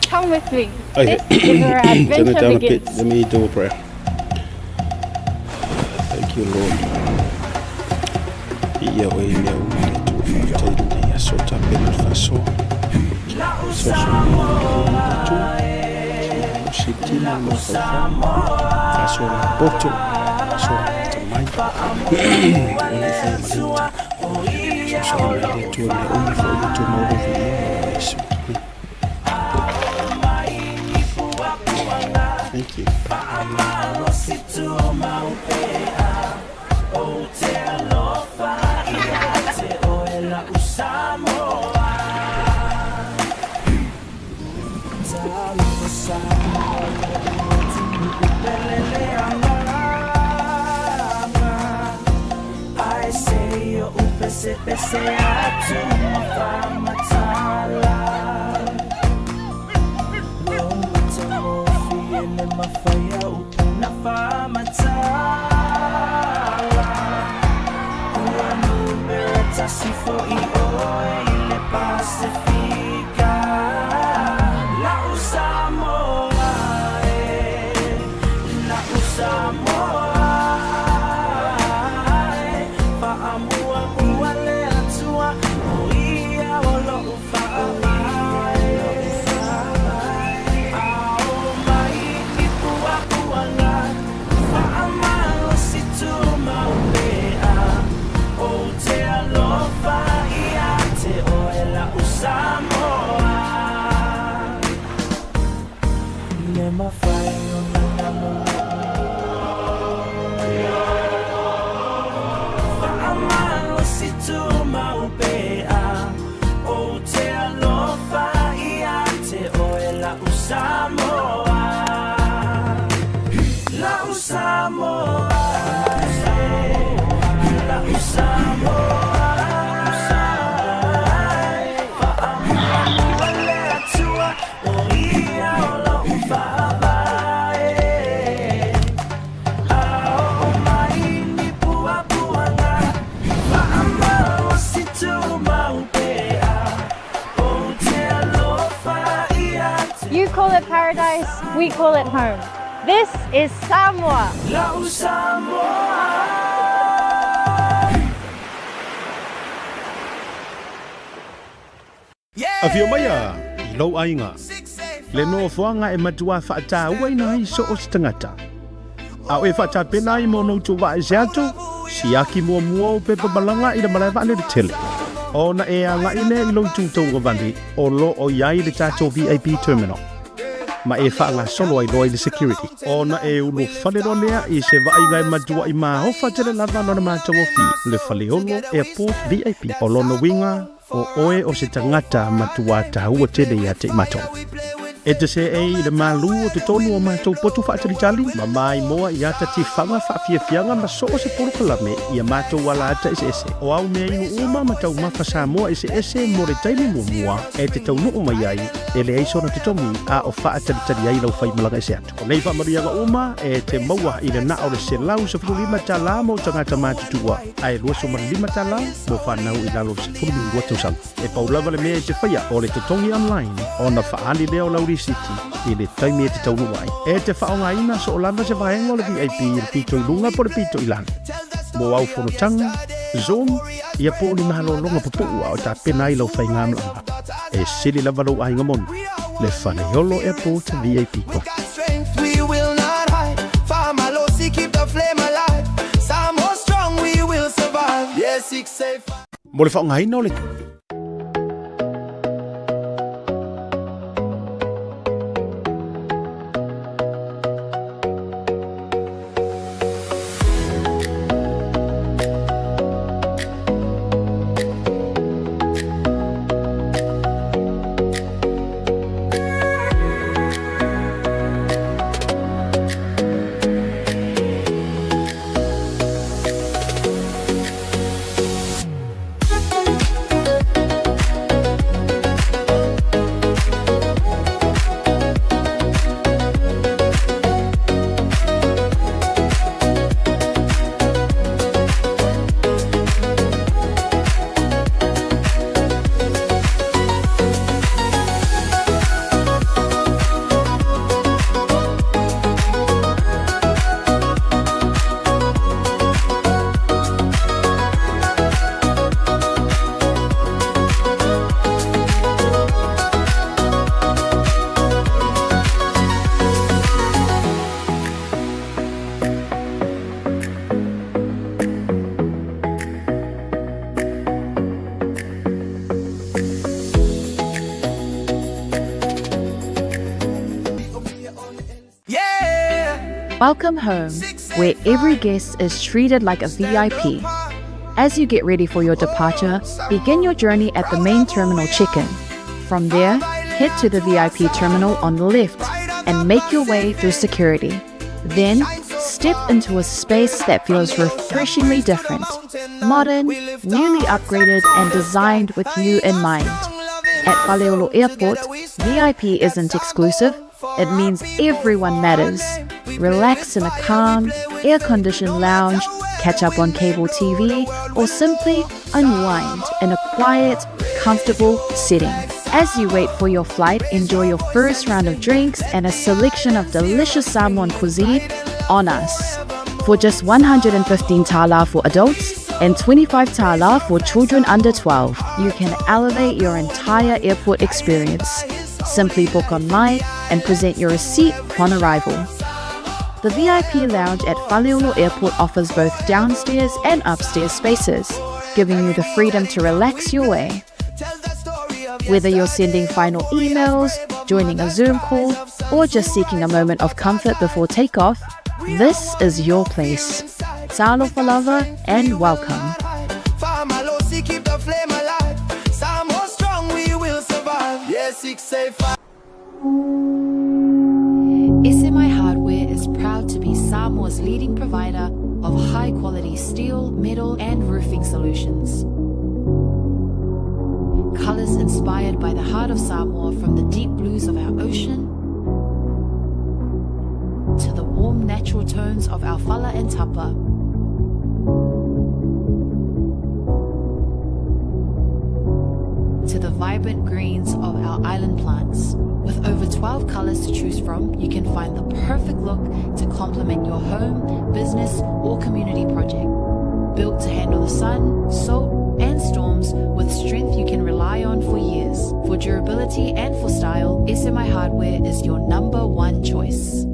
Come with me. Okay. This is where our Turn it adventure down a bit. begins. Let me do a prayer. Thank you, Lord. Ia oe mea uma le Atua faafetai i lenei aso tapena le faasoa. Fesoasoani mai i le Atua. Malosi le tino le mafaufau. Faasoa la poto. Faasoa la atamai. Ona i whai ma le uta. Fesoasoani mai le Atua mea uma foi le Atua maua viia ma Iesu. Amen. Thank you. You call it paradise, we call it home. This is Samoa. Afio maia i lou aiga, le nofoaga e matua faatauaina ai so o se tagata. A o e faatapena ai mo ona utu vaa ese atu, siaki muamua ou pepa malaga i le malae vaalele tele. Ona e agai lea i lou itu tauagavale o lo o i ai le tatou VIP terminal ma e faagasolo ai loa i le security. Ona e ulufale loa lea i se vaaiga e matuai maofa tele lava lona matagofie, le Faleolo Airport VIP. O lona uiga, o oe o se tagata matua taua tele ia te i matou. E te seei i le malu o totonu o matou potu faatalitali ma maimoa i ata tifaga faafiafiaga ma so o se polokalame i a matou alaata eseese. O au mea inu uma ma taumafa Samoa eseese mo le taimi muamua e te taunuu mai ai, e leai sona totogi a o faatalitali ai lau faimalaga ese atu. O nei faamanuiaga uma e te maua i le na o le $115 mo tagata matutua ae $25 mo fanau i lalo o le 12 tausaga. E pau lava le mea e te faia o le totogi online ona faaali lea o lau risiti i le taimi e te taunuu ai. E te faaaogaina soo lava se vaega o le VIP i le pito i luga po o le pito i lalo. Mo au fonotaga, Zoom, ia po o ni malologa pupuu a o tapena ai lau faigamalaga. E sili lava lou aiga moni, le Faleolo Airport VIP Club. Mo le faaaogaina o le. Welcome home, where every guest is treated like a VIP. As you get ready for your departure, begin your journey at the main terminal check-in. From there, head to the VIP terminal on the left and make your way through security. Then, step into a space that feels refreshingly different. Modern, newly upgraded, and designed with you in mind. At Faleolo Airport, VIP isn't exclusive. It means everyone matters. Relax in a calm, air-conditioned lounge, catch up on cable TV, or simply unwind in a quiet, comfortable setting. As you wait for your flight, enjoy your first round of drinks and a selection of delicious Samoan cuisine on us. For just 115 tala for adults and 25 tala for children under 12, you can elevate your entire airport experience. Simply book online and present your receipt upon arrival. The VIP lounge at Faleolo Airport offers both downstairs and upstairs spaces, giving you the freedom to relax your way. Whether you're sending final emails, joining a Zoom call, or just seeking a moment of comfort before takeoff, this is your place. Talofa lava and welcome. SMI Hardware is proud to be Samoa's leading provider of high-quality steel, metal, and roofing solutions. Colors inspired by the heart of Samoa, from the deep blues of our ocean to the warm natural tones of our fala and tapa. To the vibrant greens of our island plants. With over 12 colors to choose from, you can find the perfect look to complement your home, business, or community project. Built to handle the sun, salt, and storms with strength you can rely on for years. For durability and for style, SMI Hardware is your number one choice.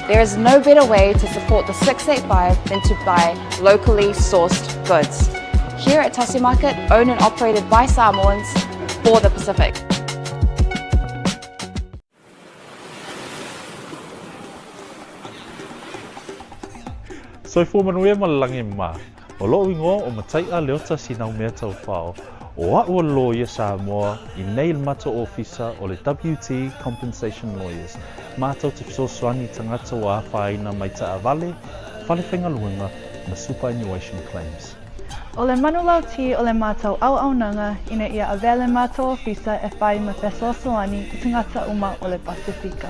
There is no better way to support the 685 than to buy locally sourced goods. Here at Tasi Market, owned and operated by Samoans for the Pacific. Soifua manuia ma le lagi e mā. O loʻu igoa ʻo Mataiʻa Leota Sinaumea Taufao, ʻo aʻu o Lawyer Samoa i nei le matou ofisa o le WT Compensation Lawyers, matou te fesoasoani i tagata ua afaina mai taavale, fale faigaluega ma superannuation claims. ʻO le manulauti o le matou auaunaga ina ia avea le matou ofisa e fai ma fesoasoani i tagata uma o le Pasefika.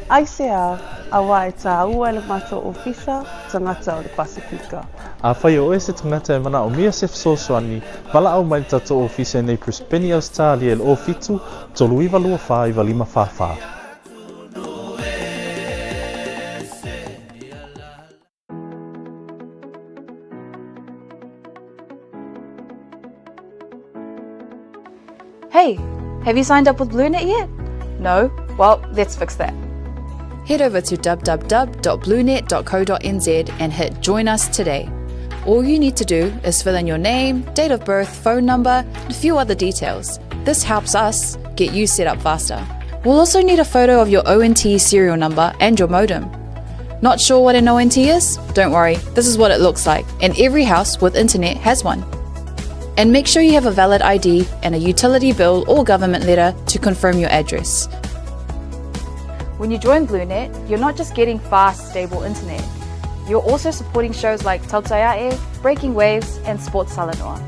Aisea, auā e tāua e le matou ofisa tagata o le Pasefika. Afai o oe se tagata e manaomia se fesoasoani, valaau mai le tatou ofisa i nei Brisbane, Ausetalia i le 07 39 24 95 44. Hey, have you signed up with BlueNet yet? No? Well, let's fix that. Head over to www.bluenet.co.nz and hit Join Us today. All you need to do is fill in your name, date of birth, phone number, and a few other details. This helps us get you set up faster. We'll also need a photo of your ONT serial number and your modem. Not sure what an ONT is? Don't worry, this is what it looks like, and every house with internet has one. And make sure you have a valid ID and a utility bill or government letter to confirm your address. When you join BlueNet, you're not just getting fast, stable internet. You're also supporting shows like Tautai A'e, Breaking Waves, and Sports Talanoa.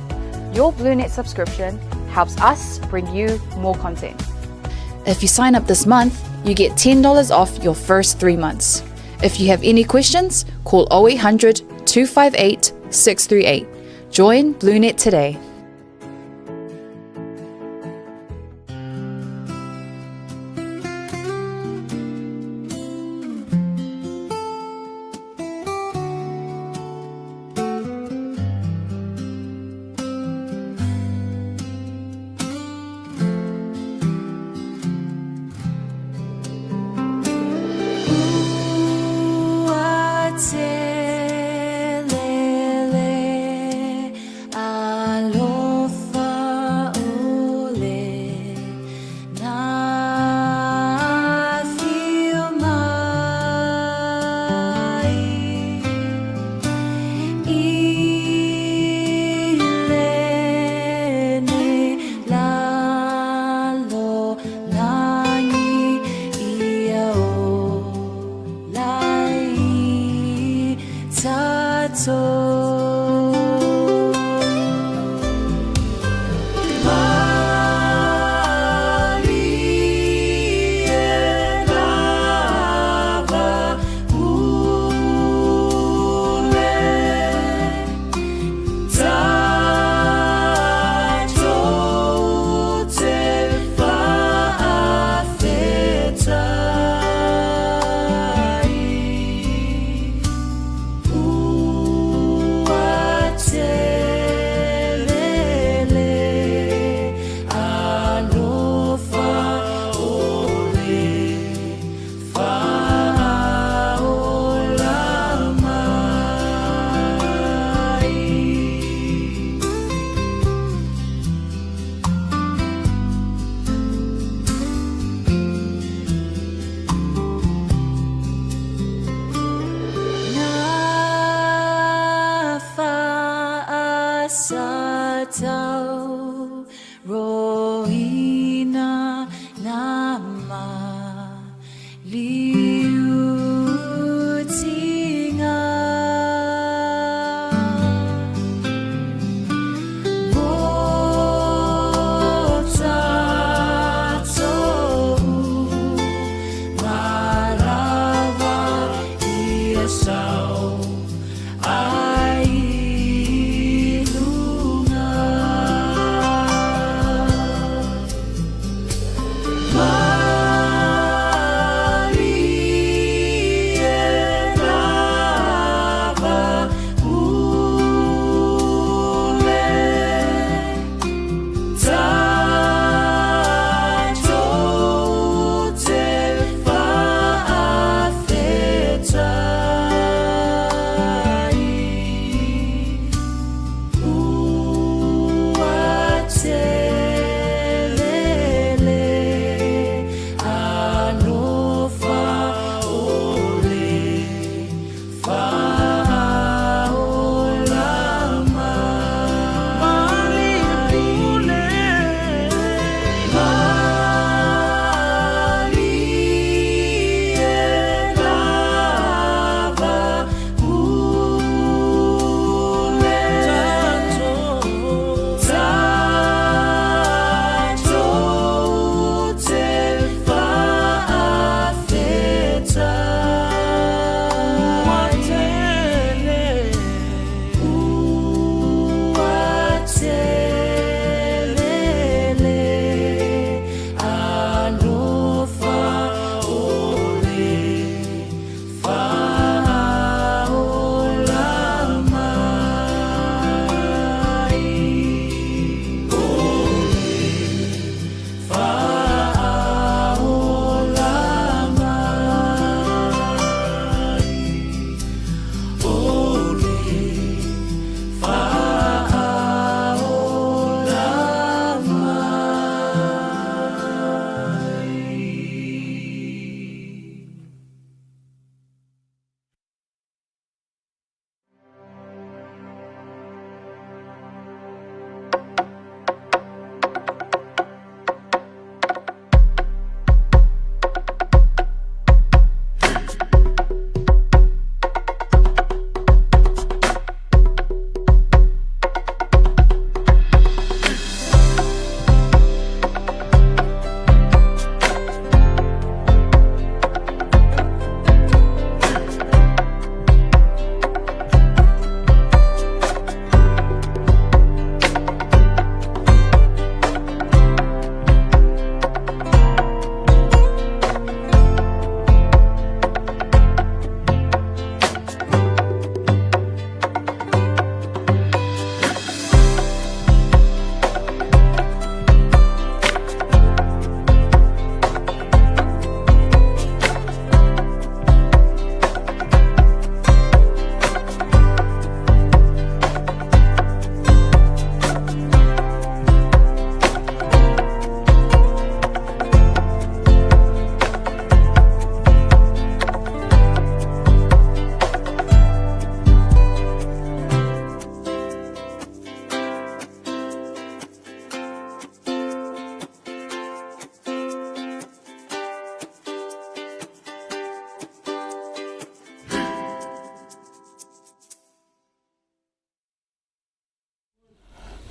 Your BlueNet subscription helps us bring you more content. If you sign up this month, you get $10 off your first 3 months. If you have any questions, call 0800 258 638. Join BlueNet today.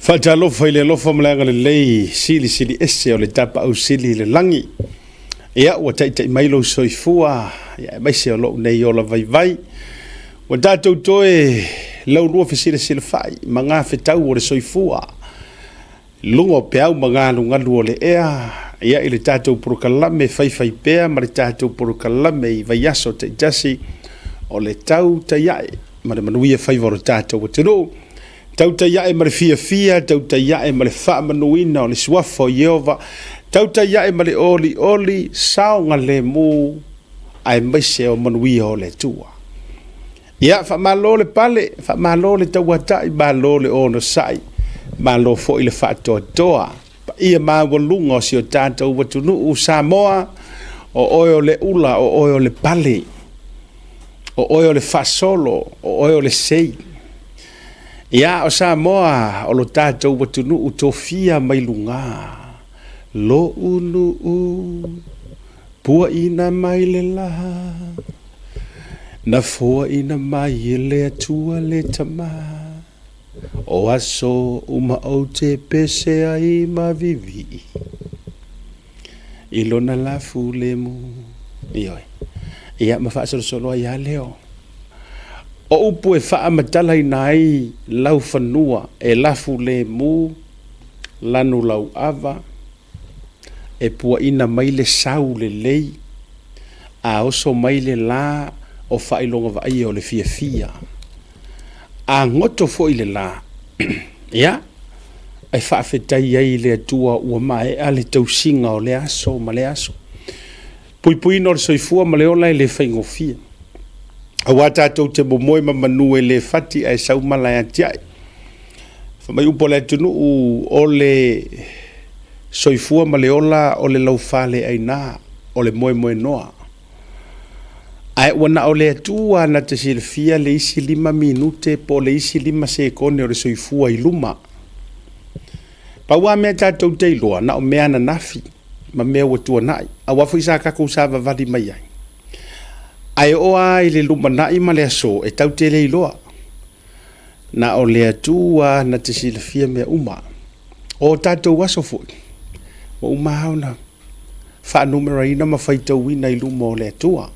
Faatalofa i le alofa ma le agalelei silisili ese o le Tapaau Sili i le lagi. Ia, ua taitai mai lou soifua, ia, aemaise o lou nei ola vaivai. Ua tatou toe laulua fesilasilafai ma gafetau o le soifua, luga o peau ma galugalu o le ea, ia, i le tatou polokalame faifaipea ma le tatou polokalame i vaiaso taitasi o le tautai ae ma le manuia faiva o le tatou atunuu. Tautai ae ma le fiafia, tautai ae ma le faamanuina o le suafa o Ieova, tautai ae ma le olioli saogalemu aemaise o manuia o le Atua. Ia, faamalo le pale, faamalo le tauatai, malo le onosai, malo foi le faatoatoa. Paia maualuga o si o tatou atunuu Samoa, o oe o le ula, o oe o le pale, o oe o le faasolo, o oe o le sei. Ia, o Samoa o lo tatou atunuu tofia mai luga, lo'u nuu. Puaʻina mai le lā, Na foaina mai e le Atua le Tama, O aso uma ou te pese ai ma vivii I lona lafu lemu. Ioe. Ia, ma faasolosolo ai lava lea o upu e faamatalaina ai laufanua e lafu lemu, lanu lauava, e puaina mai le sau lelei, a oso mai le la o faailoga vaaia o le fiafia. A goto foi le la, ia, e faafetai ai i le Atua ua maea le tausiga o lea aso ma lea aso. Puipuiina o le soifua ma le ola e le faigofie. Aua tatou te momoe ma manu e le fati ae sau mala e atiae. Fai mai upu a le atunuu, o le soifua ma le ola o le laufaleaina, o le moemoenoa. Ae ua na o le Atua na te silafia le isi lima minute po o le isi lima sekone o le soifua i luma. Pau lava mea tatou te iloa, na o mea ananafi ma mea ua tuanai, aua foi sa tatou savavali mai ai. Ae oo lava i le lumanai ma le aso, e tatou te le iloa. Na o le Atua na te silafia mea uma. O tatou aso foi, ua uma lava ona faanumeraina ma faitauina i luma o le Atua.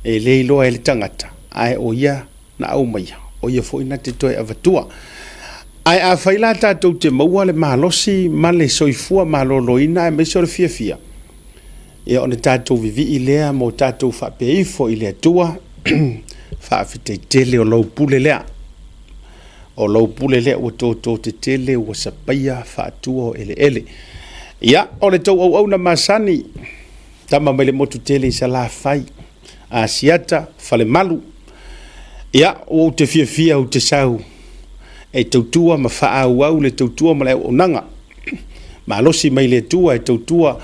E le iloa e le tagata, ae o Ia na aumaia, o Ia foi na te toe avatua. Ae afai la tatou te maua le malosi ma le soifua maloloina aemaise o le fiafia, ia ona tatou vivii lea ma o tatou faapea ifo i le Atua, Faafetai tele o lou pule lea. O lou pule lea ua toto tetele ua sapaia faatua o eleele. Ia, o le tou auauna masani, tama mai le motu tele i Salafai, Asiata, Falemalu. Ia, ua ou te fiafia ou te sau e tautua ma faaauau le tautua ma le auaunaga. Malosi mai le Atua e tautua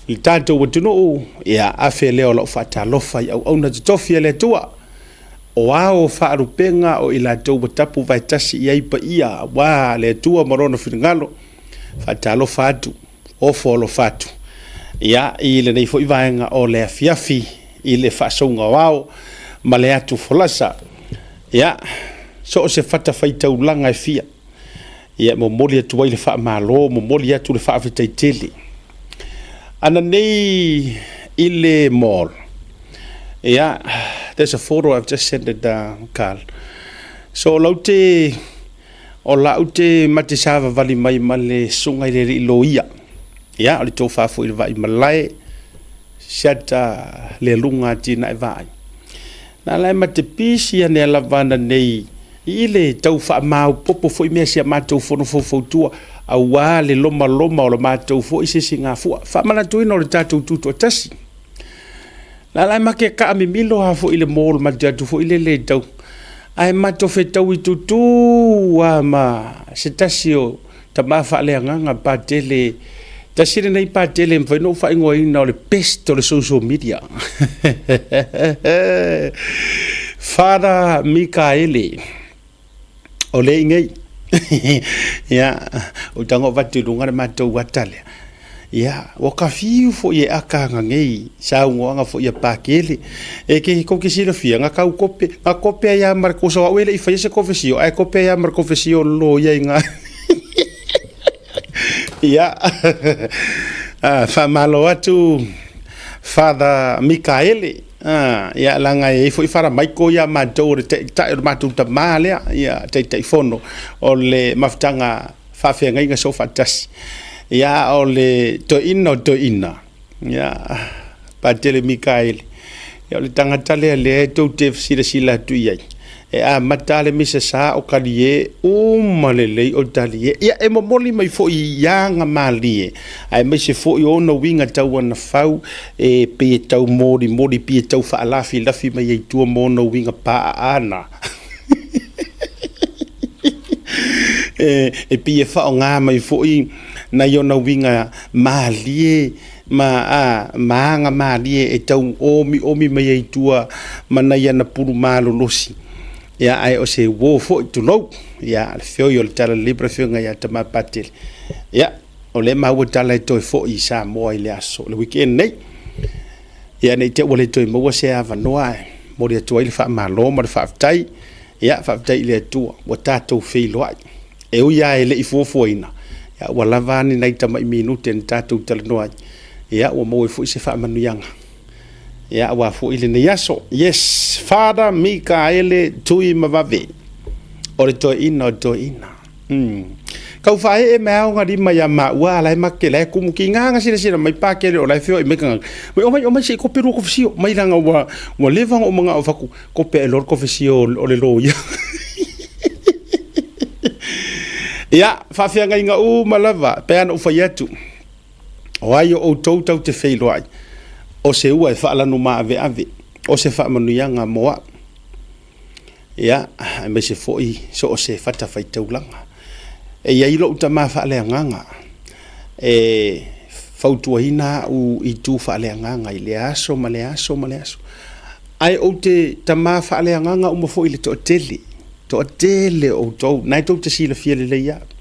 i le tatou atunuu, ia afe lea o lau faatalofa i auauna totofi a le Atua. O ao o faalupega o i latou ua tapu vaetasi i ai paia aua le Atua ma Lona finagalo, faatalofa atu, ofo alofa atu, ia, i lenei foi vaega o le afiafi i le faasouga o ao ma le atu folasa. Ia, so o se fatafaitaulaga e fia, Ia, e momoli atu ai le faamalo, momoli atu le faafetai tele. Ana nei i le mall, ia, there's a photo I've just sent it, Carl. So, o lau te, o lau te mate savavali mai ma le susuga i le alii loia. Ia, o le tofa foi i le vaai malae, Siata le luga atinae vaai. Na ala e mate pisi ane lava ana nei i le tau faamaopopo foi mea si a matou fono faufautua aua le lomaloma o le matou foi sisigafua. Faamanatuina o le tatou tutoatasi. Na ala e make kaa mimilo a foi le mall ma te atu foi lele i tau. Ae matou fetaui tutu a ma se tasi o Tama faaleagaga Patele, tasi lenei Patele e mafai ona ou faaigoaina o le best o le social media. Father Mikaele, o le i nei. Ia, o tago avatu i luga le matou ata lea. Ia, ua ka fiu foi e aka anga nei, saunoaga foi a Pakele. E ke kou ke silafia, nga kau kope, nga kope ai a ma le kosa au e le i faia se kofesio, ae kope ai a ma le kofesio lo ia i nga. Ia, ah, faamalo atu Father Mikaele. Ah, ia, leaga e i ai foi Father Michael ia matou o le taitai o le matou tamā lea, ia, Taitaifono o le mafutaga faafeagaiga soofaatasi. Ia, o le toeaina o toeaina, ia, Patele Mikaele, ia, o le tagata lea lea e tou te silasila atu i ai, e amata lava le misa sa o talie, uma lelei o talie. Ia, e momoli mai foi i aga malie, aemaise foi o ona uiga tau anafau, e pei e tau molimoli, pei e tau faalafilafi mai ai i tua ma ona uiga paaaa na. E pei e faaaoga mai foi nai ona uiga malie ma, a, ma aga malie e tau omiomi mai ai i tua ma nai ana pulu malolosi. Ia, ae o se uo foi, tulou, ia, le feoi o le Talalelei ma le Afioga ia Tama Patele. Ia, o lea e maua tala e toe foi i Samoa i le aso, le weekend nei. Ia ne i te i ua le toe maua se avanoa e momoli atu ai le faamalo ma le faafetai. Ia, faafetai i le Atua ua tatou feiloai. E ui lava e le i fuafuaina, ia ua lava a ni nai tamai minute na tatou talanoa ai, ia ua maua ai foi se faamanuiaga, ia aua foi lenei aso. Yes, Father Mikaele Tuimavave, o le toeaina o le toeaina. Tau faaee mai lava ona lima ia maua a la e make la e tumu tiga na silasila mai Pakele o la e feoai mai tagata. Mai omai omai se i kope lua kofesio mai leaga ua ua leva ona ou manao e fatu kope ae loa le kofesio o le loia. Ia, faafeagaiga uma lava pe a na ou fai atu, o ai o outou tau te feiloai, o se ua e faalanumaaveave, o se faamanuiaga mo au. Ia, aemaise foi so o se fatafaitaulaga. E i ai lou tama faaleagaga e fautuaina au i itu faaleagaga i lea aso ma lea aso ma lea aso. Ae ou te tama faaleagaga uma foi i le toatele, toatele o outou, na e tou te silafia lelei lava.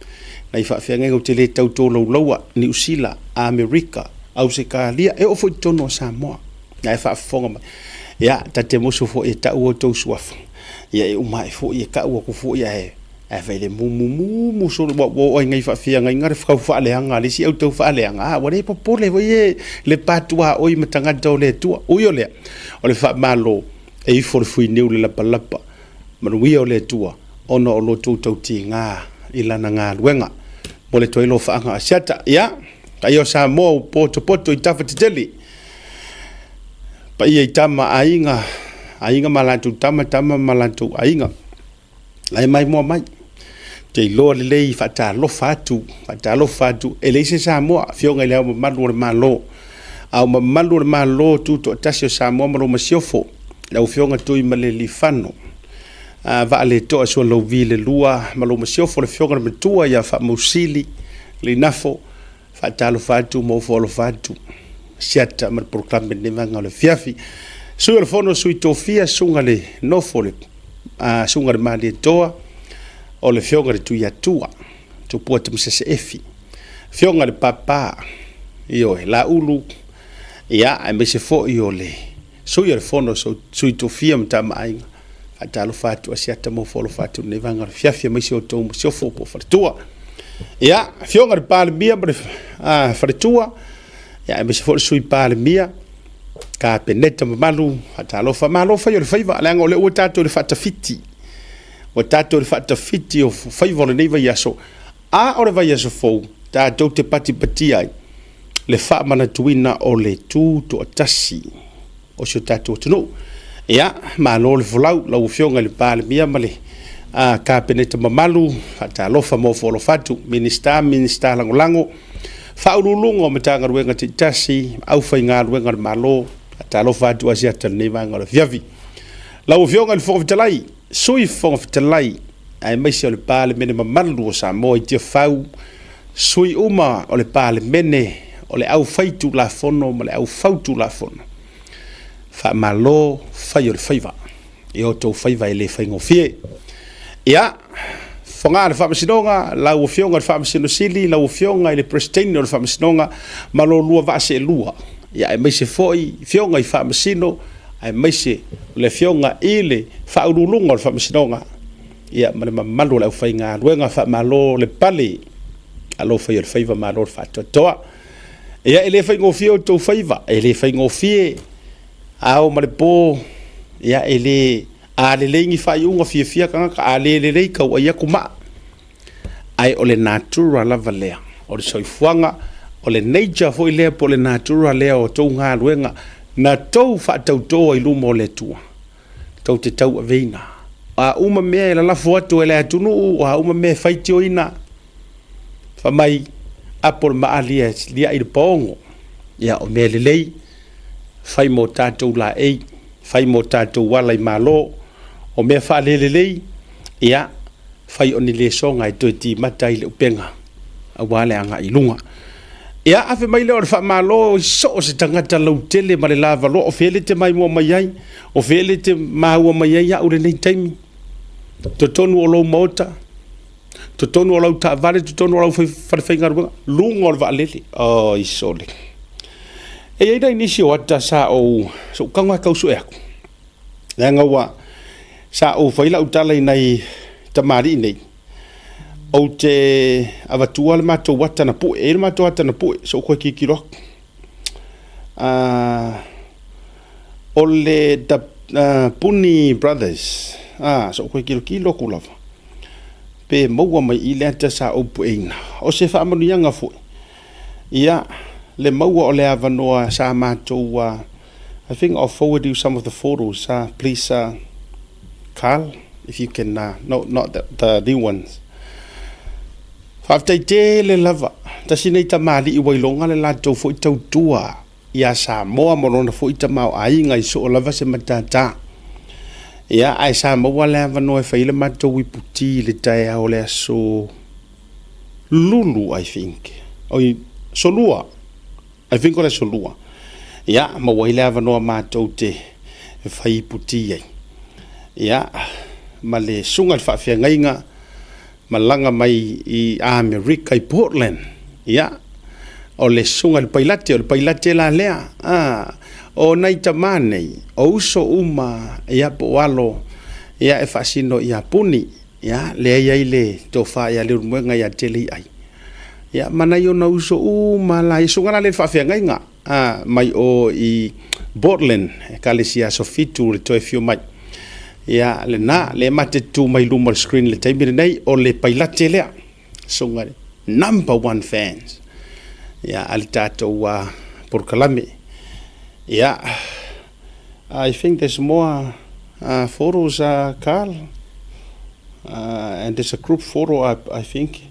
Nai faafeagaiga ou te le tau tolaulaua, Niu Sila, Amerika, Ausetalia, e oo foi i totonu o Samoa. Na e faafofoga mai. Ia, ta te musu foi e tau outou suafa. Ia, e uma ae foi e tau atu foi ae ae fai le mumumumu solo ua ua oo ai nei faafeagaiga le tau faaleaga a le isi au tau faaleaga. A, ua le popole foi e le patuaoi ma tagata o le Atua. Ui o lea, o le faamalo e ifo le fuiniu le lapalapa. Manuia o le Atua ona o lo outou tautiga i lana galuega. Mo le toe lofaaga Asiata. Ia, paia o Samoa ua potopoto i tafa tetele. Paia i tama aiga, aiga ma latou tama, tama ma latou aiga. La e maimoa mai. Te iloa lelei faatalofa atu, faatalofa atu. E leai se Samoa, afioga i le Ao Mamalu o le Malo. Ao Mamalu o le Malo Tutoatasi o Samoa ma lou Masiofo, lau Afioga Tuimalealiifano Vaaletoa Sualauvi le Lua ma lou Masiofo, le Afioga i le Matua ia Faamausili Leinafo, Faatalofa atu ma ofo alofa atu siata ma le polokalame lenei vaega o le afiafi. Sui o le Fono, Sui Tofia, Susuga le Nofo le Susuga le Malietoa o le Afioga le Tuiatua, Tupua Tamasese Efi, Afioga le Papa, ioe, Laulu, ia, aemaise foi o le Sui o le Fono, Sui Tofia ma Tama Aiga. Faatalofa atu Asiata ma ofo alofa atu lenei vaega o le afiafi aemaise o outou masiofo po o faletua. Ia, Afioga i le Palemia ma le faletua, ia, aemaise foi le Sui Palemia, Kapeneta mamalu, faatalofa, malo fai o le faiva, leaga o lea ua tatou i le faatafiti, ua tatou i le faatafiti o faiva o lenei vaiaso, a o le vaiaso fou, tatou te patipatia ai le faamanatuina o le tutoatasi o si o tatou atunuu. Ia, malo le folau lau Afioga i le Palemia ma le Kapeneta mamalu, faatalofa ma ofo alofa atu, Minisita, Minisita Lagolago, Faauluuluga o Matagaluega taitasi, aufaigaluega a le Malo, faatalofa atu Asiata i lenei vaega o le afiafi. Lau Afioga i le Fofoga Fetalai, Sui Fofoga Fetalai, aemaise o le Palemene mamalu o Samoa i Tiafau, sui uma o le Palemene, o le aufaitulafono ma le aufautulafono, faamalo fai o le faiva i outou faiva e le faigofie. Ia, fofoga le Faamasinoga, lau Afioga i le Faamasino Sili, lau Afioga i le Peresetene o le Faamasinoga ma lo lua vaa seelua, ia aemaise foi Afioga i Faamasino, aemaise o le Afioga i le Faauluuluga o le Faamasinoga, ia ma le mamalu o le aufaigaluega. Faamalo le pale, malo fai o le faiva, malo le faatoatoa. Ia, e le faigofie outou faiva, e le faigofie ao ma le po, ia e le a lelei ni faaiuga fiafia tagata, a le lelei tauai atu maa. Ae o le natura lava lea o le soifuaga, o le nature foi lea po o le natura lea o tou galuega na tou faatauto ai luma o le Atua, tou te tauaveina. O a uma mea e lalafo atu e le atunuu, o a uma mea e faitioina, fai mai, apo le maali e liai le paogo. Ia, o mea lelei, fai mo tatou laei, fai mo tatou ala i Malo. O mea faalelelei, ia, fai o ni lesona e toe timata ai le upega aua le agai i luga. Ia, afe mai lea o le faamalo i so o se tagata lautele ma le lavaloa, o fea le te maimoa mai ai, o fea le te maua mai ai au i lenei taimi, totonu o lou maota, totonu o lau taavale, totonu o lau falefaigaluega, luga o le vaalele. Oi sole. E i ai nai nisi o ata sa ou, sa ou tago lava e tau sue atu, leaga ua, sa ou fai lau tala i nai tamalii nei, ou te avatua le matou ata na pue, e i ai le matou ata na pue, se i ou toe tilotilo atu. O le Puni Brothers, se i ou toe tilotilo atu lava, pe maua mai i i le ata sa ou pueina. O se faamanuiaga foi, ia, le maua o le avanoa sa matou, I think I'll forward you some of the photos, please Carl, if you can, no, not the new ones. Faafetai tele lava, tasi nei tamalii ua iloga le latou foi tautua ia Samoa ma lona foi tamaoaiga i soo lava se matata. Ia, ae sa maua le avanoa e fai ai le matou iputi i le taeao o le aso Lulu, I think. Oi, aso Lua. I think o le aso Lua. Ia, maua ai le avanoa matou te fai iputi ai. Ia, ma le susuga i le faafeagaiga malaga mai i Amerika i Portland. Ia, o le susuga i le pailate, o le pailate la lea. A, o nai tama nei, o uso uma, ia, po o alo, ia, e faasino ia Puni. Ia, lea e i ai le tofa ia Leulumoega ia Teleiai. Ia, ma nai ona uso uma la, ia susuga la lea i le faafeagaiga, a, mai o i Portland, Ekalesia Aso Fitu le toe afio mai. Ia, lena, lea ma te tu mai luma o le screen i le taimi lenei, o le pailate lea, susuga i le number one fans, ia, a le tatou polokalame. Ia, I think there's more photos, Carl, and there's a group photo, I think.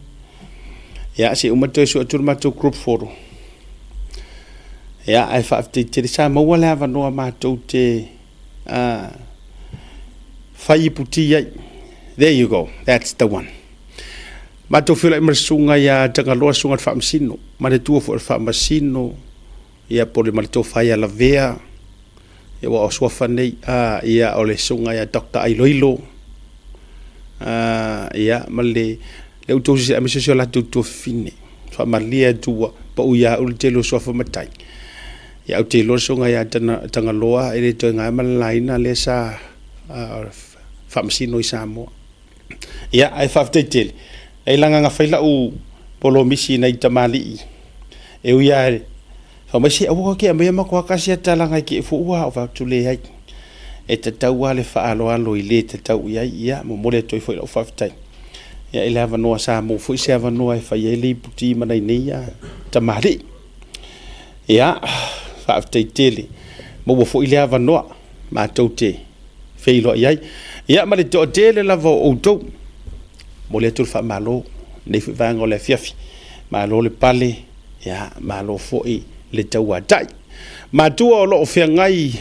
Ia, se i uma toe sue atu le matou group photo. Ia, ae faafetai tele, sa maua le avanoa matou te fai iputi ai. There you go, that's the one. Matou feiloai ma le susuga ia Tagaloa, susuga i le Faamasino, ma le tua foi o le Faamasino, ia po o le ma le tofa ia Lavea, ia ua o suafa nei, ia o le susuga ia Doctor Ailoilo, ia ma le le outou sisi aemaise si o latou tuafafine. Faamalie atu ua pau ia au le tele o suafa matai. Ia ou te iloa le susuga ia Tagaloa e le toe gae ma le laina lea sa faamasino i Samoa. Ia, ae faafetai tele. E leaga na fai lau polomisi i nai tamalii e ui lava fai mai se aua te aumaia matou lava tasi ata leaga e te i foi ua oo atu leai. E tatau lava le faaaloalo i le tatau i ai. Ia, momoli atu ai foi lau faafetai ia i le avanoa sa maua foi se avanoa e fai ai le iputi ma nai nei tamalii. Ia, faafetai tele, maua foi le avanoa matou te feiloai ai. Ia, ma le toatele lava o outou, momoli atu le faamalo i lenei foi vaega o le afiafi. Malo le pale, ia, malo foi le tauatai. Matua o lo o feagai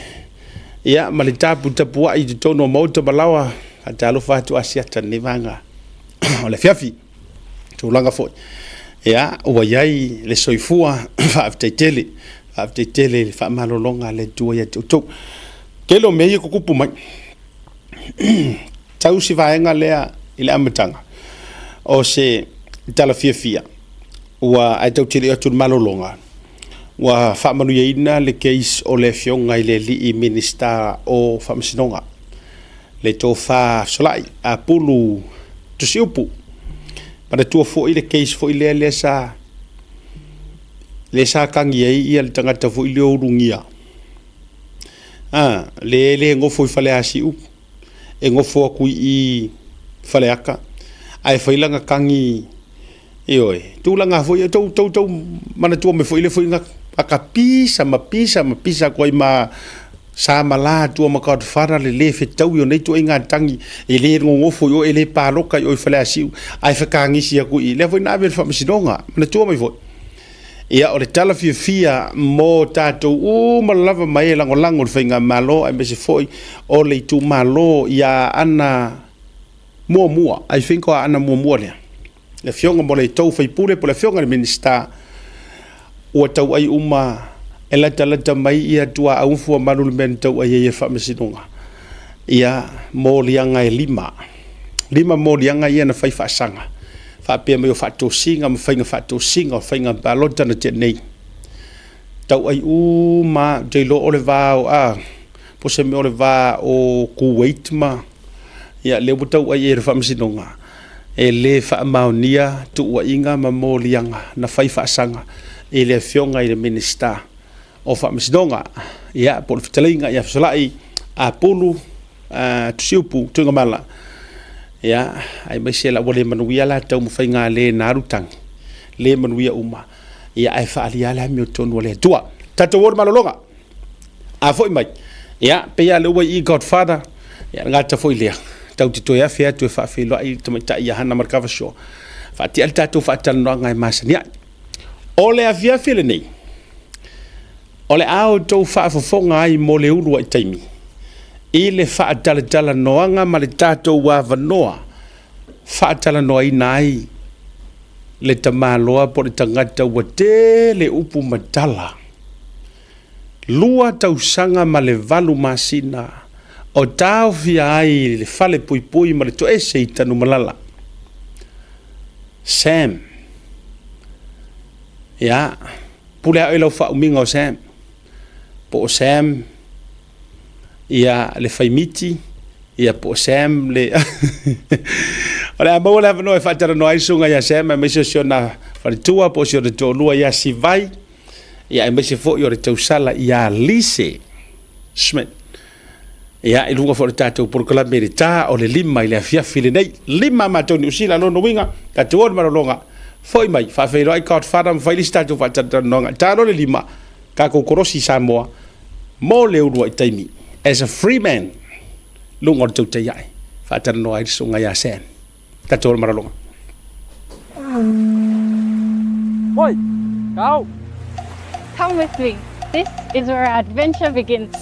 ia, ma le taputapuai i totonu o maota ma laoa, faatalofa atu Asiata i lenei vaega o le afiafi. Tulaga foi, ia, ua i ai le soifua, faafetai tele, faafetai tele i le faamalologa a le Atua ia te outou. Tele o mea ia tutupu mai. Tau si vaega lea i le amataga o se tala fiafia ua ae tau tele atu le malologa ua faamanuiaina le case o le afioga i le alii Minisita o Faamasinoga le tofa Fesolai Apulu Tusiupu. Manatua foi le case foi lea lea sa lea sa tagi ai ia le tagata foi lea o Ulugia. A, le le nofo i Faleasiu, e nofo atu i i Faleata, ae fai lana tagi, ioe, tulaga foi ia, tou, tou, tou manatua mai foi lea foi na ata pisa ma pisa ma pisa atu ai ma sa ma la atua ma Godfather le le fetaui o nei ituaiga tagi, e le nonofo i o, e le palota i o i Faleasiu, ae fetagisi atu i i. Lea foi na ave i le faamasinoga, manatua mai foi. Ia, o le tala fiafia mo tatou uma lava ma e lagolago i le Faigamalo aemaise foi o le itumalo i Aana muamua, I think o Aana muamua lea, le Afioga mo le tou sui usufono po o le Afioga i le Minisita, ua tauai uma e latalata mai ia tuaau ma fuamalu i le mea na tauai ai e le Faamasinoga, ia moliaga e lima. 5 moliaga ia na fai faasaga faapea mai o faatosina ma faiga faatosina o faiga palota na tea nei. Tau'ai uma ou te iloa o le va o a po o se mea o le va o Kuwait ma ia lea ua tau'ai i ai e le Faamasinoga e le faamaonia tuuaiga ma moliaga na fai faasaga i le Afioga i le Minisita o Faamasinoga ia po o le fetalaiga ia Fesolai Apulu Tusiupu Tuigamala ia aemaise la ua le manuia la taumafaiga le na alu tagi le manuia uma ia ae faaalia le amiotonu a le Atua. Tatou o le malologa. A foi mai, ia, pei lava lea ua i i Godfather, ia le gata foi lea, tatou te toe afe atu e faafeiloai i le tamaitai ia Hana Marcover Shaw. Faatea le tatou faatalanoaga e masani ai. O le afiafi lenei, o le a outou faafofoga ai mo le uluai taimi i le faatalatalanoaga ma le tatou avanoa faatalanoaina ai le tamaloa po o le tagata ua tele upu ma tala. 2 tausaga ma le 8 masina o taofia ai le fale puipui ma le toese i Tanumalala. Sam. Ia, pule a oe i lau faaumiga o Sam. Po o Sam ia le faimiti ia po o Sam le o le a maua le avanoa e faatalanoa ai le susuga ia Sam aemaise o si ona faletua po o si ona toalua ia Sivai ia aemaise foi o le tausala ia Lise Schmidt ia i luga foi o le tatou polokalame i le ta o le 5 i le afiafi lenei 5 matou Niu Sila lona uiga tatou o le malologa foi mai faafeiloai Godfather ma fai le isi tatou faatalatalanoaga ta loa le 5 tatou kolosi i Samoa mo le uluai taimi as a free man luga o le tautai ae faatalanoa ai le susuga ia Sam. Tatou o le malologa. Oi, kau. Come with me. This is where our adventure begins.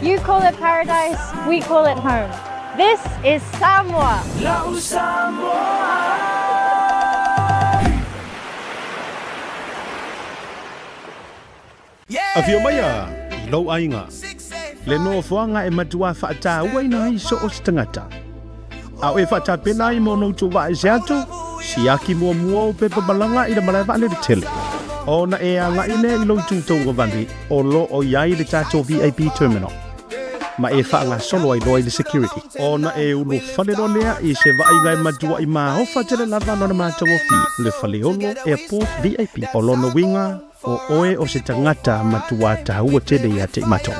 You call it paradise, we call it home. This is Samoa. Afio maia i lou aiga, le nofoaga e matua faatauaina ai so o se tagata. A o e faatapena ai mo ona utu vaese atu, siaki muamua ou pepa malaga i le malae vaalele tele. Ona e agai lea i lou itu tauavale o lo o i ai le tatou VIP Terminal. ma e faagasolo ai loa i le security. Ona e ulufale loa lea i se vaaiga e matuai maofa tele lava lona matagofie, le Faleolo Airport VIP. O lona uiga, o oe o se tagata matuā taua tele ia te i matou.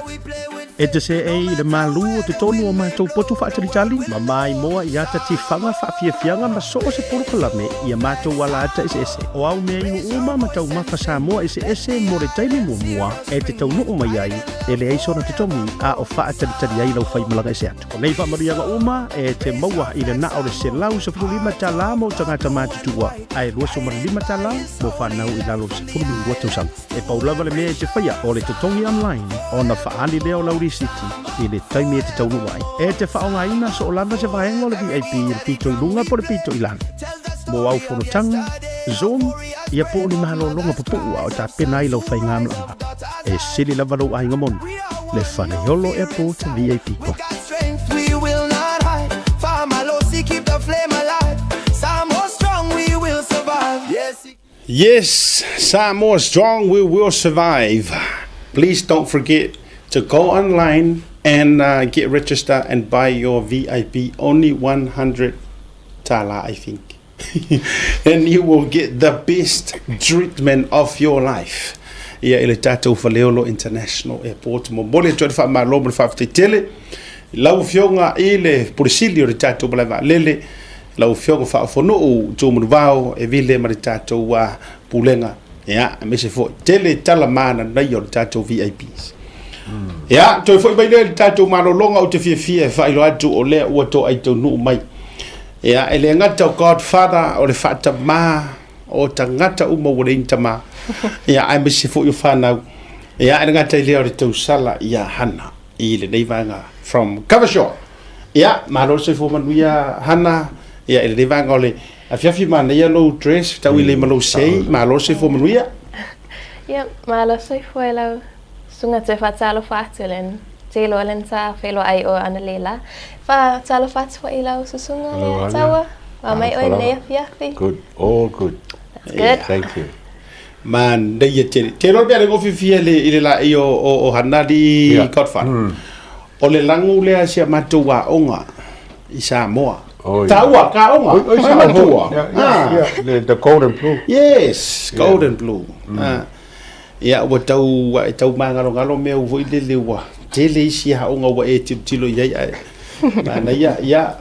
E te seei i le malū o totonu o matou potu faatalitali, ma maimoa i ata tifaga faafiafiaga ma so o se polokalame i a matou ala ata eseese. O au mea inu uma ma taumafa Samoa eseese mo le taimi muamua e te taunuu mai ai, e leai sona totogi a o faatalitali ai lau faimalaga ese atu. O nei faamanuiaga uma e te maua i le na o le $115 mo tagata matutua ae $25 mo fanau i lalo o le 12 tausaga. E pau lava le mea e te faia o le totogi online ona faaali lea o lau lisiti i le taimi e te taunuu ai. E te faaaogaina soo lava se vaega o le VIP i le pito i luga po o le pito i lalo. Mo au fonotaga, Zoom, ia po o ni malologa pupuu a o tapena ai lau faigamalaga. E sili lava lou aiga moni, le Faleolo Airport VIP Club. Yes, Samoa strong, we will survive. Please don't forget to go online and uh, get registered and buy your VIP. Only 100 tala, I think. and you will get the best treatment of your life. Ia i le tatou Faleolo International Airport. Momoli atu ai le faamalo ma le faafetai tele i lau Afioga i le Pule Sili o le tatou malae vaalele, lau Afioga Faaofonuu Tuumanuvao e vile ma le tatou uh, pulega. Ia, aemaise foi tele tala mananaia o le tatou VIPs. Mm. Ia, toe foi mai lea i le tatou malologa ou te fiafia e faailoa atu o lea ua toai taunuu mai. Ia, e le gata o Godfather, o le faatamā o tagata uma ua leai ni tamā. Ia, aemaise foi o fanau. Ia, e le gata i lea o le tausala ia Hana i lenei vaega from Covershore. Ia, malo le soifua manuia Hana. Ia, i lenei vaega o le afiafi manaia lou dress, tau i lei ma lou sei, malo le soifua manuia. Ia, malo soifua i lau Susuga toe faatalofa atu le telo le sa feiloai o Analela. Faatalofa atu foi i lau susuga le Taua. Wa mai oe nei afiafi. Good, all good. That's good. Yeah. Thank you. Manaia tele. Te loa mea le gofifia le i le laei o, o, o Hanali yeah. Godfather. Mm. O le lagu lea si a matou aoga i Samoa. Oh, yeah. Taua, ka aoga. Oi, oi, Sa matua. Yeah, yeah, ah. yeah. The, the gold and blue. Yes, gold yeah. and blue. Mm. Ah. Ia, ua tau, e tau māgalogalo mea foi lele ua tele isi aoga ua e tilotilo i ai, ae manaia, ia,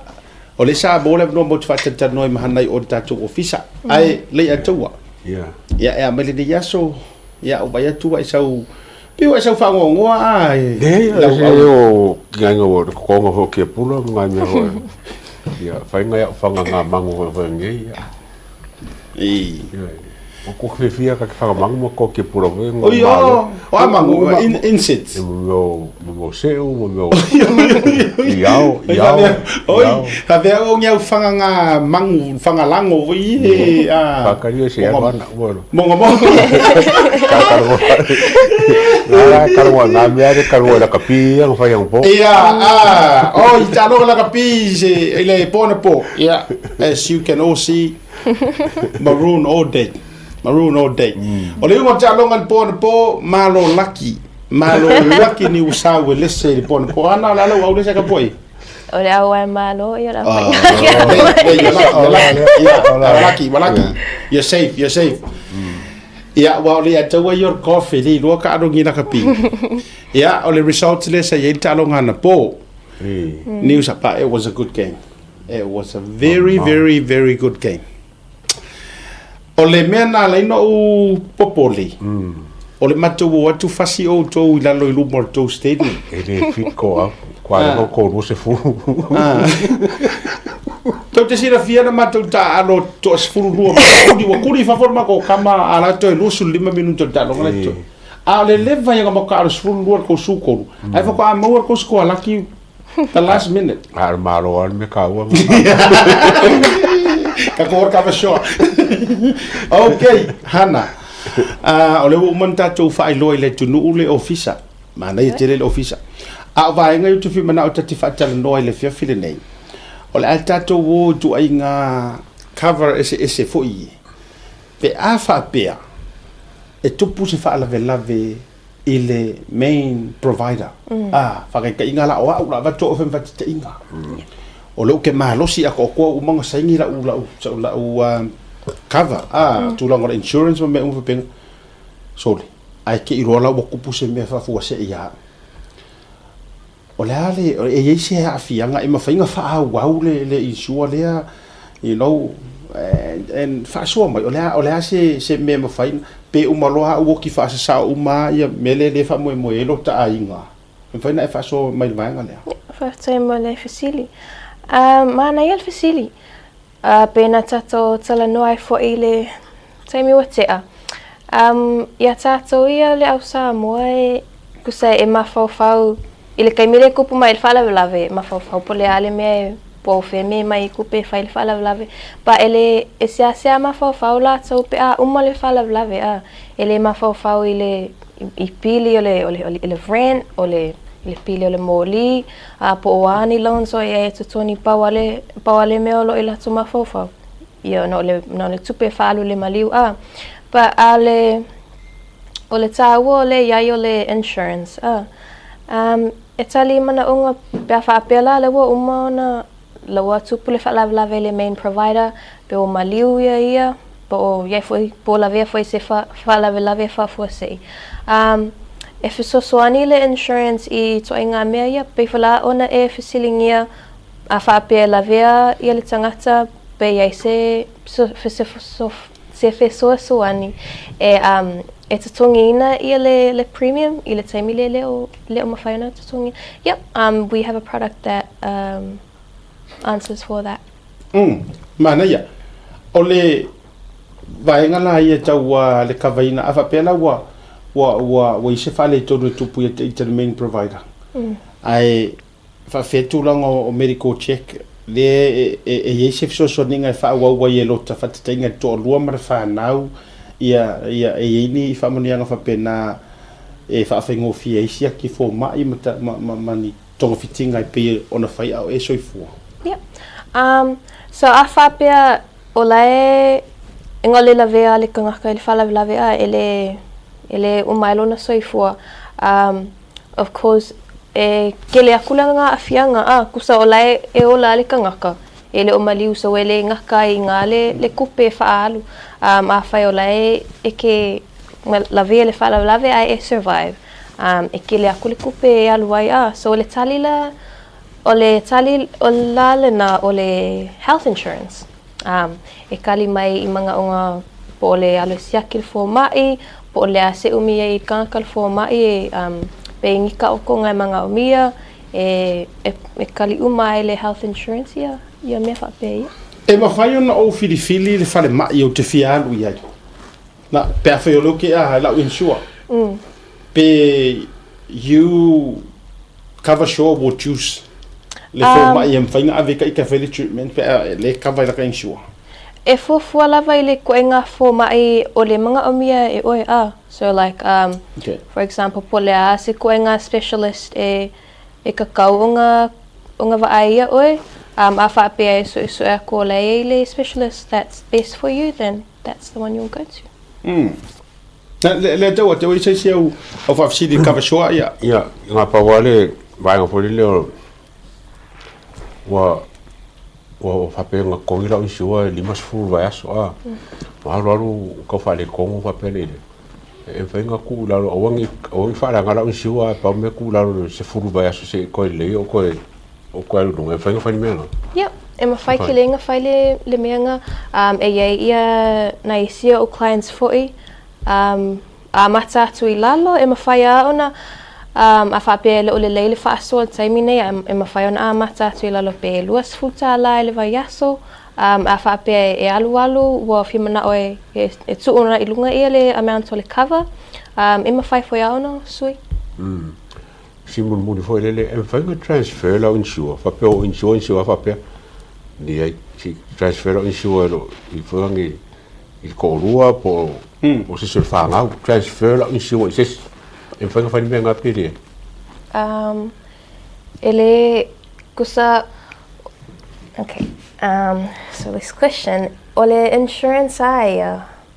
o le Samoa le avanoa mo te faatalatalanoa ai ma Hanai o le tatou ofisa, ae lei ataua. Ia. Ia, e a mai lenei aso, ia, o vai atu ua e sau, pei ua e sau faangoangoa a, e, Leai, lau se au. o ngai o kokonga ho kia pula ma ngai mea ho. Ia, whai ngai au whanga ngā mangu ho ho ngai. Ia. I. Ia. O ko whiwhia ka ki whakamangu ma ko ki pura mo ngā Oi, o, o a mangu, in, insects. E mo meo, mo meo seu, mo meo i ao, i ao, Oi, ka vea o ngiau whanga ngā mangu, whanga lango, oi, e, a. Whakaria se aru ana, ua. Monga monga. Ka karongo. Ngā karongo, ngā mea re karongo la kapi, ang whai ang po. Ia, ah, oi, taloga la kapi, se, ile po na po. Ia, as you can all see, maroon all day. Maroon all day. Mm. O le iuga o taaloga i le po anapo, malo laki. Malo laki ni usau e lese i le po anapo. Ana, o le ala ua au lese ka poe. O le au ai malo ia la oh, you're lucky, you're lucky. Yeah, lucky, you're lucky. You're safe, you're safe. Mm. Ia, ua o le ataua i o le coffee, le iloa ka arongi la ka pi. Ia, o le results le sa iai le taaloga anapo. Mm. News but it was a good game. It was a very, very, very good game. O le mea na ala ai ona ou popole, o le matou o atu fasi outou i lalo i luma o le tou stadium. E le fit ko au, kua ah. ko 20. Ah. Tou te silafia na matou taaalo toa 12 ma kuli, ua kuli i fafo le makou kama a latou e 25 minuta o le taaloga la totoe. A o le leva ia na makou taaalo 12 le kou sukolu, ae faatoa maua le kou sikoa laki The last minute. A le malo lava le mea kaua. Ka ko ka sure. Okay, Hana. Uh, o le ua uma na tatou faailoa i le atunuu le ofisa. Manaia tele le ofisa. A o vaega i o te whimanao ta te faatalanoa i le afiafi lenei. O le a tatou o i tuaiga cover eseese foi. Pe a faapea e tupu se faalavelave. i le main provider a faataitaiga la o au la avatu au e fai ma faataitaiga o lea ou te malosi atoatoa uma ona saini lau lau lau cover a tulaga o le insurance ma mea uma faapena sole ae te i loa la ua tupu se mea faafuasei ia au O le a le, e i ai se aafiaga e mafai ona faaauau le, le insure lea, you know, and, and faasoa mai, o le a, o le a se, se mea e mafai, pe uma loa au oti faasasao uma lava ia mea lea e faamoemoe ai lota aiga, e mafai ona e faasoa mai i le vaega lea? Faafetai mo le fesili. Uh, manaia le fesili. Uh, pei na tatou talanoa ai foi i le taimi ua tea. Um, iā tatou ia le au Samoa e tusa e mafaufau i le taimi lea e tupu mai ai le faalavelave, e mafaufau po o le a le mea e po o fea mea e mai ai tupe e fai le faalavelave. But e le, e seasea mafaufau latou pe a uma le faalavelave, a, e le mafaufau i le i pili o le, o le, o le rent, o le, i le pili o le moli, a po o a ni loans o i ai e totogi pau a le, pau a le mea o lo o i latou mafaufau. Ia, na o le, na o le tupe e faaalu i le maliu, a. But a le, o le tāua o le i ai o le insurance, a. Um, e tali i manaʻoga pe a faapea la lea ua uma ona la ua tupu le faalavelave i le main provider, pe ua maliu ia ia, po o i ai foi, po o lavea foi i se faalavelave e faafuasei. Um, e fesoasoani le insurance i ituaiga mea ia, pei foi la ona e fesiligia a faapea e lavea ia le tagata pe i ai se se fesoasoani e um e totogiina ia le le premium i le taimi lea le o le o mafai ona totogi. Yep, um we have a product that um answers for that. Mm, manaia. O le vaega la ia tau uh, le kavaina, a faapea la ua, ua, ua, ua i se faaletonu e tupu ia te i te main provider. Ae faapefea tulaga o medical check lea e i ai se fesoasoaniga e faaauau ai e lota faataitaiga i le toalua ma le fanau ia ia e i ai ni faamanuiaga faapena e faafaigofie ai siaki fomai ma ma ma ma ni togafitiga e pei ona fai a o e soifua. Yep. Um, so a faapea o la e e gale lavea le tagata i le faalavelave a e le e le uma ai lona soifua. Um, Of course, e kele aku la nga aafiaga, a, kusa o la e, e ola le tagata, e le o maliu so e le gaka ai i nga le, le kupe e faaalu. Um, afai o la e, e ke lavea le faalavelave ae e survive, um, e kele aku le kupe e alu ai, a, so o le tali la, o le tali o la lena o le health insurance. Um, e kali mai i manaʻoga po o le alu e siaki le fomai, po o le a se ʻumi ai i le kanaka le fomai e um, pe i ni kaʻokoga e manaʻomia, e, e, e kali uma ai le health insurance ia, ia mea faapea ia. E mafai ona ou filifili le falemai ou te fia alu i ai. Na, pe afai o lea ou te aha i lau insure. Pe you cover sure will choose le fomai e mafai ona ave i ka fai le treatment pe a e le cover i laka insure. E fuafua lava i le ituaiga fomai o le manaʻomia e ʻoe a. So like um, okay. for example, po o le a se ituaiga specialist e e kakau ona ona vaai ia ʻoe, um, a faapea e suesue aku o la e i ai le specialist that's best for you, then that's the one you'll go to. Na, le, le tau ate o isa isi au, au whaafisili mm. kavasoa ia. Ia, ngā paua le vaenga fo lele o ua ua whape ngā kongi lau isi ua 50 vai aso a. Ma alu alu kau whaale kongo whape le ile. E whai ngā ku lalo awangi awangi whaale ngā lau isi ua pau me ku lalo se furu vai aso se koe le o koe o koe alu lunga. E whai ngā whai ni mea ngā. Yep. E mawhai ke le ngā whai le, le mea ngā. Um, e iai ia na isi o clients fo'i Um, amata atu i lalo, e mawhai a ona, um, a faapea e le o lelei le faasoa i le taimi nei, a e mawhai ona amata atu i lalo pe 20 tālā i le vaiaso, um, a faapea e alualu, ua fia manao e, e, e tuu ona i luga ia le amount o le cover, um, e mawhai foi a ona sui. Mm. Si mulimuli foi lele, e mafai ona transfer lau insure, faapea o insure, insure faapea, leai, si transfer lau insure i foi i i le toalua po o se isi o le fanau, transfer lau insure i se isi. E mafai ona fai le mea lena pe leai? Um, e le kusa, okay, um, so this question, o le insurance a ia,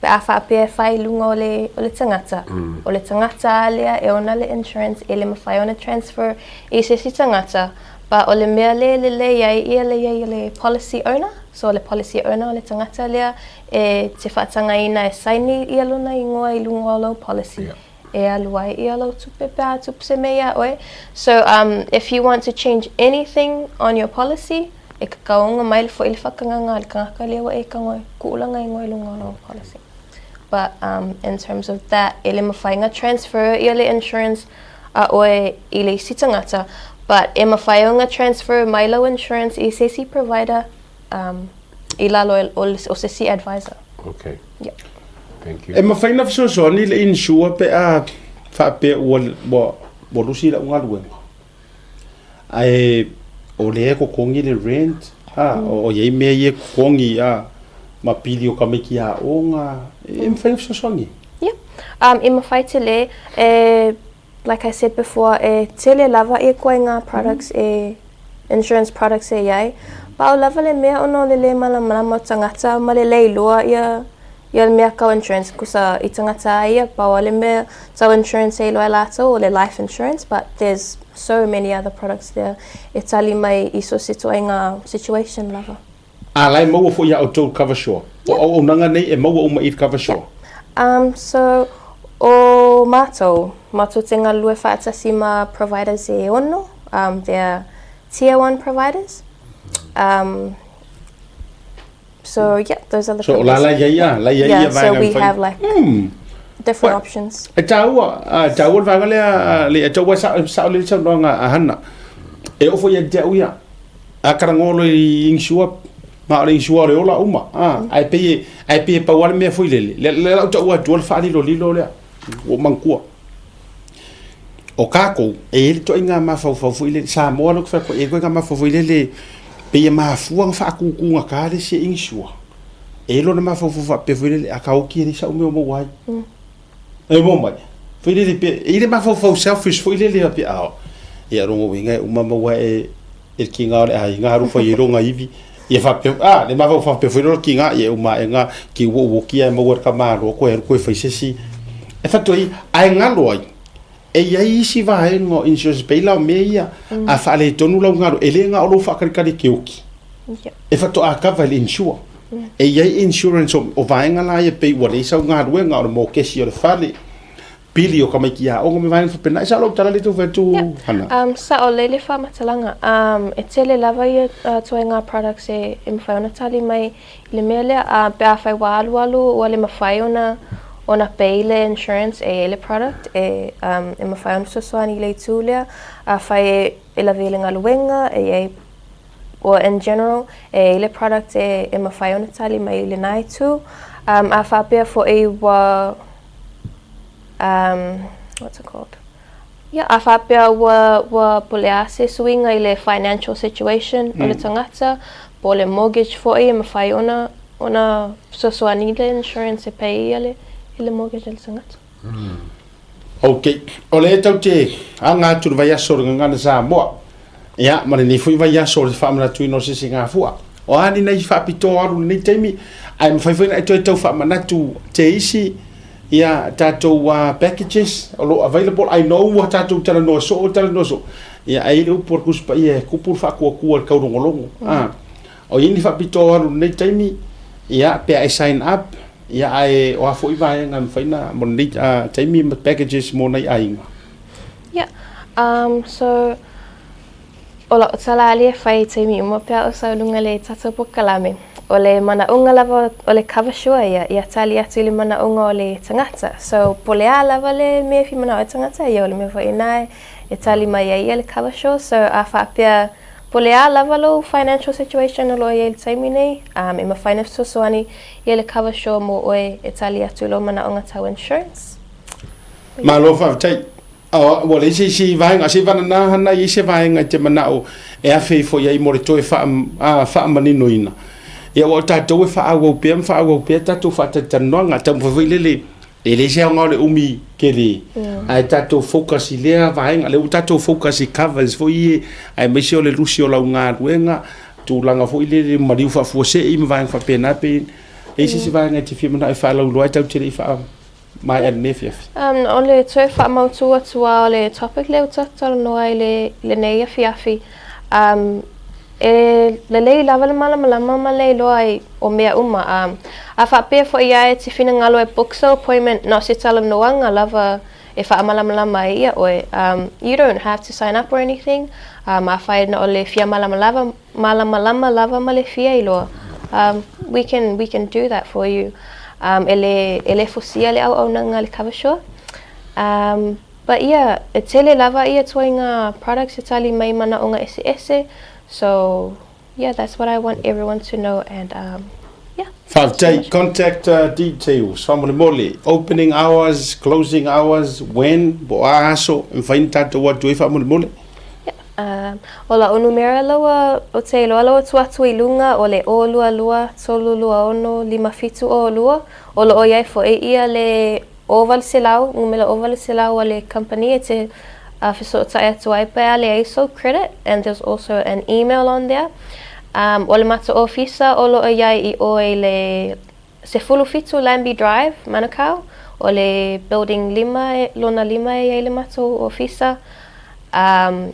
Pe a faapea e fai i luga o le, o le tagata, o le tagata lava lea e ona le insurance e le mafai ona transfer i se isi tagata, but o le mea lea e lelei ai ia le i ai o le policy owner, so o le policy owner o le tagata lea e te faatagaina e saini ia lona igoa i luga o lou policy e alu ai ia lou tupe pe a tupu se mea iā ʻoe. So um if you want to change anything on your policy, e kakaoga mai foi le faatagaga a le tagata lea ua e tago e kuu lana igoa i luga o lou policy. But um in terms of that, e le mafai ona transfer ia le insurance a ʻoe i le isi tagata, but e mafai ona transfer mai lau insurance i se isi provider um i lalo o se isi advisor. Okay. Yeah. Thank you. E mafai ona fesoasoani le insure pe a faapea ua ua ua lusi lau galuega ae o lea e totogi le rent a o i ai mea ia e totogi a ma pili o tamaiti aoga e mafai ona fesoasoani. Yeah. Um, e mafai tele, e, like I said before, e tele lava ia ituaiga products e, insurance products e i ai. Pau lava le mea ona o le lē malamalama o tagata ma le lē iloa ia ia le mea tau insurance kusa i tagata a ia pau a le mea tau insurance e iloa e latou o le life insurance but there's so many other products there e tali mai i so se ituaiga situation lava. A la e maua foi ia outou cover sure. O auaunaga nei e maua uma i le cover sure. Um so o matou, matou te galulue faatasi ma providers e ono, um they're tier one providers. Um so yeah, those are the So o la la ia ia, la ia ia Yeah, so we have like different options. E taua, a taua le vaega lea le e taua sa sa le saunoaga a Hana. E oo foi ia te au ia. A karangolo i insure ma o le insure o le ola uma. A ae pei e ae pei e pau lava le mea foi lele. Le le lau taua atua le faalilolilo lea. Ua ou manatua. O kākou, e i ai le ituaiga mafaufau foi lele, Samoa lea ou te fai atu ai, e i ai le ituaiga mafaufau foi lele, pei e mafua ona faatutugata le isi e insure. E i ai lona mafaufau faapea foi lele, a ka oti e leai sau mea o maua ai. E maua mai. Foi lele pe, e i ai le mafaufau selfish foi lele faapea, a, ia lona uiga e uma maua e, e le kiga o le aiga alu fai ai lona ivi. Ia faapea, a, le mafaufau faapea foi lea o le kiga, ia e uma ae ga, ki ua uoki ae maua e le tamaloa koe alu koe fai se isi. E fatu ai, ae galo ai, e i ai isi vaega o insurance pei la o mea ia, a faaletonu lau galu, e le na o lou faakalikali ke oki. E faatoa kava i le insure. E i ai insurance o, o vaega la ia pei ua leai sau galuega o le mokesi o le fale, pili o tamaiti aoga ma vaega faapena. E sao lou tala lea e tau fai atu, Hana? Um, sao lelei le faamatalaga. Um, e tele lava ia uh, ituaiga products e, e mafai ona tali mai i le mea lea. Uh, pe afai ua alualu ua le mafai ona ona pay le insurance e i ai le product e, um, e mafai ona fesoasoani i le itu lea. Afai e, e lavea i le galuega, e i ai or in general, e i ai le product e, e mafai ona tali mai i lena itu. Um, a faapea foi ua, um, what's it called? Yeah, a faapea ua, ua po o le a se suiga i le financial situation o le tagata, po o le mortgage foi e mafai ona, ona fesoasoani le insurance e pay ia le, i le mortgage a le tagata. Ok, o lea tou te aga atu i le vaiaso o le Gagana Samoa, ia, ma lenei foi vaiaso o le faamanatuina o se isi gafua. O a ni nai faapitoa alu i lenei taimi, ae mafai foi ona e toe tau faamanatu te isi ia tatou uh, packages o lo o available. I know ua tatou talanoa soo, talanoa soo. Ia, ae i ai le upu a le Tusi Paia e kupu le faatuatua i le taulogologo. Ah, o i ai ni faapitoa alu i lenei taimi, ia, pe a e sign up, Ia, ae o a foi vaega e mafai ona mo lenei taimi ma packages mo nai aiga? Ia, um, so, o lau tala ali e fai i taimi uma pea o sau luga le tatou polokalame. O le manaʻoga lava o le cover sure ia, ia tali atu i le manaʻoga o le tagata. So, po o le a lava le mea e fia manaʻo ai le tagata, ia o le mea foi lena e tali mai ai ia le cover sure. So, a faapea po o le a lava lou financial situation o lo o i ai i le taimi nei, um, e mafai ona fesoasoani Ia le cover sure mo oe e tali atu i lou manaoga tau insurance. Malo faafetai. Ua leai se isi vaega, se vanana hana i ai se vaega i te manao e afe ifo i ai mo le toe faamaninoina. Ia ua o tatou e faaauau pea ma faaauau pea tatou faatalatalanoaga, taumafai foi lele, e leai se aoga o le umi tele, ae tatou focus i lea vaega, lea ua tatou focus i covers foi ia, aemaise o le lusi o lau galuega, tulaga foi lele maliu faafuasei ma vaega faapena, pei E i se isi vaega e te fia manao e faalauiloa ai tatou te le i faamaea lenei afiafi? Um, o le toe faamautu atu lava o le topic lea ua tatou talanoa ai le, lenei afiafi. Um, e lelei lava le malamalama ma le iloa ai o mea uma. Um, a faapea foi lava e te finagalo e book sou appointment na o se talanoaga lava e faamalamalama ai ia oe. Um, you don't have to sign up or anything. Um, afai na o le fia malamalama, malamalama lava ma le fia iloa, um, we can, we can do that for you. Um, e le, e le fosia le auaunaga a le Coversure. Um, but yeah, e tele lava ia tuaiga products e tali mai manaoga eseese. So, yeah, that's what I want everyone to know and um, yeah. Faafetai. Contact details faamolemole, opening hours, closing hours, when, po o a aso e mafai ona tatou atu ai faamolemole. Yeah, o la'u numera laua ou te iloa laua tuu atu i luga o le 0 2 2 3 2 6 5 7 0 2, o lo'o i ai fo'i ia le 800, numera 800 a le company e te fesootai atu ai pe a leai sou credit and there's also an email on there. Um, o le matou ofisa o lo'o i ai i ʻō i le 17 Lambie Drive, Manukau, o le building lima, lona lima e i ai le matou ofisa. Um,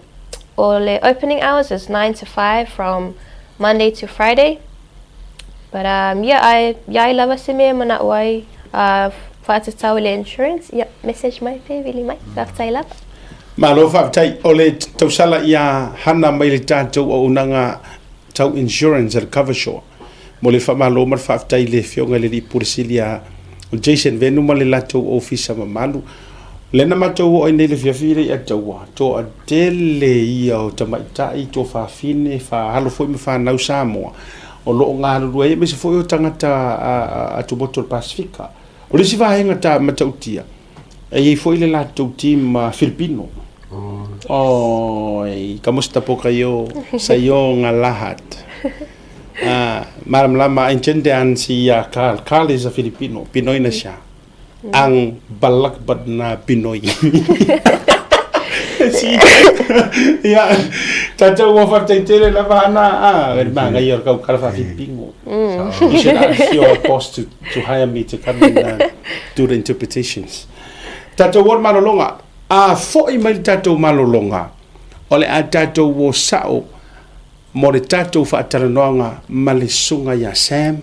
o le opening hours is 9 to 5 from Monday to Friday. But um, yeah, I, iai lava se mea e mana'o ai faatatau i le insurance, ia, message mai pe vili mai. Faafetai lava. Malo faafetai. O le tausala ia hana mai le tatou auaunaga tau insurance a le Coversure. Mo le faamalo ma le faafetai i le Afioga i le Alii Pule Sili ia Jason Venu ma le latou ofisa mamalu. Lea na matou oo ai nei i le afiafi lea i Ataua, toatele ia o tamaitai, tuafafine, faalo foi ma fanau Samoa o lo o galulue ai, aemaise foi o tagata atumotu o le Pasefika. O le isi vaega ta matautia, e i ai foi le latou team Filipino. Oi, kamusta po kayo sa iyong lahat? Malamalama, intindihan si Carl. Carl is a Filipino, Pinoy na siya. Ang balakbad na Pinoy. Si, ia, tatou ua faafetai tele lava ana, ah, e magaia o le kaukala faa-Filipino. You should ask your boss to, to hire me to come and do the interpretations. Tatou o le malologa, a fo'i mai le tatou malologa, o le a tatou o sa'o mo le tatou faatalanoaga ma le susuga ia Sam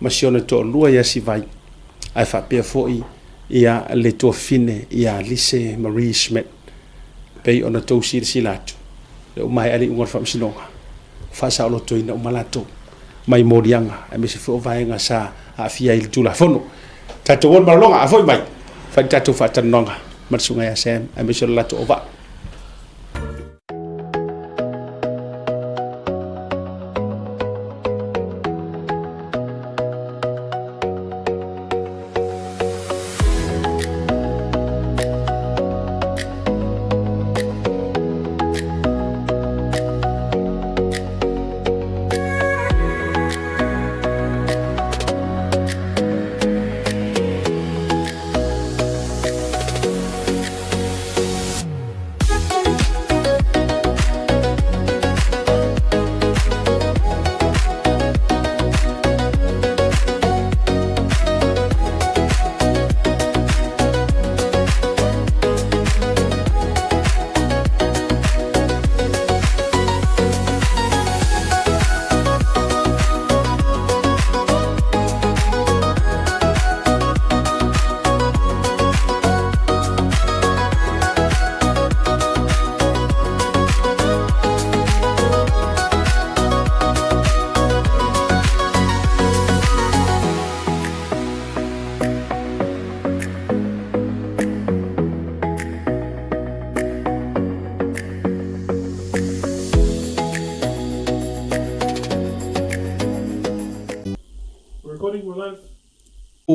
ma si ona toalua ia Sivai, ae faapea foi ia le tuafafine ia Lise Marie Schmidt. Pei ona tou silasila atu, le uma ae le iuga o le faamasinoga, faasaolotoina uma latou mai moliaga aemaise foi o vaega sa aafia ai le Tulafono. Tatou o le malologa, a foi mai, fai le tatou faatalanoaga ma le susuga ia Sam aemaise o le latou auvaa.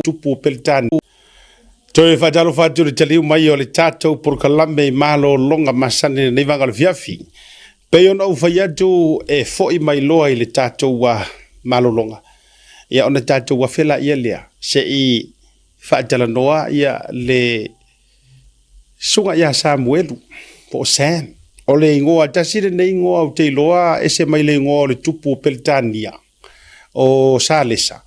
Tupu o Peretania. Toe faatalofa atu i le taliu mai o le tatou polokalame i malologa masani i lenei vaega o le afiafi. Pei ona ou fai atu e foi mai loa i le tatou malologa, ia ona tatou afe laia lea se i faatalanoa ia le Susuga ia Samuelu po o Sam. O le igoa tasi lenei igoa ou te iloa ese mai le igoa o le tupu o Peretania o Salesa.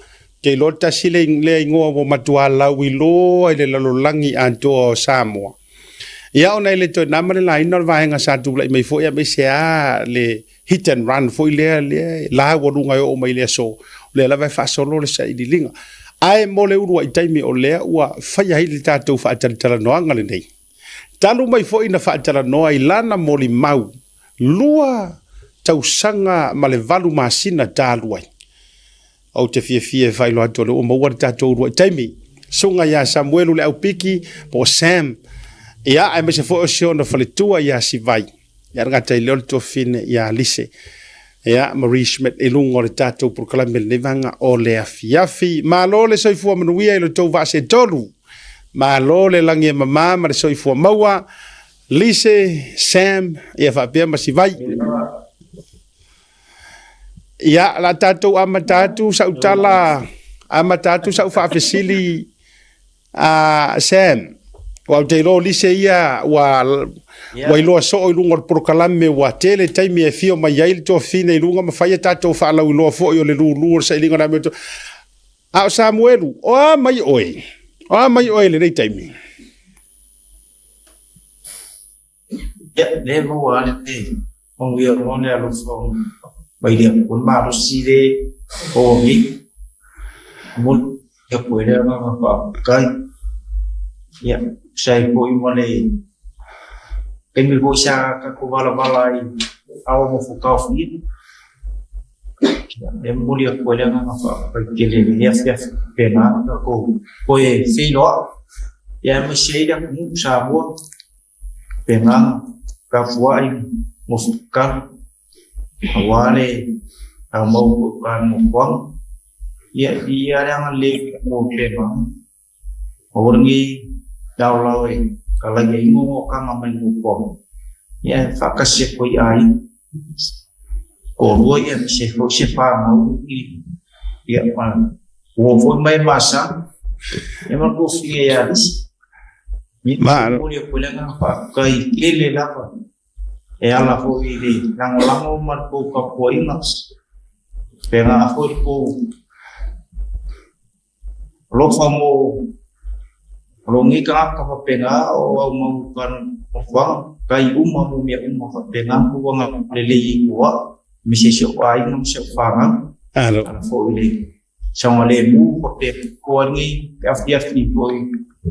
Te iloa tasi le lea igoa ua matua lauiloa i le lalolagi atoa o Samoa. Ia ona e le toe na ma le laina o le vaega sa tulai mai foi aemaise lava le hit and run foi lea lea laualuga e oo mai i le aso, o lea lava e faasolo le sailiiliga. Ae mo le uluai taimi o lea ua faia ai le tatou faatalatalanoaga lenei. Talu mai foi na faatalanoa i lana molimau 2 tausaga ma le 8 masina talu ai. Ou te fiafia e faailoa atu o lea ua maua le tatou uluai taimi. Susuga ia Samuelu Le Aupiki po o Sam, ia aemaise foi o si ona faletua ia Sivai, ia le gata i lea o le tuafafine ia Lise, ia Marie Schmidt i luga o le tatou polokalame i lenei vaega o le afiafi. Malo le soifua manuia i lo outou vaa se tolu. Malo le lagi e mama ma le soifua maua. Lise, Sam, ia faapea ma Sivai. Ia, la tatou amata atu sau tala, amata atu sau faafesili a Sam. Ua ou te iloa o Lise ia ua, ua iloa soo i luga o le polokalame ua tele taimi e fio mai ai le tuafafine i luga ma fai a tatou faalauiloa foi o le lulu o le sailiga o le amiotonu. A o Samuelu, o a mai oe? O a mai oe i lenei taimi? Ia, lea e maua lava le manuia o le alofa mai le Atua, le malosi le o nei. Momoli atu ai le agaga faafetai. Ia, tusa ai foi ma le taimi foi sa tatou valavala ai ao nofo taofia. Ia, e momoli atu ai le agaga faafetai tele i lenei afiafi faapena ona tatou toe feiloai. Ia, aemaise ai le atunuu Samoa. Penga, tapuai, mofutalo, aua le aumau foi o ka nofoaga. Ia, i ia le agalelei o Penga, aua lenei laolao e kalai ai gogokaga mai le nofoaga, ia e faatasi atu ai i aiga toalua ia aemaise ai foi se fanau ia ma uo foi ma e masani, ia ma le tuafafine ia Lisa. Malo. Momoli atu ai le agaga faafetai tele lava e ala foi i le lagolago ma le tou tapuaiga, pena foi le tou alofa mo lou nei tagata faapena o au mau nofoaga, tai uma mo mea uma faapena ma tou agalelei ai tua, aemaise si ou aiga ma si ou fanau. Malo. Ala foi i le saogalemu faapea koa lenei afiafi foi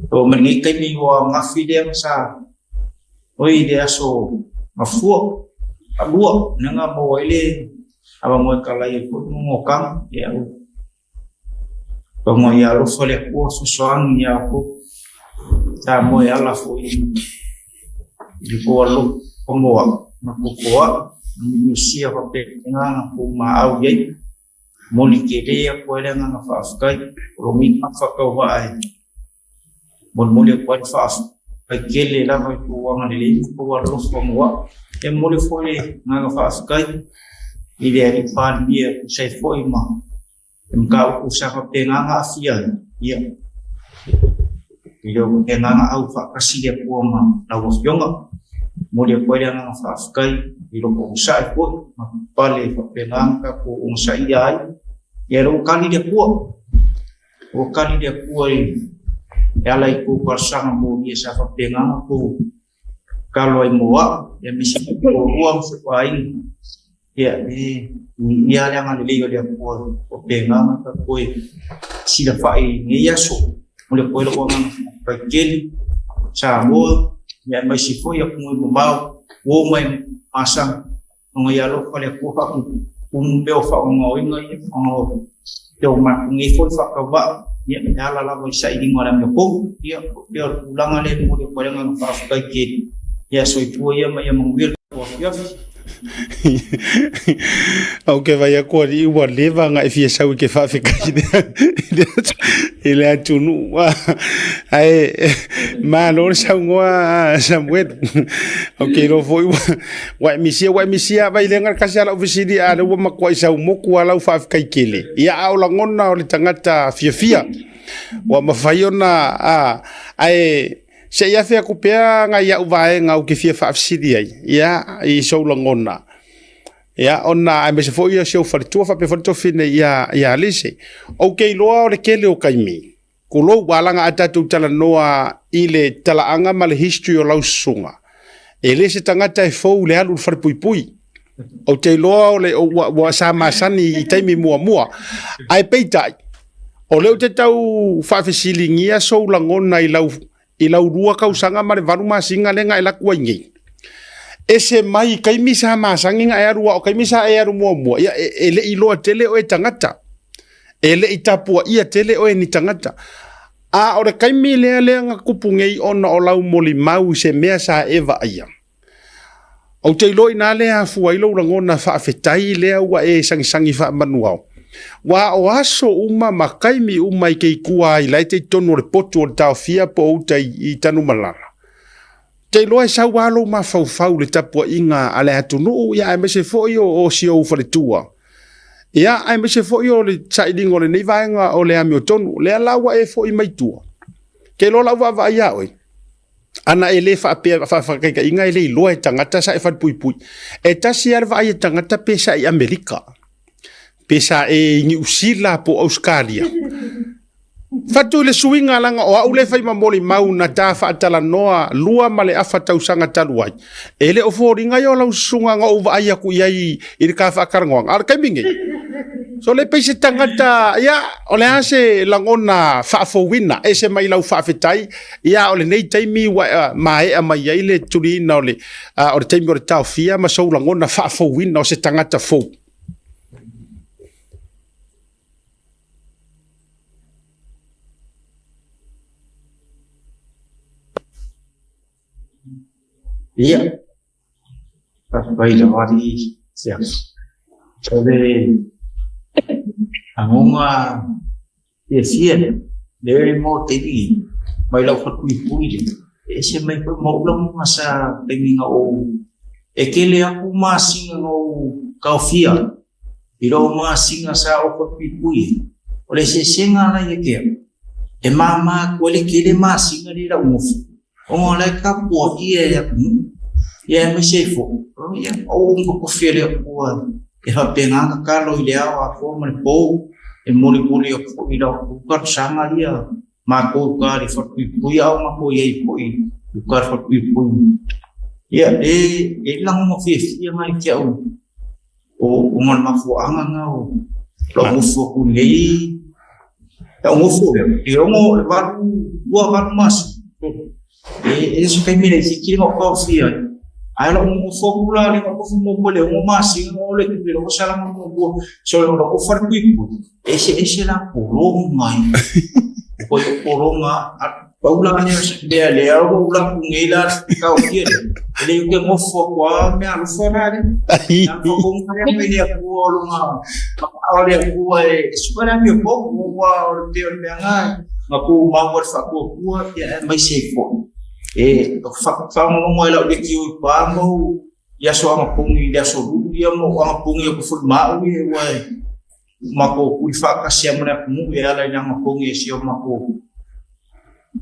o ma lenei taimi ua gafi lea ma sa oi le aso mafua alua lena maua ai le avanoa e kalai ai foi gogokaga ia tonga ia alofa le Atua fesoasoani ia outou Samoa e ala foi i le tou alofa moa ma tou toa'a minusia faapena na tou maau i ai. Momoli tele atu ai le agaga faafetai o lo nei faatauvaa e molimoli atu ai le faafetai tele lava i tou agalelei ma tou alofa mo au. E momoli foi le agaga faafetai i le Alii Palemia e tusa ai foi ma le mataupu sa faapena ona aafia ai, ia, e le o faapena ona au faatasi le Atua ma lau Afioga. Momoli atu ai le agaga faafetai i loko onosai foi ma pale faapena ona tatou onosaia ai. Ia lea ua kali le Atua, ua kali le Atua i e ala i tou talosaga molia sa faapena ona tou tatalo ai mo au, ia aemaise foi toalua ma si ou aiga. Ia, e viia le agalelei o le Atua faapena ona tatou toe silafai i lenei aso. Momoli atu ai lou agaga faafetai tele Samoa, ia aemaise foi atunuu mamao ua oo mai masani ona ia alofa le Atua faatumu pea o faaaogaina ia ona o te o matou nei foi faatauvaa ia e ala lava i sailiga o le amiotonu. Ia, pei o le tulaga lea e momoli atu ai le agaga faafetai tele. Ia soifua ia ma ia manuia le tatou afiafi. Ou ke vai atu alii ua leva ona e fia sau i ke faafetai i le atunuu. Ae malo le saunoa Samuelu. Ou te iloa foi ua e misia, ua e misia lava i le aga kasi a lau fesili a lea ua matuai sau motu a lau faafetai tele. Ia a o lagona o le tagata fiafia ua mafai ona ae Se i afe atu pea nai au vaega ou te fia faafesili ai, ia, i sou lagona. Ia, ona aemaise foi o si ou faletua faapea foi le tofine ia, ia Alise. Ou te iloa o le tele o taimi, tulou, ua alaga a tatou talanoa i le talaaga ma le history o lau susuga, e le se tagata e fou i le alu i le falepuipui. Ou te iloa o le, ua, ua, sa masani i taimi muamua. Ae peitai, o lea ou te tau faafesiligia sou lagona i lau i lau 2 tausaga ma le 8 masina lea na e alu atu ai nei, ese mai i taimi sa masani na e alu, a o taimi sa e alu muamua, ia e le i iloa tele oe e tagata. E le i tapuaia tele oe e ni tagata. A o le taimi lea lea na tupu nei ona o lau molimau i se mea sa e vaaia, Ou te iloa inā lea afua ai lou lagona faafetai lea ua e sagisagi faamanuao. Aua o aso uma ma taimi uma i te i tua ai la e te i totonu o le potu o le Taofia po o uta i Tanumalala. Ou te iloa e sau lava lou mafaufau i le tapuaiga a le atunuu ia aemaise foi o si ou faletua. Ia aemaise foi o le sailiga o lenei vaega o le amiotonu. Lea la ua e foi mai tua. Ou te iloa o lau vaavaai ia oe, Ana e le faapea faataitaiga e le iloa e tagata sa e falepuipui. E tasi lava le vaai a tagata pe sa i Amerika, pe sa e i Niu Sila po o Ausetalia. Fatu i le suiga leaga o au lea e fai ma molimau na ta faatalanoa 2.5 tausaga talu ai. E le o foliga ia o lau susuga na ou vaai atu i ai i le ta faatalanoaga. A o le taimi nei, so le pei se tagata, ia, o le a se lagona faafouina, ese mai lau faafetai, ia, o lenei taimi ua maea mai ai le tuliina o le, o le taimi o le taofia ma sou lagona faafouina o se tagata fou. Ia, faafetai lava alii Siaki. O le agoga fiafia lea, lea mo taimi mai lau falepuipui lea, e ese mai foi ma ou lagona sa taimi na ou, e tele aku masina na ou taofia i lou masina sa ou falepuipui ai. O le eseesega la ia te au, e māmā atu ai le tele masina lea i lau nofo, Ona o la e tapuaia e le atunuu, ia aemaise ai foi, ia, o ou tofi e le Atua e faapena ona tatalo i le ao atoa ma le pou, e molimoli atu foi i la outou talosaga ia matou i uta i le falepuipui, a o matou i ai foi i uta i le falepuipui. Ia, e i ai le lagona fiafia lena ia te au, ona o le mafuaaga lena o lou nofo atu i lenei, lou nofo lea, e ono, e valu, lua valu masina, e le o se taimi laitiiti lena o taofia ai. Ae lou nofo atu la lea na nofo muamua i le 6 masina na oo lea i le salaga muamua, so o lou falepuipui, e eseese la pologa ia. Oi o pologa, pau la lea o se mea lea ua ou alu atu nei la taofia lea, e le ou te nofo atu lava mea alofa la lea. Na whakonga lea mai le Atua o lona whakao le Atua e sua le amiotonu, ua o le pei o le mea na, na tuu mau e le whaatuatua, ia aemaise ai foi. E whaalongo ai lau lekiō i pā mau i aso agapogi i le aso lulu ia ma ou agapogi atu foi ma au ia ua e matou hui faatasi ai ma le atunuu e ala i le agapogi e si o matou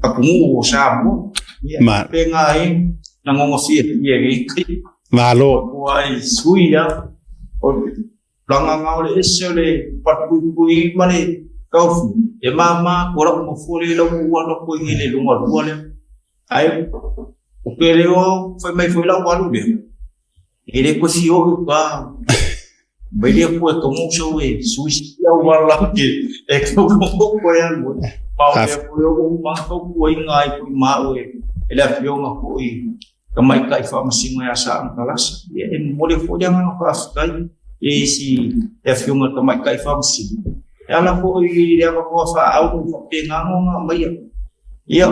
atunuu o Samoa. Ia, Ma. faapena ai lagona fiafia i lenei taimi. Malo. Ua ai sui lava. O le tulaga o le ese o le falepuipui ma le taofi, e mama atu o lau nofoa lea i lau ua alu atu ai nei i le luga lua lea. Ae o ke leo fai mai foi lau alu lea, e le koe fia oo i uka mai le koe togo sau e sui sia auala ke e kau koe alu ai. Ma o mea foi o ua uma tautuaina ai foi ma au e le afioga foi Tamaitai Faamasino ia Saana Kalasa. Ia, e momoli foi le agaga faafetai i isi le afioga i le Tamaitai Faamasino. E ala foi i le avanoa faaauno ua faapena ona aumaia. Ia,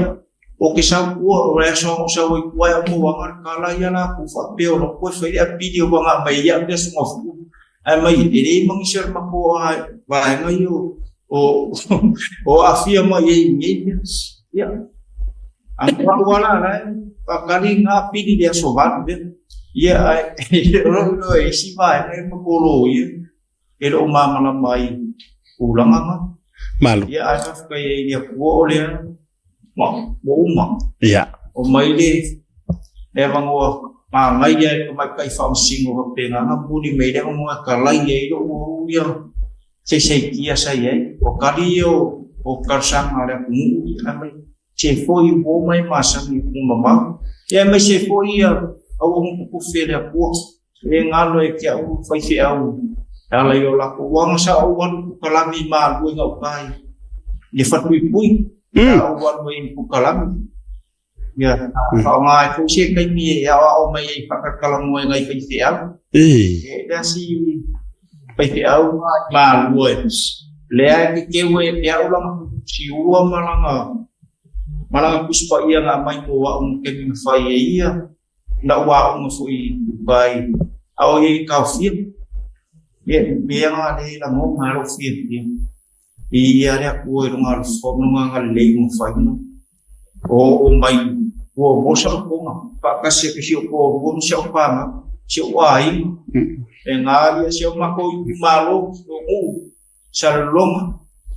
o ke sau tua, o le aso o sau ai tua e au mauaga le tala ia latou faapea o loko e fai le apili o vanga mai ia le aso mafu. Ae mai, e le manisi o le matou vaega ia o o aafia mai ai i nei mea. Ia, a o au la la e faatali ngā apili i le aso 8 lea. Ia, ae o lou iloa e isi vaega e matou loia e le o malamalama ai i tulaga na. Malo. Ia, ae faafetai ai i le Atua o lea ua uma. Ia. O mai le avanoa. Manaia e le tamaitai faamasino faapena na momoli mai ai le avanoa e talai ai lou au ia saisaitia sa i ai. O tali ia o talosaga a le atunuu ia ae se foi ua oo mai masani i atunuu mamao. Ia aemaise foi ia auauna totofi a le Atua e le galo ia te au faifeau e ala i o latou aga sa ou alu i pukalami i Malua i gauta i le falepuipui sa ou alu ai i pukalami. Ia, faaaoga ai foi se taimi e aoao mai ai faatalatalanoa i nai faifeau. E lea si faifeau i Malua e lea e teteu ai e au lana siua ma lana ma lana Tusi Paia na aumai mo au ma taimi na fai e ia na ou aoga foi i uka i a o ia i taofia. Ia, mea na lea e lagona ai lou fiafia i ia le Atua i lona alofa ma lona agalelei ua mafai ona oo mai ua maua sau toga faatasi atu si ou toalua ma si au fanau, si ou aiga, e na ia si o matou itumalo, o nuu, Salelologa,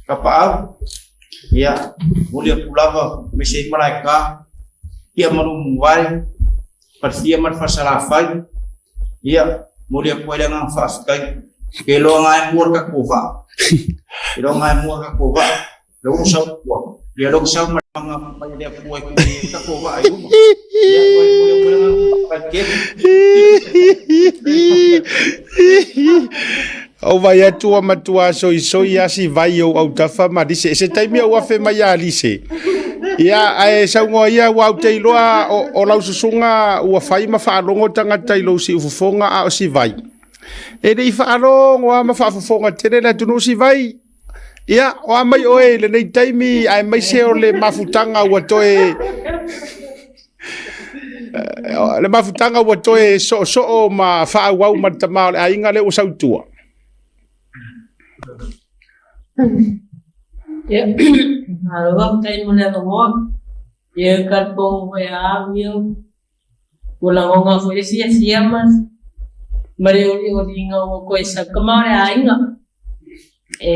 Tapaau, ia, momoli atu lava aemaise ai Malaeta, Tia ma Lumuvae, Falefia ma le Falesalafai, ia, momoli atu ai le agaga faafetai. Ke loa nga e mua le tatou vaa. Ke loa nga e mua le tatou vaa. Lea ua sau ua, lea ua sau ma le mai le Atua e tuli ai le tatou vaa i luma. Ia, momoli atu ai le agaga faafetai tele. Ou vai atu ua matua soisoi lava si vai i ou autafa ma Lise. I se taimi ou afe mai ia Lise. Ia, ae saunoa ia ua ou te iloa o, o lau susuga ua fai ma faalogo tagata i lou siufofoga a o si vai. E le i faalogo lava ma faafofoga tele le atunuu si vai. Ia, o a mai oe i lenei taimi aemaise o le mafutaga ua toe le mafutaga ua toe soosoo ma faaauau ma le tama o le aiga lea ua sau i tua. Ia, malo faafetai mo le avanoa. Ia, e talitonu foi a au ia, ua lagona foi le fiafia ma ma le olioliga ua toe sau tama o le aiga. E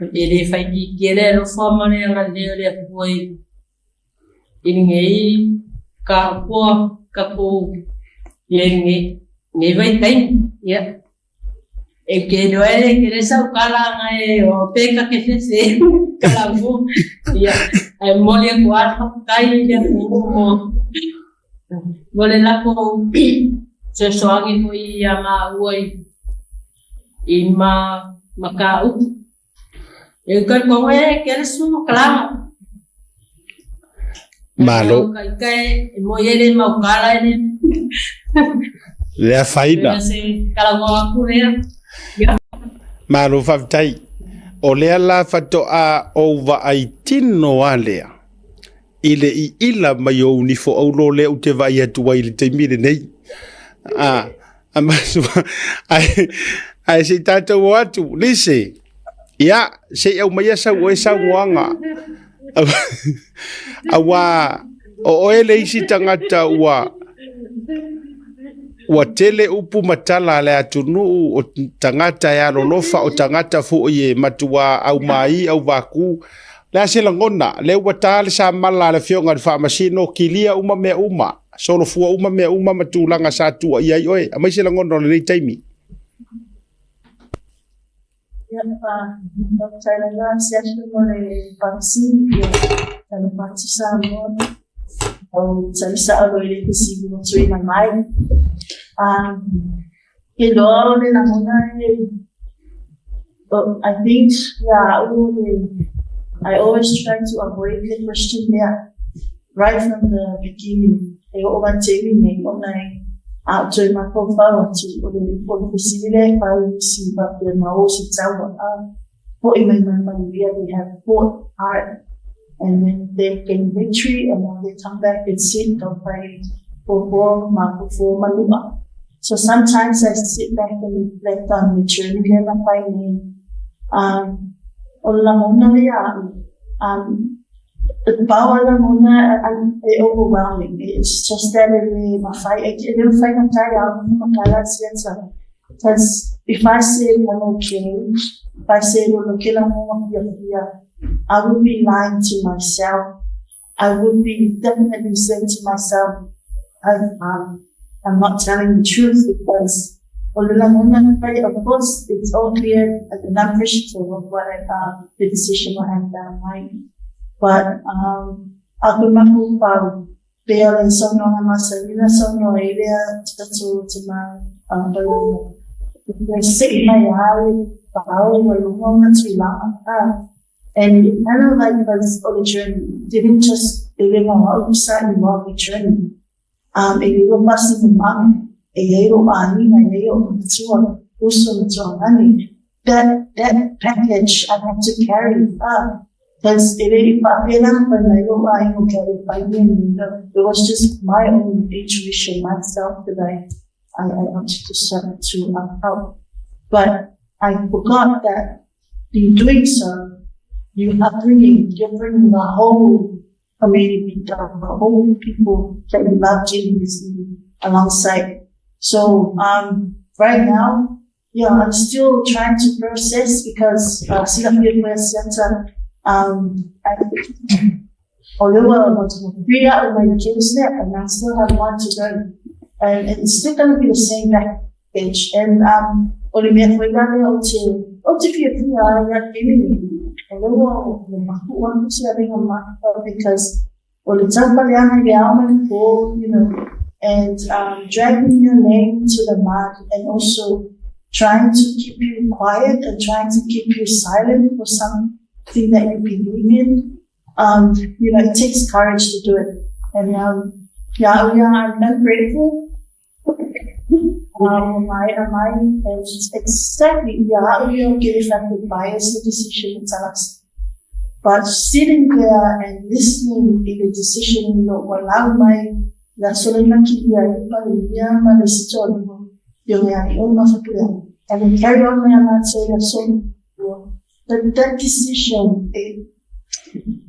e le faitiitia le alofa ma le agalelei o le Atua i i lenei taupua tatou i ai i lenei vaitaimi. Ia, e te iloa e le tele sau tala agai o pe ta te fefe kalamu. Ia, ae momoli atu lava le faafetai i le atunuu mo mo le latou fesoasoani foi ia maua i i ma mataupu. E talitonu e tele sulu kalama. Malo. E moi e le mau kala e le. Le afaina. Se kalama aku lea. Malo faafetai. O lea la faatoa ou vaai tino a lea i le iila mai o ou nifo aulo lea ou te vaai atu ai i le taimi lenei. A, a masua, ae, ae se i tatou o atu, Lise, ia, se i aumaia sau oe saunoaga. Auā, o oe le isi tagata ua, ua tele upu ma tala a le atunuu o tagata e alolofa, o tagata foi e matuā aumai, auvākū. Le a se lagona, lea ua ta le samala a le Afioga i le Faamasino, kilia uma mea uma, solofua uma mea uma ma tulaga sa tuuaia ai oe. Aumai se lagona o lenei taimi. Ia, faafetai lava Asiasi mo le vaccine, ia, talofa atu Samoa. Au tali sao loa i le fesili ua tuuina mai. Ke loa o le lagona e I think ia au o le I always try to avoid le question lea right from the beginning e oo mai taimi nei ona e a ou toe mafaufau atu o le o le fesili lea e fai isi faapea ma o se taua a hoʻi mai ma le manuia they have fought hard and then they gain victory and now they come back and sit taumafai fofo ma fofo manua. So sometimes I sit back and reflect on the journey lea na fai nei. Um, o le lagona lea aʻu, um, pau a lagona e overwhelming. It's just that e le mafai, e le mafai na tali au ma kala siata. Because if I say I'm okay, if I say lo ke la mo fia, I would be lying to myself. I would be definitely saying to myself, I, um, I'm not telling the truth because o le lagona of course, it's all clear and I'm appreciative of what I, the decision I had down mai. But, a ku mafaufau, pei o le saunoaga masani na saunoa ai lea tatou tama Paulina. E seʻi mai lava le pao ma luga o na tulaga a. And it kind of like was o le journey. Didn't just e le na o au sa i wa le journey. Um, e le pasi ni mama, e iai lou aiga, e iai o'u matua, uso ma tuagani. That, that package I had to carry up. Because e le i faapena fai mai lou aiga o ke alu pai mea nei, no. It was just my own intuition, myself that I, I, I wanted to start to help. But I forgot that in doing so, you are bringing, you're bringing the whole community, the whole people that you love genuinely alongside. So um, right now, yeah, I'm still trying to process because silafia Center, um, I, although I want to three out of my kids there, and I still have one to go. And it's still going to be the same package. And um, o le mea foi la lea ou te, ou te fiafia ai ia taimi nei, o lea ua ua makuʻu atu se avega maka because o le taupaleaga i le ao ma le pō, you know, and um, dragging your name to the mud and also trying to keep you quiet and trying to keep you silent for something that you believe in. Um, you know, it takes courage to do it. And um, yeah, yeah, I'm, I'm grateful mai a mai and exactly yeah we don't give affected bias the decision itself. But sitting there and listening in the decision no walau mai la sole maki ia i pa le ia ma le sitoli yo me ai o ma fakuya. And then carry on mai ana te ya so but that decision it,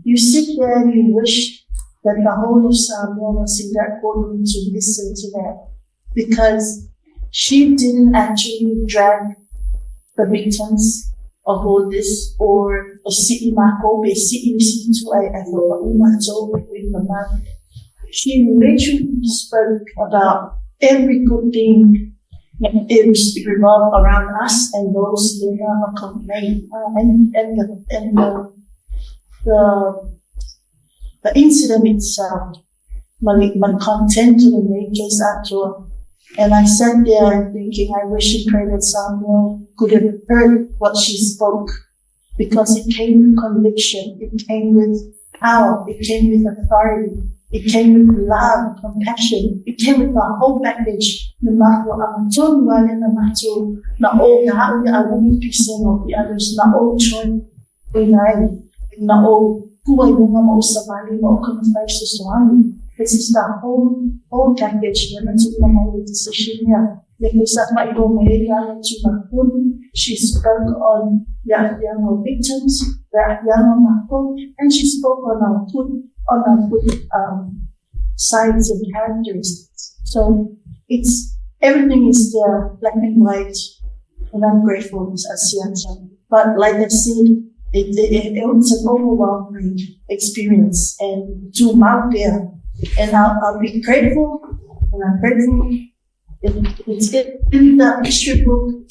you sit there and you wish that the whole of Samoa was in that courtroom to listen to that because she didn't actually drag the victims of all this or o si'i mākou pe si'i isi itu ai ai whakaū mātou i the man. She literally spoke about every good thing it was revolved around us and those who have complained and, and, the, and the, the, the incident itself ma ma content to the case atoa. And I sat there thinking, I wish and pray that Samuel could have heard what she spoke because it came with conviction, it came with power, it came with authority, it came with love, compassion, it came with the whole package. Na matua amatonu ale na matou na o na au ia alu piseno the others na o join inai na o kua i lunga ma o savali ma o kana whai sosoani. This is the whole whole package na na mai le decision ia. Le ko sa mai o mai ia na tuna kunu. She spoke on the young victims, the young mako, and she spoke on our good, on our good um, sides and characteristics. So it's everything is there, black and white, and I'm grateful as Siata. But like I said, it, it, it, it's an overwhelming experience and to mount there. And I'll, I'll be grateful, and I'm grateful. It, it's in the history book,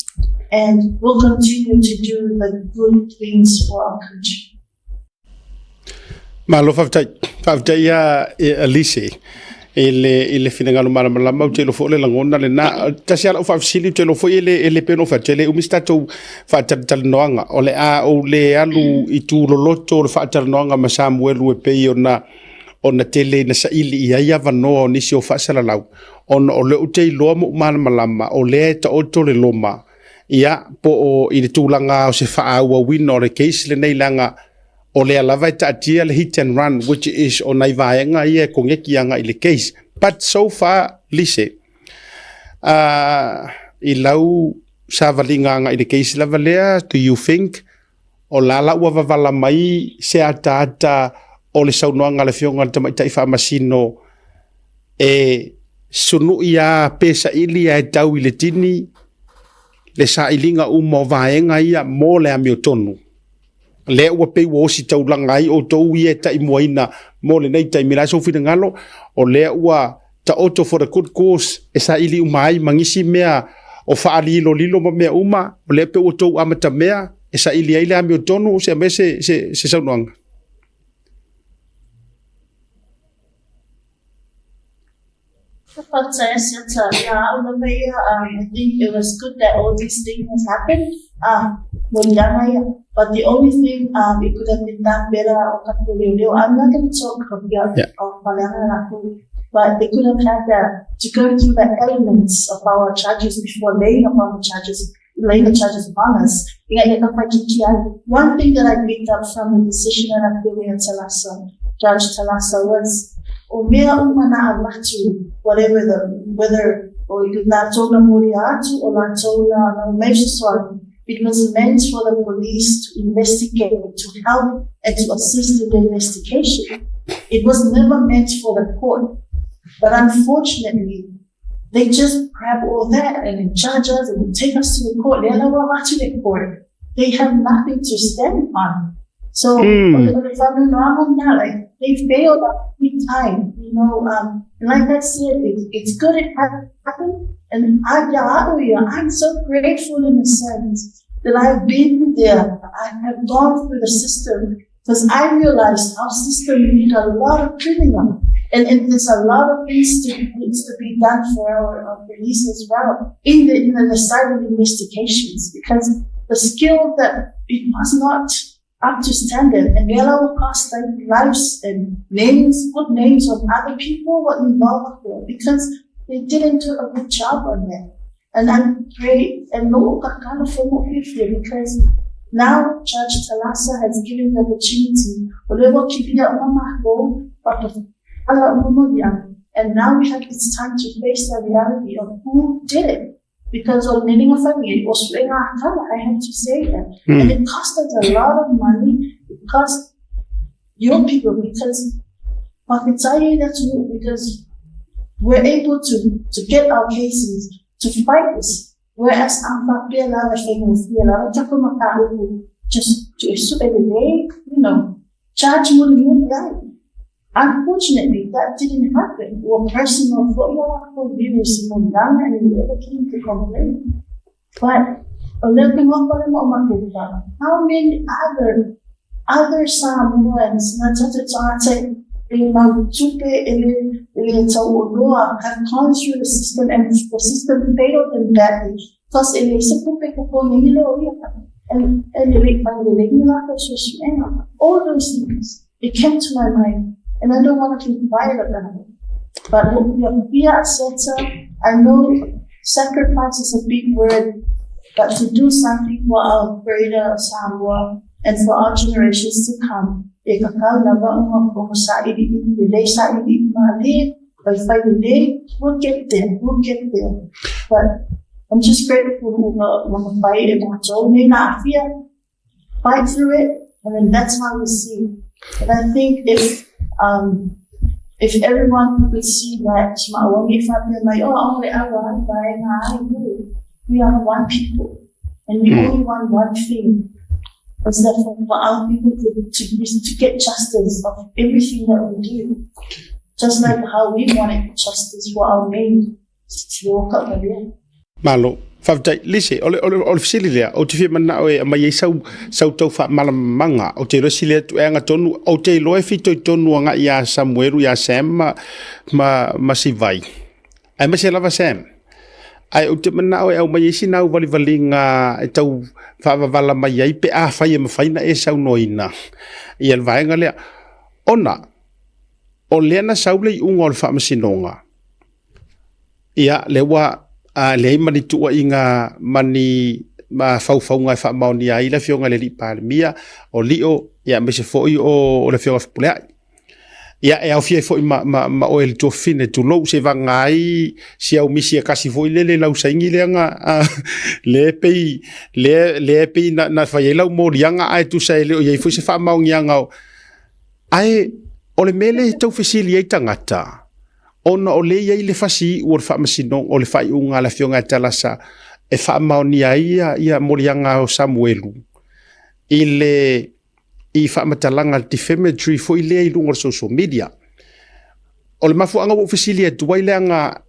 and we'll continue to do the good things for our country. Malo faafetai. Faafetai ia e Alice i le i le finagalo malamalama ou te iloa foi o le lagona lena. Tasi lava lau faafesili ou te iloa foi e le e le pei ona ou fai atu e le umi se tatou faatalatalanoaga. O le a ou le alu i tūloloto o le faatalanoaga ma Samuelu e pei ona ona tele ina saili i ai avanoa o nisi o faasalalau ona o lea ou te iloa ma ou malamalama o lea e taoto le loma ia po o i le tulaga o se faaauauina o le case lenei leaga o lea lava e taatia le hit and run which is o nai vaega ia e koneki agai i le case. But so far lise, i lau savaliga agai i le case lava lea, do you think o la la ua wavala mai se ataata o le saunoaga a le Afioga i le Tamaitai Faamasino e sunu'i a pe saili ae tau i le tini le sailiga uma o vaega ia mo le amiotonu? Lea ua pei ua osi taulaga ai outou ia e taimuaina mo lenei taimi. O le a sou finagalo? O lea ua taoto for the good cause e saili uma ai ma nisi mea o faalilolilo ma mea uma, o lea pe ua outou amatamea e saili ai le amiotonu se aumai se, se, se saunoaga. I think it was good that all these things has happened. But the only thing it could have been done better I'm not going to talk about yeah. but they could have had that to go through the elements of our charges before laying upon the charges, laying the charges upon us. One thing that I picked up from the decision that I'm doing at Talasa, Judge Talasa, was o mea uma na avatu, whatever the, whether o lātou na mori atu o lātou na na mei it was meant for the police to investigate, to help and to assist in the investigation. It was never meant for the court. But unfortunately, they just grab all that and charge us and take us to the court. They have nothing to stand on. So, mm. they failed big time. You know, um, and like I said, it, it's good it happened. And I, I'm so grateful in a sense that I've been there. I have gone through the system because I realized our system needs a lot of cleaning up. And, and there's a lot of things to, needs to be done for our, our police as well in the, in the side of investigations because the skill that it was not up to standard and they will cost like lives and names, good names of other people were involved there because they didn't do a good job on that. And I'm pray and no because now Judge Talasa has given the opportunity and now we have it's time to face the reality of who did it. Because of needing a family, I have to say that. Mm. And it cost us a lot of money. It cost your people because because we're able to, to get our cases to fight this. Whereas just to you know, charge Unfortunately, that didn't happen. Or personal and we came to complain. But how many other other Samoans have gone through the system and the system failed them badly. Because and all those things, it came to my mind. And I don't want to keep quiet about it. But I know sacrifice is a big word, but to do something for our greater Samoa and for our generations to come, e kakau lava o sa ili le sa ili ma le, by fighting day, we'll get there, we'll get there. But I'm just grateful fight through it, and then that's how we see. And I think if um, if everyone could see that, we are one people, and we only want one thing. Is that for our people to, to, to get justice of everything that we do. Just like how we wanted justice for our main to walk up again. Malo, faafetai. Lise, o le, o le, o le fesili lea, ou te fia manao e aumai ai sau, sau tau faamalamalamaga, ou te iloa sili atu e agatonu, ou te iloa e fitoitonu agai iā Samuelu, iā Sam ma, ma, ma Sivai. Aemaise lava Sam. Ae ou te manao e aumai ai sina auvalivaliga e tau faavavala mai ai pe afai e mafai ona e saunoaina ia le vaega lea. Ona, o lea na sau le iuga o le faamasinoga, Ia, lea ua leai ma ni tuuaiga ma ni faufauga e faamaonia ai le Afioga i le Alii Palemia, o Lio, ia, aemaise foi o le Afioga Fepuleai. Ia, e aofia ai foi ma, ma, ma oe le tuafafine, tulou, seivaga ai si au misi e kasi foi lele i lau saini lea na, lea e pei, lea, lea e pei na, na fai ai lau moliaga ae tusa e le o i ai foi se faamaoniaga o, ae o le mea lea e tau fesili ai tagata, Ona o lea e i ai le fasi iu o le faamasinoga, o le faaiuga a le Afioga ia Talasa e faamaonia ai ia moliaga o Samuelu i le i faamatalaga defamatory foi lea i luga o le social media. O le mafuaaga ua ou fesili atu ai leaga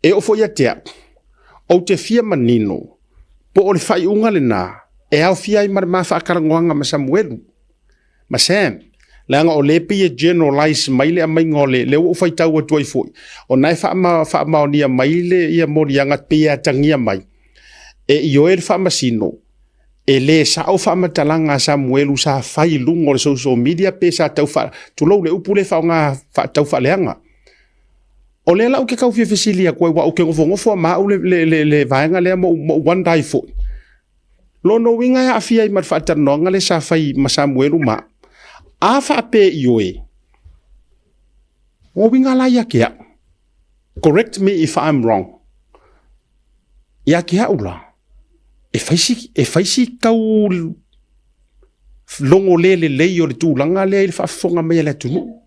e oo foi ia te au, ou te fia manino po o le faaiuga lena e aofia ai ma le ma faatalanoaga ma Samuelu ma Sam, leaga o lea e pei e generalize mai le aumaiga o le, lea ua ou faitau atu ai foi, o na e faamaonia mai le ia moliaga pei e atagia mai e ioe le faamasino e le sao faamatalaga a Samuelu sa fai i luga o le social media pe sa tau faa, tulou le upu lea faaaoga tau faaleaga. O lea la ou te tau fia fesili atu ai, aua ou te nofonofo lava ma au le, le, le, le vaega lea ma ou, ma ou wonder ai foi. Lona uiga e aafia ai ma le faatalanoaga lea sa fai ma Samuelu ma au. A faapea ioe, ua uiga la ia te au. Correct me if I'm wrong. Ia te au la, e fai si, e fai si tau logo le lelei o le tulaga lea i le faafofoga mai a le atunuu.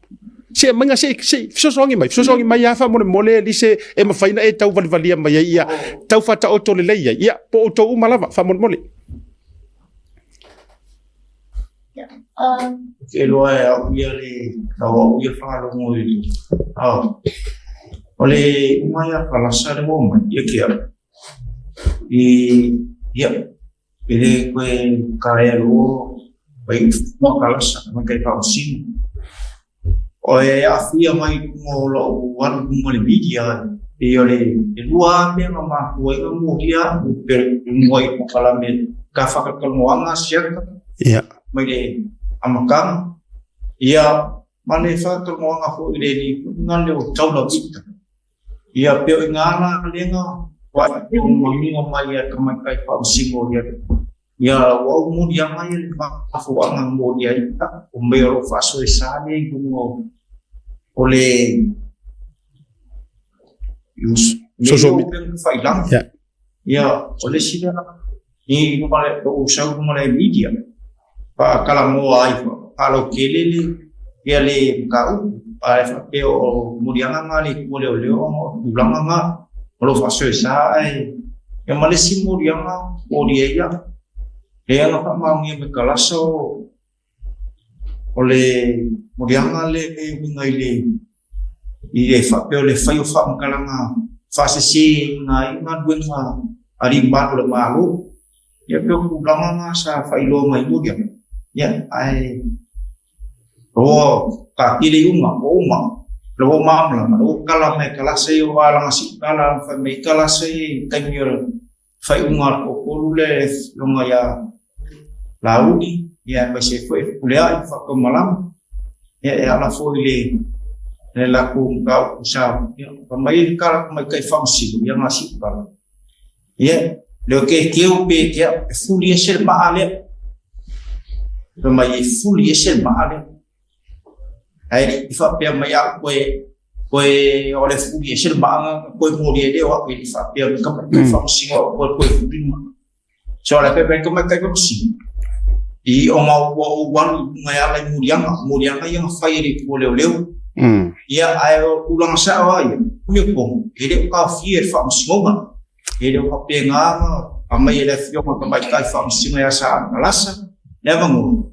Se aumaiga se, se fesoasoani mai, fesoasoani mai lava faamolemole Elise e mafai ona e tauvalivalia mai ai ia tau faataoto lelei ai. Ia, po o outou uma lava faamolemole. Ou te iloa e au ia le tau au ia faalogo i le ao. O le uma ia Palasa le ua mai, ia ke au. I, ia, e le koe kalea loa mai uma Kalasa, mai kai faamasino. O e aafia mai i luga o lou alu i luga o le media, pei o le e lua lava mea na mafua ai ona molia au i luga i polokalame ka faatalatalanoaga siaka mai le amataga, ia ma le faatalatalanoaga foi i le lipoti lea o Taula Victor. Ia pei o i ina la lea ua manino mai ai le tamaitai faamasino ia Ia ua ou moliaga ia le mafuaaga na molia ai o mea o lo o faasoesa lea i luga o le Social media. Failaga. Ia, o le isi lea i luga o lou sau i luga o le media, faatalanoa ai faalautele le ia le mataupu, ae faapea o moliaga na a le Itu o Leoleo ona o tulaga na o lo o faasoesa ae ia ma le isi moliaga molia ia lea na faamaonia mai Kalasa o le moliaga lea e uiga i le i le faapea o le fai o faamatalaga faasese i nai galuega a alii mamalu o le Malo. Ia pei o tulaga na sa faailoa mai moliaga ia ae O ka tele uma, o uma, le o malamalama, le o kala mai kalasa ia o alanga si kala fai mai kalasa ia i taimi o le faaiuga o le toatolu lea e afioga ia Laauli, ia aemaise ai foi Fepuleai ma Faataumalama, ia e ala foi i le le latou mataupu sa ia fai mai le kala tamaitai faamasino ia na siukala. Ia, le o ke keu pe ke e fuli ese le maa lea. Fai mai e fuli ese le maa lea. Ae i faapea mai au koe koe o le fuli ese le maa koe moli e leo au e i faapea mai ka mai kai whakasinga o koe koe fuli le maa. So le pepe ka mai kai whakasinga. I o ngā ua o walu i lunga e ala i murianga, murianga ia nga whai e le kua leo leo. Ia, ae o tūlanga sao a ia, kumi o pongo, e le o kaofia e le whakasingonga. E le o faapena na aumai e le Afioga Tamaitai Faamasino ia Sa Kalasa le avanoa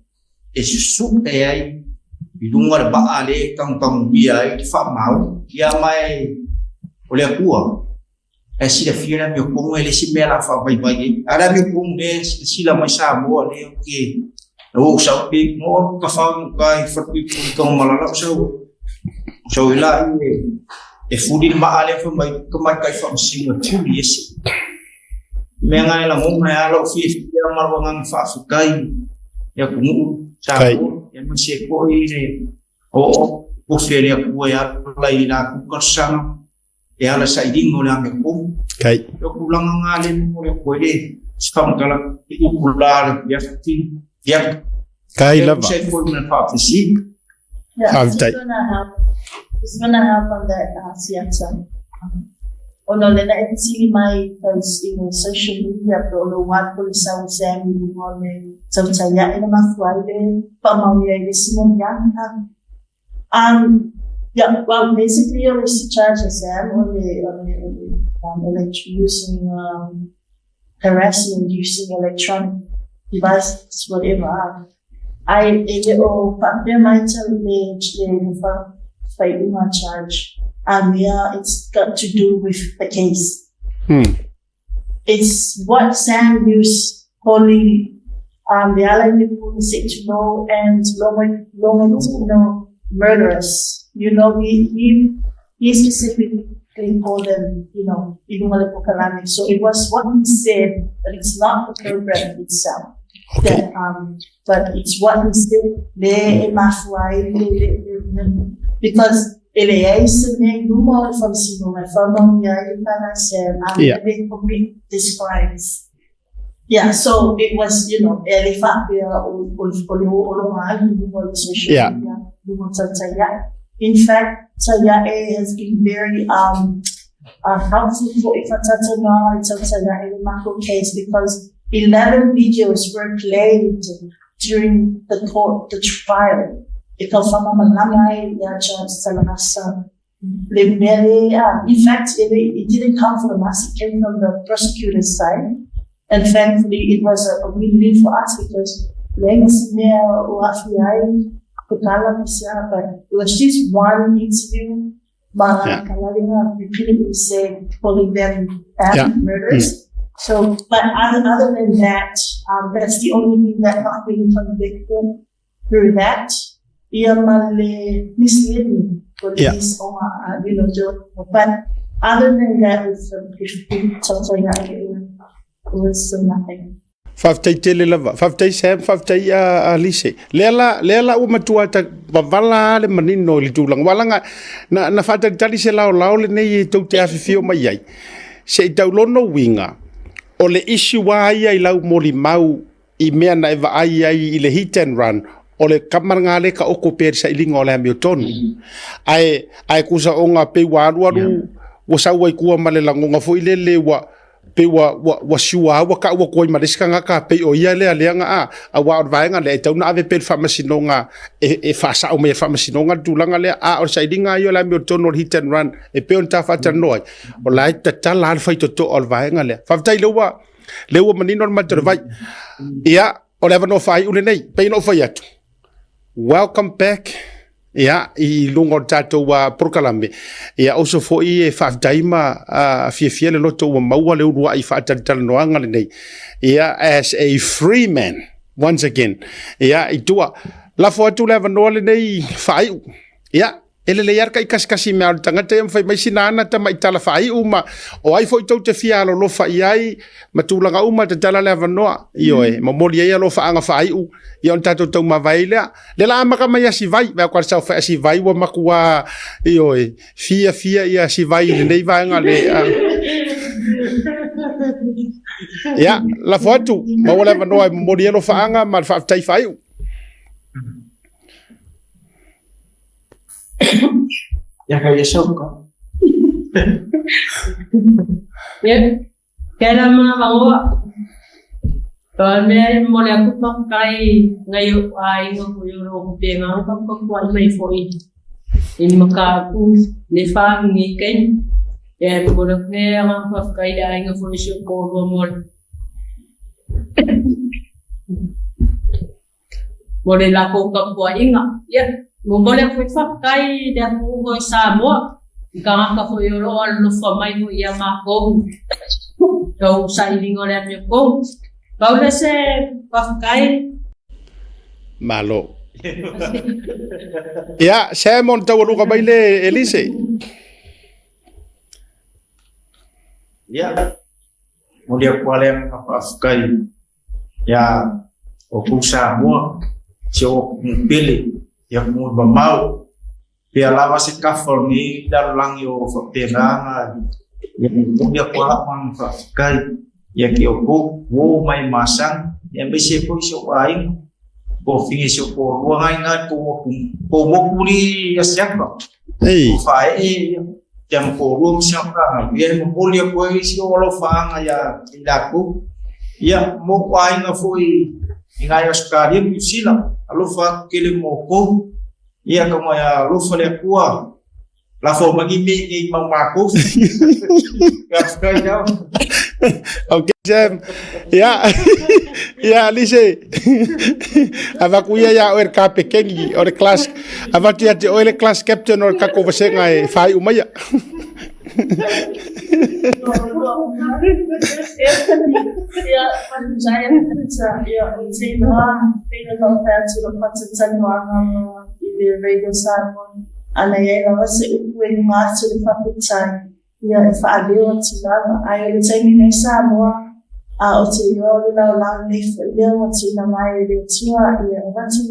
e susu'e ai i luga le vaa lea e tagutagumia ai le faamau ia ma e o le Atua e silafia le amiotonu e le isi mea la faavaivai ai a le amiotonu lea e silasila mai Samoa lea ou te ou sau pe mo ka fau i uka i Falepuipui i Tanumalala ou sau sau i la i E fuli le maa lea fai mai tamaitai faamasino e fuli ese. Mea nga e lagona e ala o fiafia ma lou agaga faafetai i atunuu Samoa aemaise ai foi i le oo ofe a le Atua e ala i latou talosaga e ala i sailiga o le amiotonu. O tulaga nga lea e momoli atu ai le se faamatalaga i upu la a le Fiafi. Kai lava. Yeah, Faafetai. just gonna help. Just gonna help on that siata. Ona o lena e fesili mai because i le social media pe o le word po le sau Sam i luga o le tautai aʻe na mafua ai le faamaoni ai le isi moliaga. Yeah, well basically o le isi charge a Sam o le o le o le using harassment using electronic devices whatever. Ai e le o faapea mai tau le le faaiuga charge a mea it's got to do with the case. It's what Sam used calling um, Lealailepule Seitulo and Logoitino murderers. You know, he, he, he specifically called them, you know, i luga le polokalame. So it was what he said, but it's not the program itself. Okay. That, um, but it's what he said, le e mafua ai le, le, le, because e leai se mea i luma o le faamasinoga e faamaonia ai le tala a Sam, a yeah. they commit these crimes. Yeah, so it was, you know, e le faapea o, o, o le hoʻologa ai i luga o le social media, luga o Tautaiaʻe. In fact, Taiaʻe has been very um, helpful for Ifatatanoa i Tautaiaʻe le mākou case because 11 videos were played during the court, the trial. E tau whamamalaga ai ia Judge Salagasa le mea le, in fact, it, it didn't come from us, it came from the prosecutor's side. And thankfully, it was a, a win-win for us because leai ma se mea o aafia ai te tala ma se aha, but it was just one interview ma yeah. Kalalinga repeatedly said calling them yeah. murders. So, but other, other than that, um, that's the only thing that got really convicted through that. Ia ma le misleading police yeah. or, you know, but other than that, with it was nothing. Faafetai tele lava. Faafetai Sam, faafetai a Alise. Lea la, lea la ua matua ta wavala le manino i le tulaga. Ua laga, na, na faatalitali se laolao lenei e tou te afifio mai ai. Se i taulono uiga, o le issue lava ia i lau molimau i mea na e vaai ai i le hit and run, o le kama lena lea e taoto pea i le sailiga o le amiotonu. Ae, ae kusa ona pei ua alualu, ua sau ai tua ma le lagona foi lele ua, pei ua, ua, ua sure ua kau atu ai ma le isi tagata pei o ia lea leaga a, aua o le vaega lea e tatau ona ave pea i le faamasinoga e, e faasao mai e le faamasinoga le tulaga lea, a o le sailiga ia o le amiotonu o le hit and run e pei ona ta faatalanoa ai, o la e tatala lava le faitotoa o le vaega lea. Faafetai lea ua, lea ua manino le mata o le vai. Ia, o le avanoa faaiu lenei, pei ona ou fai atu, welcome back ia, i luga o le tatou uh, polokalame. Ia, oso foi e faafetai ma uh, fiafia le loto ua maua le uluai faatalatalanoaga lenei. Ia, as a free man, once again. Ia, i tua, lafo atu le avanoa lenei faaiu. Ia, E lelei lava le taikasikasi mea o le tagata ia ma fai mai sina ana tamai tala faaiu ma o ai foi tou te fia alolofa i ai ma tulaga uma tatala le avanoa. Ioe, momoli ai alofaaga faaiu ia ona tatou taumavae ai lea. Lea la amata mai Asivai, vaai atu a le saofai Asivai ua matua ioe, fiafia ia Asivai i lenei vaega le Ia, lafo atu, maua le avanoa e momoli ai alofaaga ma le faafetai faaiu. Ia kai e sau ka. Ia, kēlā manawa Ka mea e momoli aku faafetai ngai o aiga foi o loo kupenga o kapukapuaʻi mai foi i ni mataupu le fa lenei taimi. Ia e momoli atu le agaga faafetai i le aiga foi o si ou toalua mo le mo le latou tapuaiga. Ia, momoli atu foi le faafetai i le atunuu foi o Samoa, i tagata foi o lo o alolofa mai foi ia matou tau sailiga o le amiotonu. Pau lea se faafetai. Malo. Ia, Sam ona taualuga mai le Elise. Ia, momoli atu lava le agaga faafetai Ia outou Samoa, si ou atunuu pele, i atunuu mamao, pea lava se tafa o lenei lalolagi o faapena ia momoli atu lava lau agaga faafetai ia te outou, uo mai masani, aemaise foi si ou aiga, tofiga i si ou toalua na ina i tou motu li Asiata, o faaee ia te ana toalua ma si ana fanau, ia e momoli atu ai si ou alofaaga ia i latou. Ia, mo ou aiga foi i ngai Ausetalia ma Niu Sila, alofa atu tele mo outou. Ia, ka mai alofa le Atua, lafo mai ni mea i nei mau matou. Faafetai lava. Okay. Sam, ia, ia, Alise, avatu ia ia oe le kapekeni o le class, avatu ia te oe le class captain o le tatou vasega e faaiu maia. Ana i ai lava se upu e lima atu le faafetai. Ia e faaleo atu lava. Ae o le taimi nei Samoa, a o te iloa o le laolao nei foi lea ua tuuina mai e le Atua, ia e avatu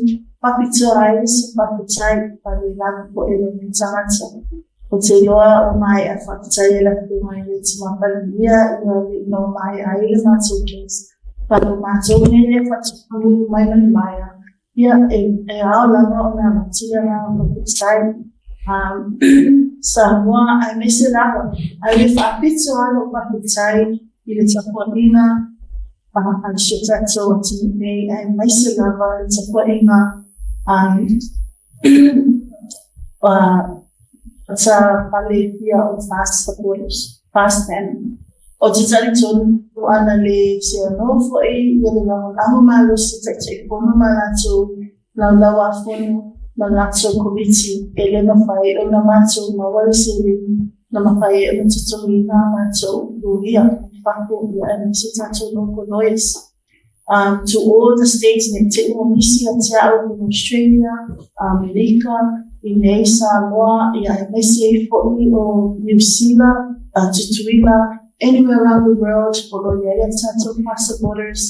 faapitoa ai se faafetai i le lava foi o lenei tagata. O te iloa ua maea faafetai e le Afioga i le Tama Palemia ia le ina ua maea ai le matou case. But o matou nei lea faatoa mai ma le maea, Ia, e ao lava ona avatu le agaga faafetai Samoa aemaise lava ae le faapito lava lou faafetai i le tapuaiga a si o tatou atunuu nei aemaise lava le tapuaiga a sa fale fia o FAST supporters, FAST family. Ou te talitonu ana le seanoa foi ia le lagolago malosi Taitaifono ma latou Laulau-a-Fono ma latou Komiti e le mafai ona matou maua le seleni na mafai ai ona totogiina a matou loia i fafo ia aemaise tatou local lawyers. To all the states nei te ua misi ia te au in Australia, Amerika, i nei Samoa, ia aemaise ai foi o Niu Sila, Tutuila, anywhere around the world o lo o i ai a tatou passaporters.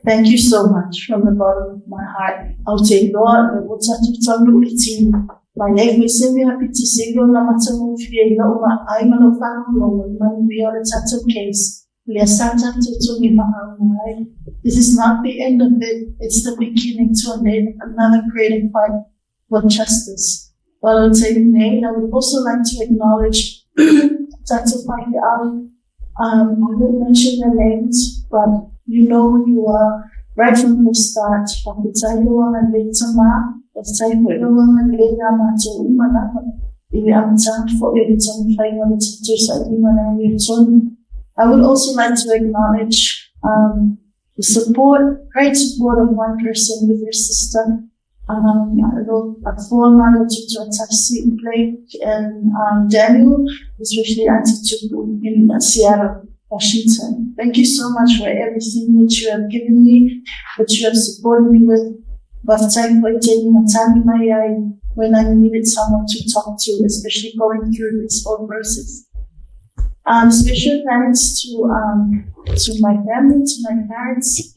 Thank you so much from the bottom of my heart. Ou te iloa le ua tatou taunuu le tino. Mai nei foi se mea pito sili ona matagofie i lou vaai ma lou faalogologo i manuia o le tatou case. This is not the end of it, it's the beginning to another greater fight for justice. While I would also like to acknowledge Dr. Pakiao. I won't mention their names, but you know who you are right from the start. I would also like to acknowledge um, the support, great support of one person with her sister, um, Blake and um, Daniel, especially Auntie Tupu in Seattle, Washington. Thank you so much for everything that you have given me, that you have supported me with. When I needed someone to talk to, especially going through this whole process. Um, special thanks to um, to my family, to my parents.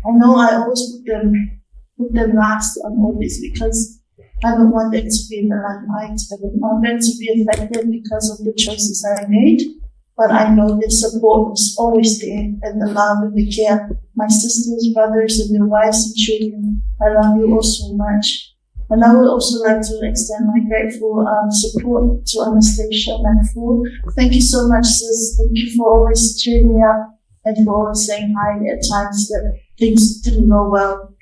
I know I always put them put them last on all this because I don't want them to be in the limelight. I don't want them to be affected because of the choices I made. But I know their support was always there and the love and the care. My sisters, brothers, and their wives and children, I love you all so much. And I would also like to extend my grateful um, support to Anastasia Manfour. Thank you so much, sis. Thank you for always cheering me up and for always saying hi at times that things didn't go well.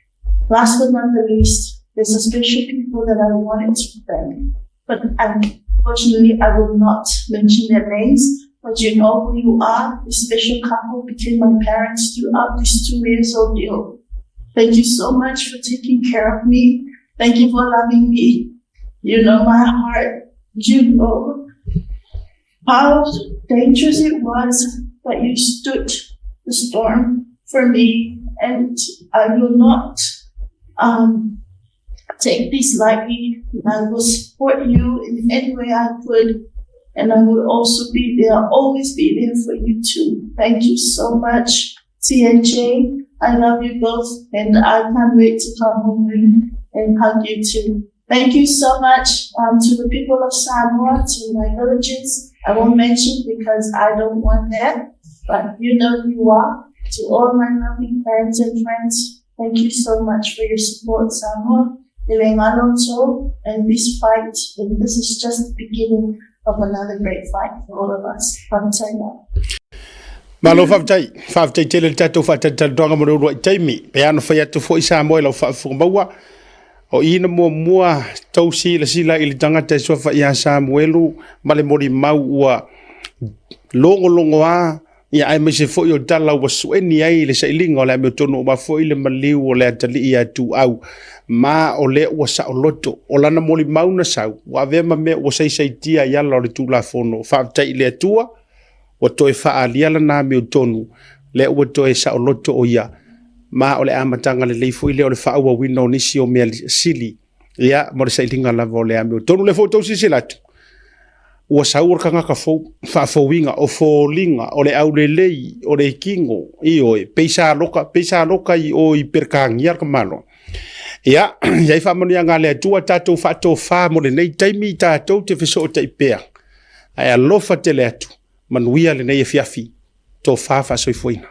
Last but not the least, there's a special people that I wanted to thank, but unfortunately I will not mention their names, but you know who you are. This special couple became my parents throughout these 2 years ordeal. Thank you so much for taking care of me. Thank you for loving me. You know my heart. You know how dangerous it was, but you stood the storm for me, and I will not um, take this lightly. I will support you in any way I could, and I will also be there, always be there for you too. Thank you so much, TNJ. I love you both, and I can't wait to come home and, and hug you too. Thank you so much um, to the people of Samoa, to my villages. I won't mention because I don't want that, but you know who you are. To all my lovely parents and friends, thank you so much for your support, Samoa. And this fight, and this is just the beginning of another great fight for all of us. Malo faafetai, faafetai tele le tatou faatalitalidoaga mo le uluai taimi. Pe ana fai atu foi Samoa i lau faafofoga maua, o i na muamua tou silasila i le tagata e suafa ia Samuelu ma le molimau ua logologoa. Ia, aemaise foi o tala ua sueni ai le sailiga o le amiotonu aua foi le maliu o le atalii ia Tuau, ma o lea ua saoloto. O lana molimau na sau, ua avea ma mea ua saisaitia i ala o le Tulafono. Faafetai i le Atua, ua toe faaalia lana amiotonu, lea ua toe saoloto o ia, ma o le amataga lelei foi lea o le faaauauina o nisi o mea sili, ia, mo le sailiga lava o le amiotonu. O lea foi ua outou silasila atu, ua sau o le tagata fou, faafouina, o foliga, o le aulelei, o le tino, ioe, pei sa loka, pei sa loka i o i Peretania le tamaloa. Ia, i ai faamanuiaga a le Atua, tatou faatofa mo lenei taimi, tatou te fesootai pea. Ae alofa tele atu, manuia lenei afiafi, tofa faasoifuaina.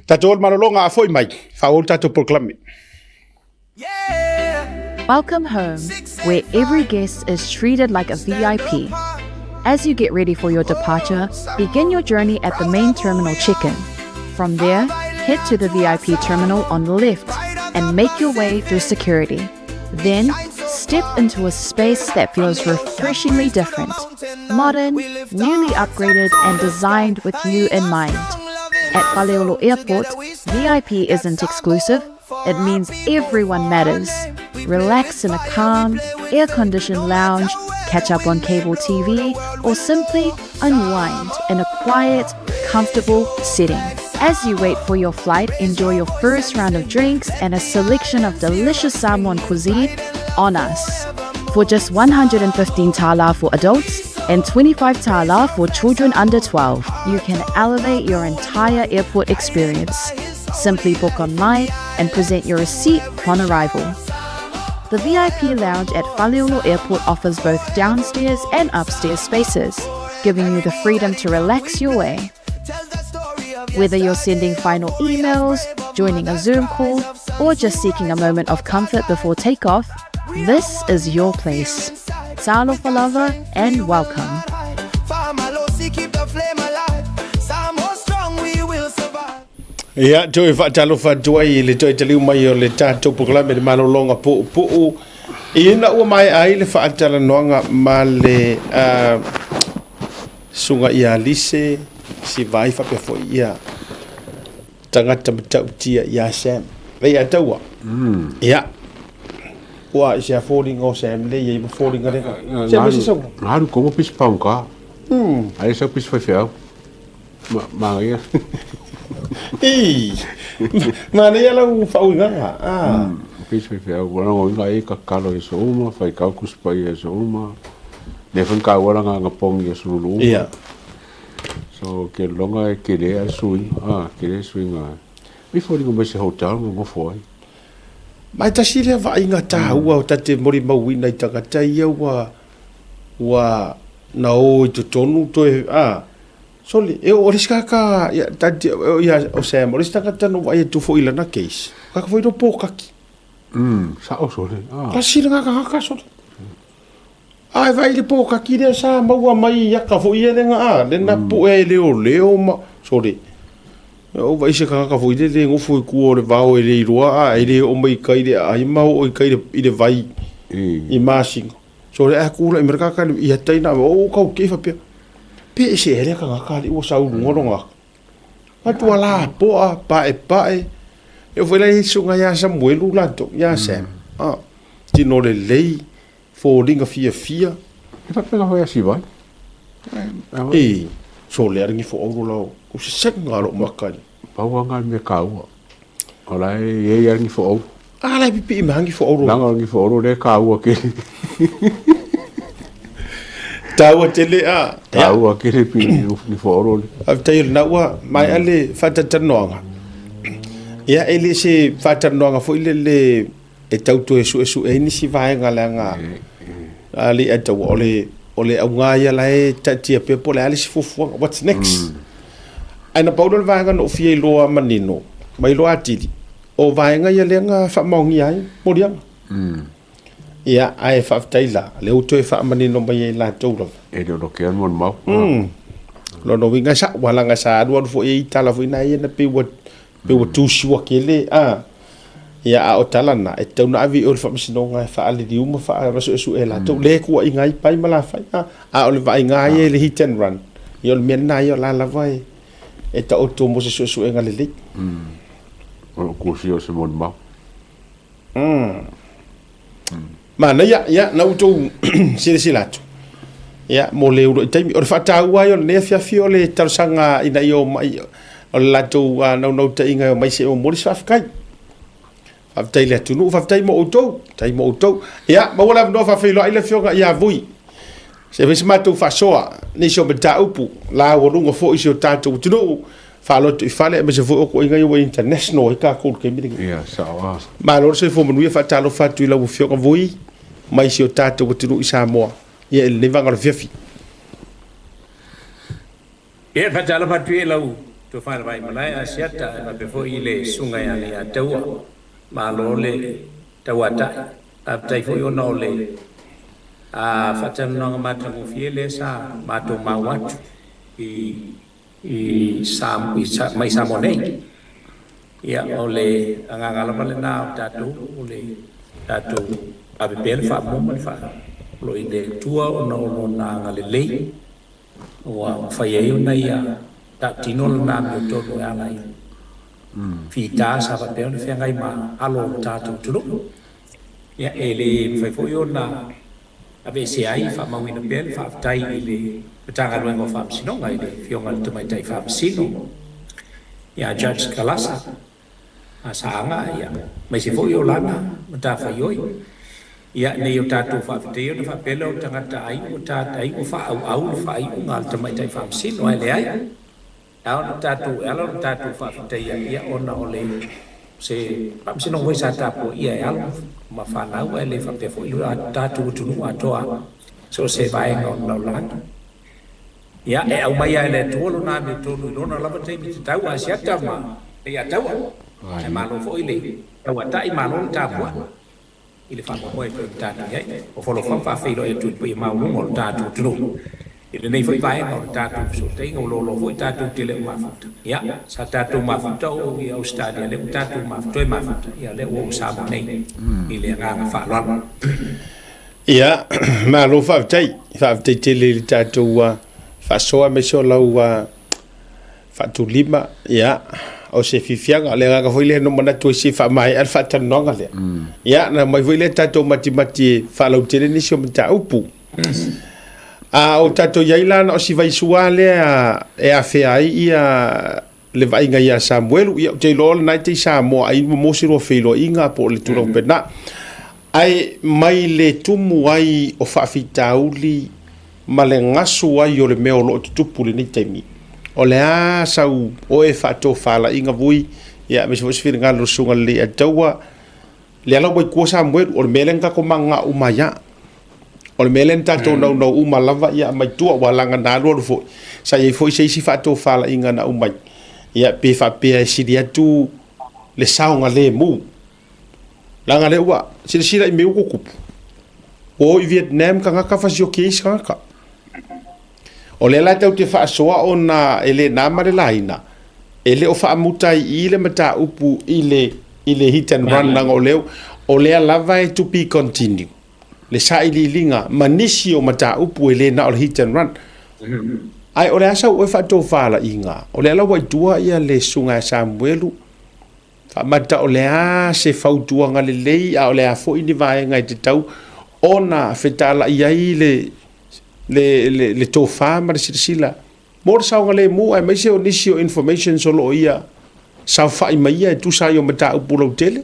Tatou o le malologa a foi mai, faaauau le tatou polokalame. Welcome home, where every guest is treated like a VIP. As you get ready for your departure, begin your journey at the main terminal check-in. From there, head to the VIP terminal on the left and make your way through security. Then, step into a space that feels refreshingly different. Modern, newly upgraded and designed with you in mind. At Faleolo Airport, VIP isn't exclusive, it means everyone matters. Relax in a calm, air-conditioned lounge, catch up on cable TV, or simply unwind in a quiet, comfortable setting. As you wait for your flight, enjoy your first round of drinks and a selection of delicious Samoan cuisine on us. For just 115 tala for adults and 25 tala for children under 12, you can elevate your entire airport experience. Simply book online and present your receipt upon arrival. The VIP lounge at Faleolo Airport offers both downstairs and upstairs spaces, giving you the freedom to relax your way. Whether you're sending final emails, joining a Zoom call, or just seeking a moment of comfort before takeoff, this is your place. Talofa lava and welcome. Ia, toe faatalofa atu ai i le toe taliu mai o le tatou polokalame le malologa puupuu. Ina ua maea ai le faatalanoaga ma le uh, susuga ia Lise Sivai faapea foi ia tagata matautia ia Sam. Lei a taua. Ia. Ua i se foliga o Sam le iai ma foliga le. Sam se sau. Ngaru komo pis paunga. Ai sau pis faifeau. Ma manaia. Ei. Manaia lau faauigaga. Ah. Pis faifeau. Ua logoina ai kakalo i aso uma, faikau kusi paia i aso uma. Lea foi na taua lana anapogi i aso lulu uma. Ia. So ke longa e kele a sui, ah, kele suiga. Mi foliga mai se hotel nonofo ai. Ma e tasi lea vaaiga taua o ta te molimauina i tagata ia ua ua na o i totonu toe a sole e o le isi tagata ia ta te ia o Sam o le isi tagata na ou vaai atu foi i lana case kaka foi no pōkaki. Sa'o sole ah. Tasi lena tagata sole. A e vaai i le pōkaki lea sa maua mai i aka foi ia lena a, lena pu'e ai e leoleo ma, sole, ou vaai se tagata foi lele e nofo i tua o le vao e le iloa a, e le oo mai i tai i le aai ma oo i tai i le vai i masina. Sole, ae tulai mai le tagata ia tai na, ou tau kei faapea, pe ese ea lea tagata alii ua sau i luga lona aka. Matua lapoa, paepae, e oo foi la i ai susuga ia Samuelu latou, ia Sam, a, tino lelei, Foliga fiafia. E faapena foi a Sivai. E, sole alagi fo auro lao. O se senga lo maka ni. Pau anga le mea kaua. O la e iai alagi fo auro. A la e pipii ma angi fo auro. Langa alagi fo auro le kaua kele. Taua tele a. Taua kele pi ni fo auro le. Faafetai o lena ua maea le faatalatalanoaga. Ia e le se faatalatalanoaga foi lele e tau toe suesue ai nisi vaega leaga alii ae taua o le o le auga ia la e taatia pea po o le a le isi fuafuaga what's next. Ae na pau lea o le vaega na ou fia iloa manino ma iloa atili o vaega ia lea na faamaonia ai moliaga. Ia ae faafetai la lea ua toe faamanino mai ai latou lava. E le o lokea le molimau. Lona uiga e sa'o leaga sa alualu foi i ai tala foi na ia na pei ua pei ua tusiua tele a. Ia, a o tala na, e tatau ona ave i o i le faamasinoga e faaliliu ma faasuesue e latou, le kuaʻiga ai pai ma lafai, a, a o le vaaiga lava ia i le hit and run, ia o le mea lena ia o la lava e, e taoto mo se suesuega lelei. O lou kusia o se molimau. Manaia, ia, na outou silasila atu, ia, mo le uluai taimi. O le faataua ai o lenei afiafi o le talosaga ina ia omai, o le latou naunautaiga e omai se i momoli se faafetai. Faafetai i le atunuu, faafetai mo outou, faafetai mo outou. Ia, maua le avanoa faafeiloai le afioga ia Vui. Se i fai se matou faasoa, nisi o mataupu, laualuga foi i si o tatou atunuu, faaloto i fale, aemaise foi o koiga ia ua international ai tatou i le taimi lenei. Ia, sao lava. Malo le soifua manuia, faatalofa atu i lau Afioga Vui mai si o tatou atunuu i Samoa, ia i lenei vaega o le afiafi. Ia, e faatalofa atu ia i lau Tofa i le Vaimalae Asiata ae faapea foi i le Susuga ia Leiataua. Malo le tauatai. Faafetai foi ona o le faatalanoaga matagofie lea sa matou maua atu i i mai Samoa nei. Ia, o le agaga lava lena o tatou, o le tatou ave pea le faamua ma le faalogo i le Atua ona o Lona agalelei ua mafai ai ona Ia tautino Lana amiotonu e ala i fita sa faapea ona feagai ma alo o le tatou atunuu. Ia, e le mafai foi ona aveesea ai, faamauina pea le faafetai i le Matagaluega o Faamasinoga i le Afioga i le Tamaitai Faamasino ia Judge Kalasa Saaga, ia, aemaise foi o lana matafaioi. Ia, nei o tatou faafetaia ona faapea lea o tagata ai ua ai ua faaauau le faaiuga a le Tamaitai Faamasino, ae leai. E ao ona tatou, e ala ona tatou faafetaia, ia, ona o le se faamasinoga foi sa tapuaia e alo ma fanau, ae le faapea foi lo tatou atunuu atoa, so o se vaega o le lalolagi. Ia, e aumai lava e le Atua Lona amiotonu i Lona lava taimi tatau, a siata ma Leiataua. Ae malo foi le tauatai, malo le tapuai i le faamoemoe e pei ona tatou i ai. Ua folafolafa faafeiloai atu i le paia maualuga o le tatou atunuu i lenei foi vaega o le tatou fesootaiga, ua loaloa foi tatou te le o mafuta. Ia, sa tatou mafuta oo i Ausetalia, lea ua tatou toe mafuta, ia lea ua oo i Samoa nei i le agaga faaaloalo. Ia, malo faafetai. Faafetai tele i le tatou faasoa aemaise o lau faatulima, ia, o se fiafiaga. O le agaga foi lea na manatu ai se i faamaea le faatalanoaga lea. Ia, na aumai foi lea tatou matimati e faalautele nisi o mataupu. A o tatou i ai la na o si vaisua lea e afea ai ia le vaaiga ia Samuelu. Ia, ou te iloa o lena e te i Samoa ai ua maua se lua feiloaiga po o le tulaga faapena. Ae mai le tumu ai o faafitauli ma le gasu ai o le mea o lo o tutupu i lenei taimi, o le a sau oe faatofalaiga vui, ia aemaise foi se finagalo o le Susuga i le Leiataua, lea la ua i tua Samuelu, o le mea lea na tatou magagao uma ai lava. O le mea lea na tatou naunau uma lava ia aumai tua, aua leaga na alualu foi, sa i ai foi se isi faatofalaiga na aumai, ia pe faapea e sili atu le saogalemu. Leaga lea ua silasila i mea ua tutupu. Ua o i Vietnam tagata fasioki ai isi tagata. O lea la tatou te faasoa ona e le na ma le laina, e le o faamuta ai i i le mataupu i le, i le hit and run, leaga o lea, o lea lava e to be continue le sailiiliga ma nisi o mataupu e le na o le hit and run. Ae o le a sau oe faatofalaiga, o lea la ua i tua ia le susuga ia Samuelu, Faamata o le a se fautuaga lelei a o le a foi ni vaega e tatau ona fetalai ai le, le, le, le tofa ma le silasila mo le saogalemu aemaise o nisi o informations o lo o ia saofai mai ia e tusa ai o mataupu lautele.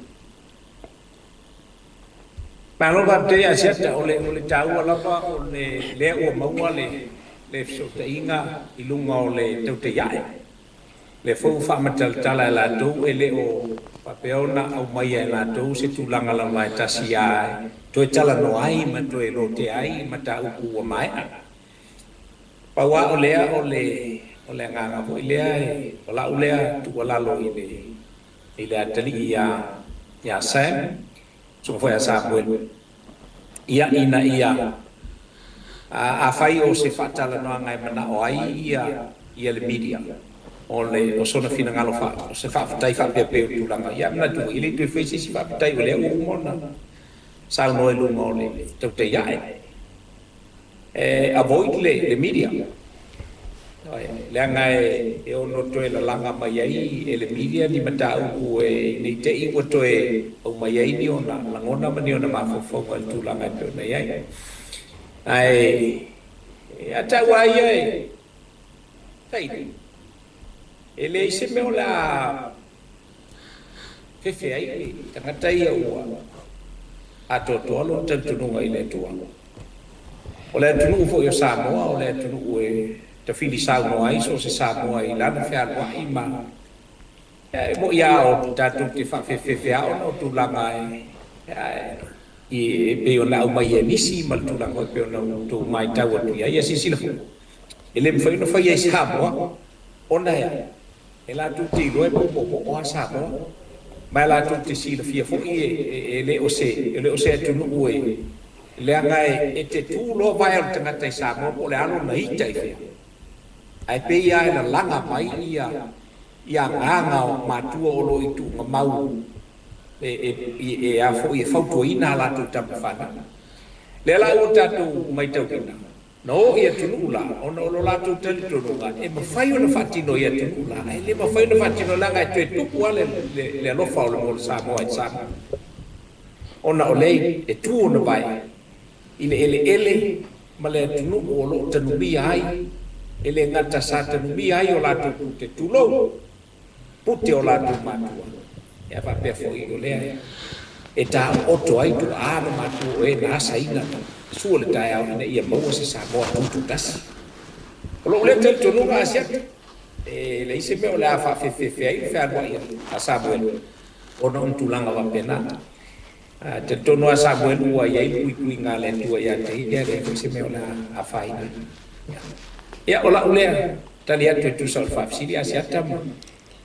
Malo faafetai Asiata, o le, o le taua lava o le, lea ua maua le, le fesootaiga i luga o le tautaiae. Lea foi ua faamatalatala e latou e le o faapea ona aumaia e latou se tulaga lava e tasi a toe talanoa ai ma toe lotea ai mataupu ua maea. Pau a o lea o le o le agaga foi lea e o la'u lea tuualalo i le i le atalii ia ia Sam, susuga foi ia Samuel, ia ina ia afai o se faatalanoaga e manao ai ia ia le media. O le o sona finagalo fa o se faafetai faapea pei o tulaga ia manatu foi e le i toe fai se isi faafetai o lea ua uma ona saunoa i luga o le tautai ae e avoid le le media leaga e e ono toe lalaga mai ai e le media ni mataupu e ne i te i ua toe aumai ai ni ona lagona ma ni ona mafaufauga i le tulaga e pei ona i ai. Ae ia te au lava ia e Taili, e leai se mea o le a fefe ai le tagata ia ua atoatoa lona talitonuga i le Atua. O le atunuu foi o Samoa, o le atunuu e tafili saunoa ai so o se Samoa i lana fealuai ma e moni lava o tatou te faafefefe lava ona o tulaga e pei ona aumai e nisi ma le tulaga foi e pei ona outou matau atu i ai. Ia silasila foi, E le mafai ona faia i Samoa ona e a? E latou te iloa e poupoumoo lava Samoa, ma e latou te silafia foi e le o se e le o se atunuu e leaga e te tu loa vae o le tagata i Samoa po o le a lona ita i fea, ae pei lava e lalaga mai ia ia agaga o matua o lo o i tuugamau e e a foi e fautuaina a latou tama fanau. Lea la ua tatou maitauina Na oo i atunuu la, ona o lo latou talitonuga e mafai ona faatino i atunuu la, ae le mafai ona faatino leaga e toe tupu lava le, le, le alofa o le mo le Samoa i Samoa. Ona o lea e tu ona vae i le eleele ma le atunuu o lo o tanumia ai, e le gata sa tanumia ai o latou pute, tulou, pute o latou matua, ae faapea foi o lea e taooto ai tuaa ma matua o e na asaina sua le taeao ina ia maua se Samoa tutoatasi. O lou lea talitonuga Asiata, e leai se mea o le a faafefefe ai le fealuai a Samuelu ona o ni tulaga faapena. E talitonu lava Samuelu ua i ai le puipuiga a le Atua ia te ia, e leai foi se mea o le a afaina ai. Ia, o lau lea tali atu e tusa o le faafesili a Asiata ma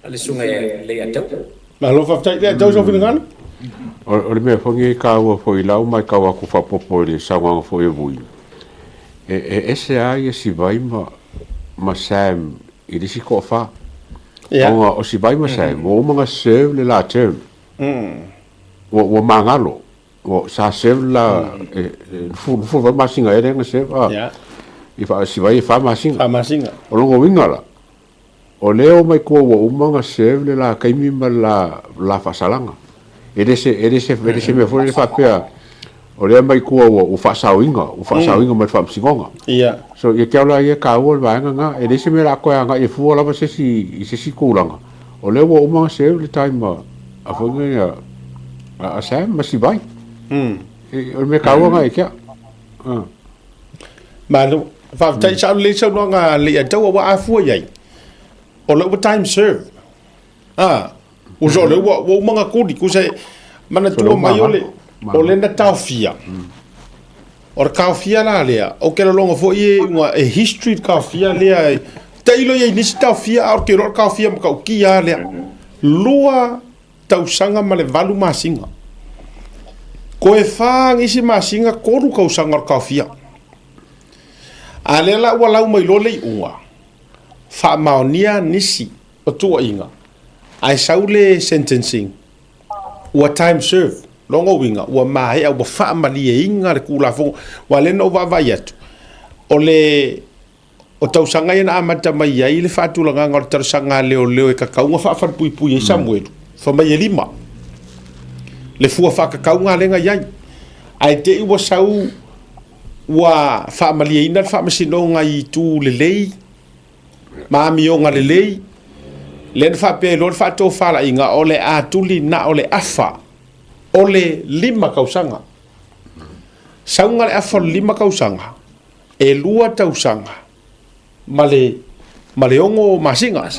le Susuga ia Leiataua. Malo faafetai. Leiataua sou finagalo. O le mea foi lenei e taua foi i lau matau atu faaopoopo i le saunoaga foi a Vui, e ese lava ia Sivai ma Sam i le isi toafa. Ona o Sivai ma Sam ua uma ona serve le la term. Ua magalo. Ua sa serve la 28 masina ea lea na serve a. I fa Sivai e 4 masina. 4 masina. O lona uiga la, o lea omai tua ua uma ona serve le la taimi ma le la faasalaga. E le se e le se e le se mea foi lele faapea o lea mai tua ua faasaoina, ua faasaoina mai le faamasinoga. So ia te au la ia e taua le vaega lena. E leai se mea o le a toe agai e fua lava se isi i se isi tulaga. O lea ua uma ona serve le time a foi nei a Sam ma Sivai. O le mea taua lena ia te au. Malo. Faafetai sao lelei saunoaga a Leiataua ua afua i ai. O lea ua time serve. Ah, uso o lea ua ua uma ona kuli kusa e manatua mai o le o le na taofia. O le taofia la lea, o ke lologa foi e ua e history le taofia lea e tailo i ai nisi taofia a o ke iloa le taofia matautia lea. 2 tausaga ma le 8 masina. Koe 4 nisi masina, 3 tausaga o le taofia. A lea la ua lau mai loa le iuga, faamaonia nisi o tuuaiga, ae sau le sentencing, ua time serve. Lona uiga, ua maea, ua faamalieina le Tulafono. Aua o lea na ou vaavaai atu, o le o tausaga ia na amata mai ai le faatulagaga o le talosaga a leoleo e tatau ona faafalepuipui ai Samuelu, fai mai e 5 le fua faatatauga lea na i ai. Ae te i ua sau ua faamalieina le faamasinoga i itu lelei ma amioga lelei, lea na faapea ai loa le faatofalaiga o le a tuli na o le afa o le 5 tausaga. Sauga le afa o le 5 tausaga, e 2 tausaga ma le ma le 6 masina.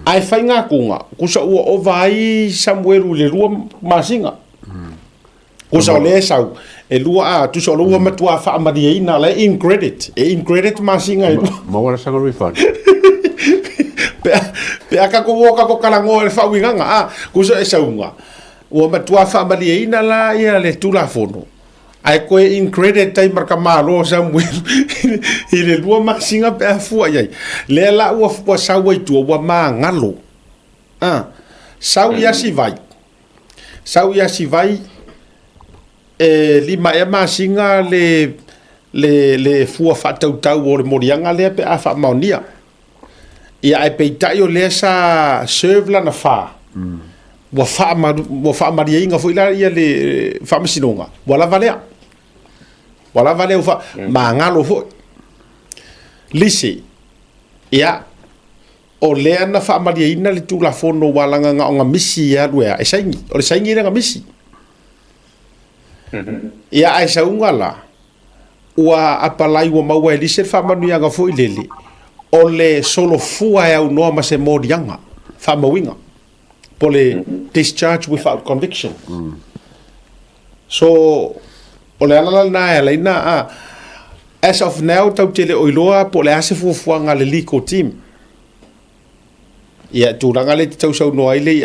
Ae faigatuga, kusa ua ova ai Samuelu i le 2 masina. Kusa o lea e sau, e 2 a, tusa o lea ua matua faamalieina, la e in credit, e in credit masina e 2. Maua la sanga refund. Pe a tatou o tatou talanoa i le faauigaga, a, kusa e sauga, ua matua faamalieina la ia le Tulafono. Ae koe in credit ai ma le Malo o Samuelu i le 2 masina pe a fua i ai. Lea la ua ua sau ai tua ua magalo. A, sau i Asivai, sau i Asivai e 5 ea masina le le le fua faatautau o le moliaga lea pe a faamaonia. Ia ae peitai o lea sa serve lana fa, ua faamalu, ua faamalieina foi la ia le faamasinoga, ua lava lea. Ua lava lea ua faa, magalo foi. Lise, ia, o lea na faamalieina le Tulafono ua laga na o na misi e alu e a, e saini. O le saini lea na misi. Ia ae sauga la, ua apalai ua maua e Lise le faamanuiaga foi lele, o le solofua e aunoa ma se moliaga faamauina, po le discharge without conviction. So, o le ala la lena e ala ai na, a, as of now, tatou te le o iloa po o le a se fuafuaga a le legal team. Ia, tulaga lea e te tausaunoa ai le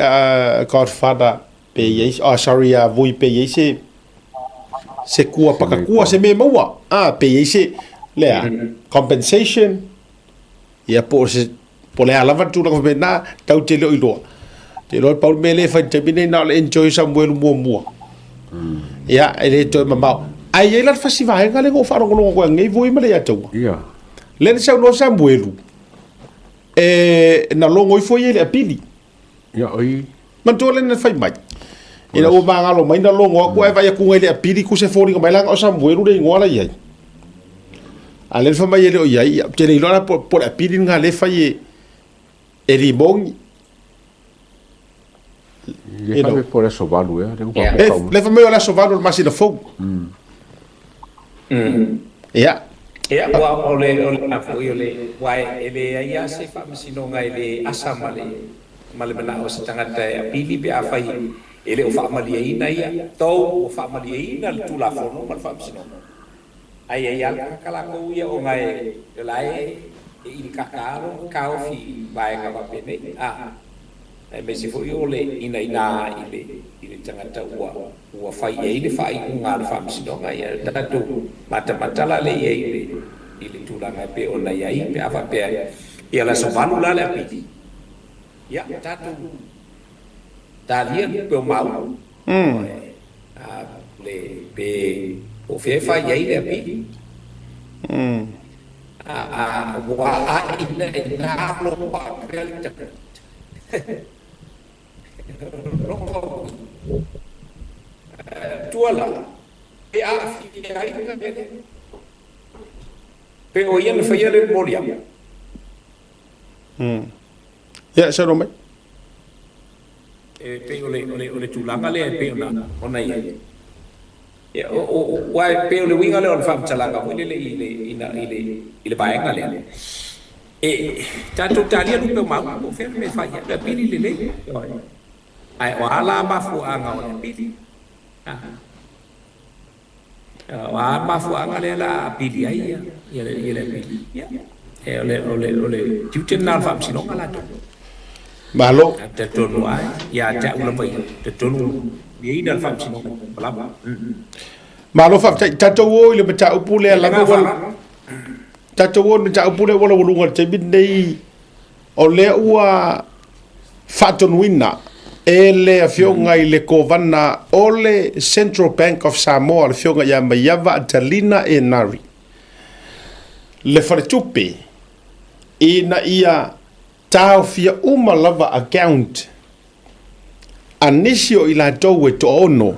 Godfather, pe i ai, oh, sorry, a Vui, pe i ai se, se kua pakakua, se mea maua, a, pe i ai se, lea, compensation, ia, po o se, po o le a lava le tulaga faapena, tatou te le o iloa. Te iloa pau le mea lea e fai i le taimi nei, na o le enjoy Samuelu muamua. Ia, e le toe mamao. Ae i ai la le fasi vaega lea na ou faalogologo atu ai ananei Vui ma Leiataua. Ia. Lea na saunoa Samuelu, e na logo ifo ia i le apili. Ia, oi. Manatua lea na fai mai. Ina ua magalo mai na logo aku ae vaai atu i le apili ku se foliga mai leaga o Samuelu le igoa la i ai. A lea na fai mai e le o i ai, ia, ou te le iloa la po, po le apili lena lea e fai e, e Limoni. Le fai mai po o le aso 8 ea, lea ua Le, le fai mai o le aso 8 o le masina fou. Ia. Ia, ua o le, o le a foi o le, ua e leai lava se faamasinoga e le asa ma le, ma le manao o se tagata e apili pe afai e le o faamalieina ia, tou ua faamalieina le Tulafono ma le faamasinoga. Ae i ai lava le tagata latou ia ona e, o la e e ilikaka lona taofi i vaega faapenei, a, aemaise foi o le inaina i le, i le tagata ua ua fai i ai le faaiuga a le Faamasinoga, ia tatou matamata la lea i ai i le, i le tulaga e pei ona i ai, pe a faapea, ia o le aso 8 la le apili, ia tatou talia le tupe o maua, a, le, pe, po o fea e fai i ai le apili, a, a, ua a ina ina alo faapea le tagata. Tua la, pe aafia ai le mea lea? Pe o ia na faia le moliaga? Ia, saunoa mai. E pei o le, o le, o le tulaga lea e pei ona, ona i ai. Ia, o, o, o, aua e pei o le uiga lea o le faamatalaga foi lele i le, i le, i le, i le vaega lea. E tatou talia lupe o maua po o fea le mea e fai ai, o le apili lelei. Ae o a la mafuaaga o le apili? A. O a mafuaaga lea la a apili ai ia, ia le, ia le apili? Ia, e o le, o le, o le tiute lena o le faamasinoga latou. Malo. Talitonu ai, ia te au lava ia, talitonu ina le faamasinoga ua lava. Malo faafetai. Tatou o i le mataupu lea lava ua tatou o i le mataupu lea ua laualuga i le taimi lenei, o lea ua faatonuina e le afioga i le Kovana o le Central Bank of Samoa, le afioga ia Maiava Atalina Enari, le faletupe ina ia taofia uma lava account a nisi o i latou e toaono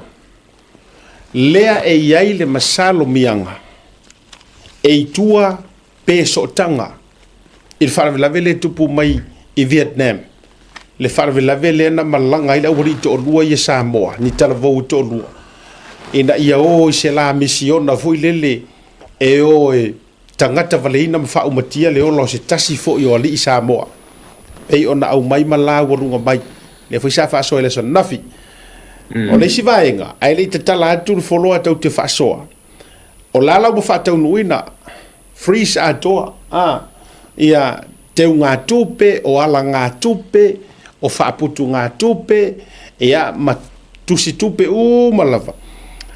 lea e i ai le masalomiaga e i tua pe sootaga i le faalavelave lea e tupu mai i Vietnam, le faalavelave lea na malaga ai le aualii toalua ia Samoa, ni talavou e toalua, ina ia o i se la misiona foi lele e o e tagata valeina ma faaumatia le ola o se tasi foi o alii Samoa, pei ona aumai ma laualuga mai, lea foi sa faasoa i le aso ananafi. O le isi vaega, ae le i tatala atu le foloa tou te faasoa, o la la ua faataunuuina, freeze atoa, a, ia teugatupe, o alagatupe, o faaputugatupe, ia, ma tusitupe uma lava.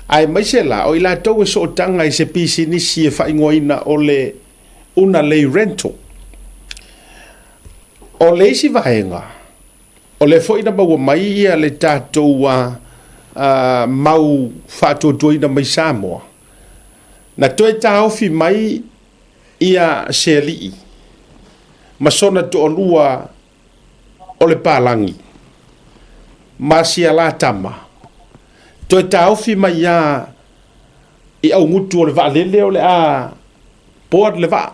Aemaise la, o i latou e sootaga i se pisinisi e faaigoaina o le Una Lei Rental. O le isi vaega, o lea foi na maua mai ia le tatou mau faatuatuaina mai Samoa, na toe taofi mai ia se alii ma sona toalua o le palagi ma sia la tama, toe taofi mai ia i augutu o le vaalele o le a board le vaa.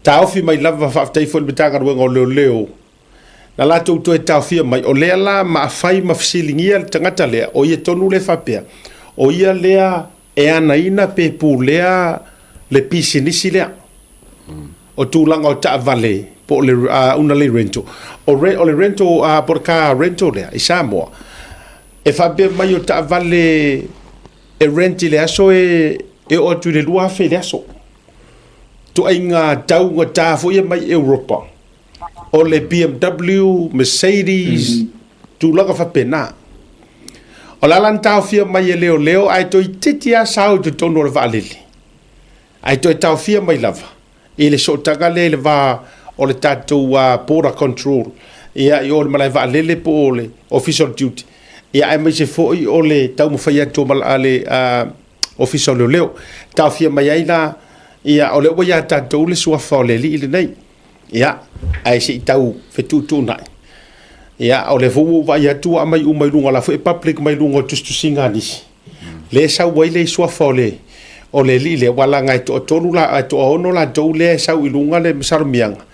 Taofi mai lava, faafetai foi i le Matagaluega o Leoleo na latou toe taofia mai. O lea la ma afai ma fesiligia le tagata lea, o ia tonu lea faapea, o ia lea e anaina pe pulea le pisinisi lea. O tulaga o taavale po o le una lei rental. O, re, o le rental, po o le car rental lea i Samoa, e faapea mai o taavale e rent i le aso e, e oo atu i le 2,000 i le aso. Tuaiga taugata foi ia mai Europa. O le BMW, Mercedes, tulaga faapena. O le ala na taofia mai e leoleo ae toeitiiti lava sao i totonu o le vaalele. Ae toe taofia mai lava i le sootaga lea i le va o le tatou border control ia i o i le malae vaalele po o le Ofisa o le Duty, ia aemaise foi o le taumafai atu o le Ofisa o Leoleo. Taofia mai ai la, ia o lea ua ia tatou le suafa o le alii lenei. Ia, ae se i tau fetuutuunai. Ia, o lea foi ua ou vaai atu ua aumai uma i luga, o la foi e public mai luga o tusitusiga a nisi. Lea e sau ai le suafa o le o le alii lea, aua leaga e toatolu la, e toaono latou lea e sau i luga le masalomiaga.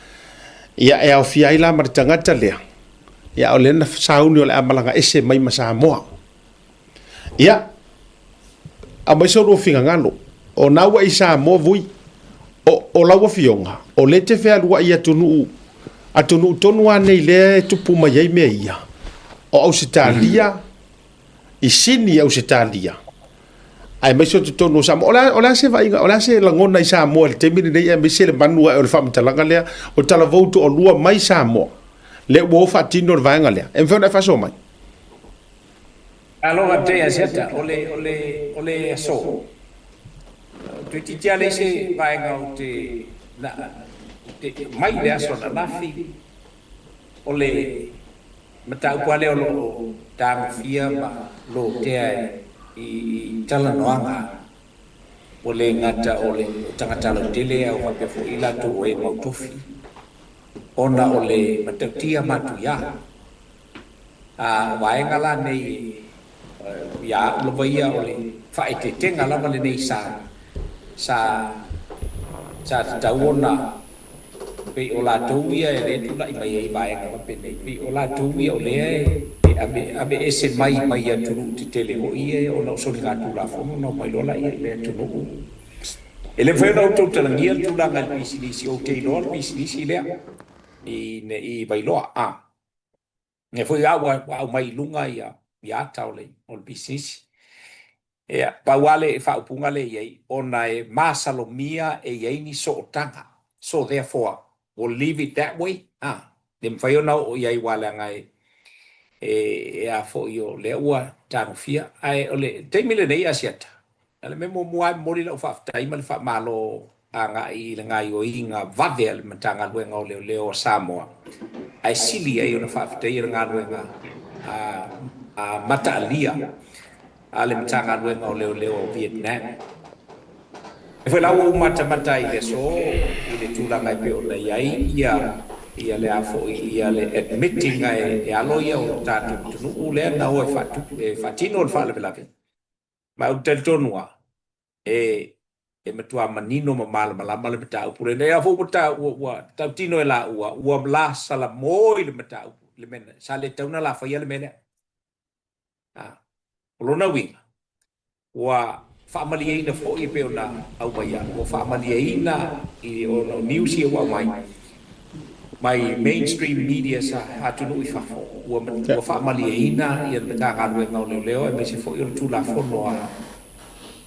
Ia, e aofia ai la ma le tagata lea. Ia, o lea na sauni o le a malaga ese mai ma Samoa. Ia, aumai so lua finagalo, o na ua i Samoa vui, o, o lau afioga, o lea e te fealuai i atunuu, atunuu tonu lava nei lea e tupu mai ai mea ia, o Ausetalia, i Sini i Ausetalia, aemaise o totonu o Samoa. O le a, o le a se vaaiga, o le a se lagona i Samoa i le taimi lenei, aemaise le manu ae o le faamatalaga lea, o talavou toalua mai Samoa, lea ua o faatino le vaega lea. E mafai ona e faasoa mai? Malo faafetai Asiata, o le, o le, o le aso, toeitiiti lava leai se vaega ou te, na, te, mai le aso ananafi, o le mataupu lava lea o lo o tagofia ma lotea i, i talanoaga, ua le gata o le tagata lautele ae ua faapea foi i latou o e mautofi, ona o le matautia matuia. A o vaega la nei ia au lava ia o le faaeteetega lava lenei sa sa sa tatau ona pei o latou ia e le tulai mai ai vaega faapenei, pei o latou ia o lea e ave aveese mai mai atunuu tetele foi ia ona o soligatulafono ona omai loa laia i le atunuu. E le mafai ona outou talagia le tulaga i le pisinisi, ou te iloa le pisinisi lea i i Vailoa a. Lea foi a ua aumai i luga ia ata o le o le pisinisi. Ia, pau lava le faaupuga lea e i ai, ona e masalomia e i ai ni sootaga. So therefore, we'll leave it that way, a, le mafai ona oo i ai aua leaga e e a foi o lea ua tagofia. Ae o le taimi lenei Asiata, O le mea muamua lava e momoli lau faafetai ma le faamalo agai i le gaoioiga vave a le Matagaluega o Leoleo a Samoa, ae sili ai ona faafetaia le galuega mataalia a le Matagaluega o Leoleo o Vietnam. E foi la ua ou matamata ai i le aso i le tulaga e pei ona i ai ia le a foi ia le admitting e alo ia o le tatou atunuu lea na o e faatino le faalavelave. Ma ou te talitonu lava, e, e matua manino ma malamalama le mataupu lenei. A foi ua ta, ua, ua tautino e laua, ua la salamoi le mataupu, le mea, sa le tatau ona la faia le mea lea. A, o lona uiga, ua faamalieina foi e pei ona aumaia, ua faamalieina i ona o news ia ua aumai, mai mainstream media sa atunuu i fafo, ua ua faamalieina ia le Matagaluega o Leoleo aemaise foi o le Tulafono a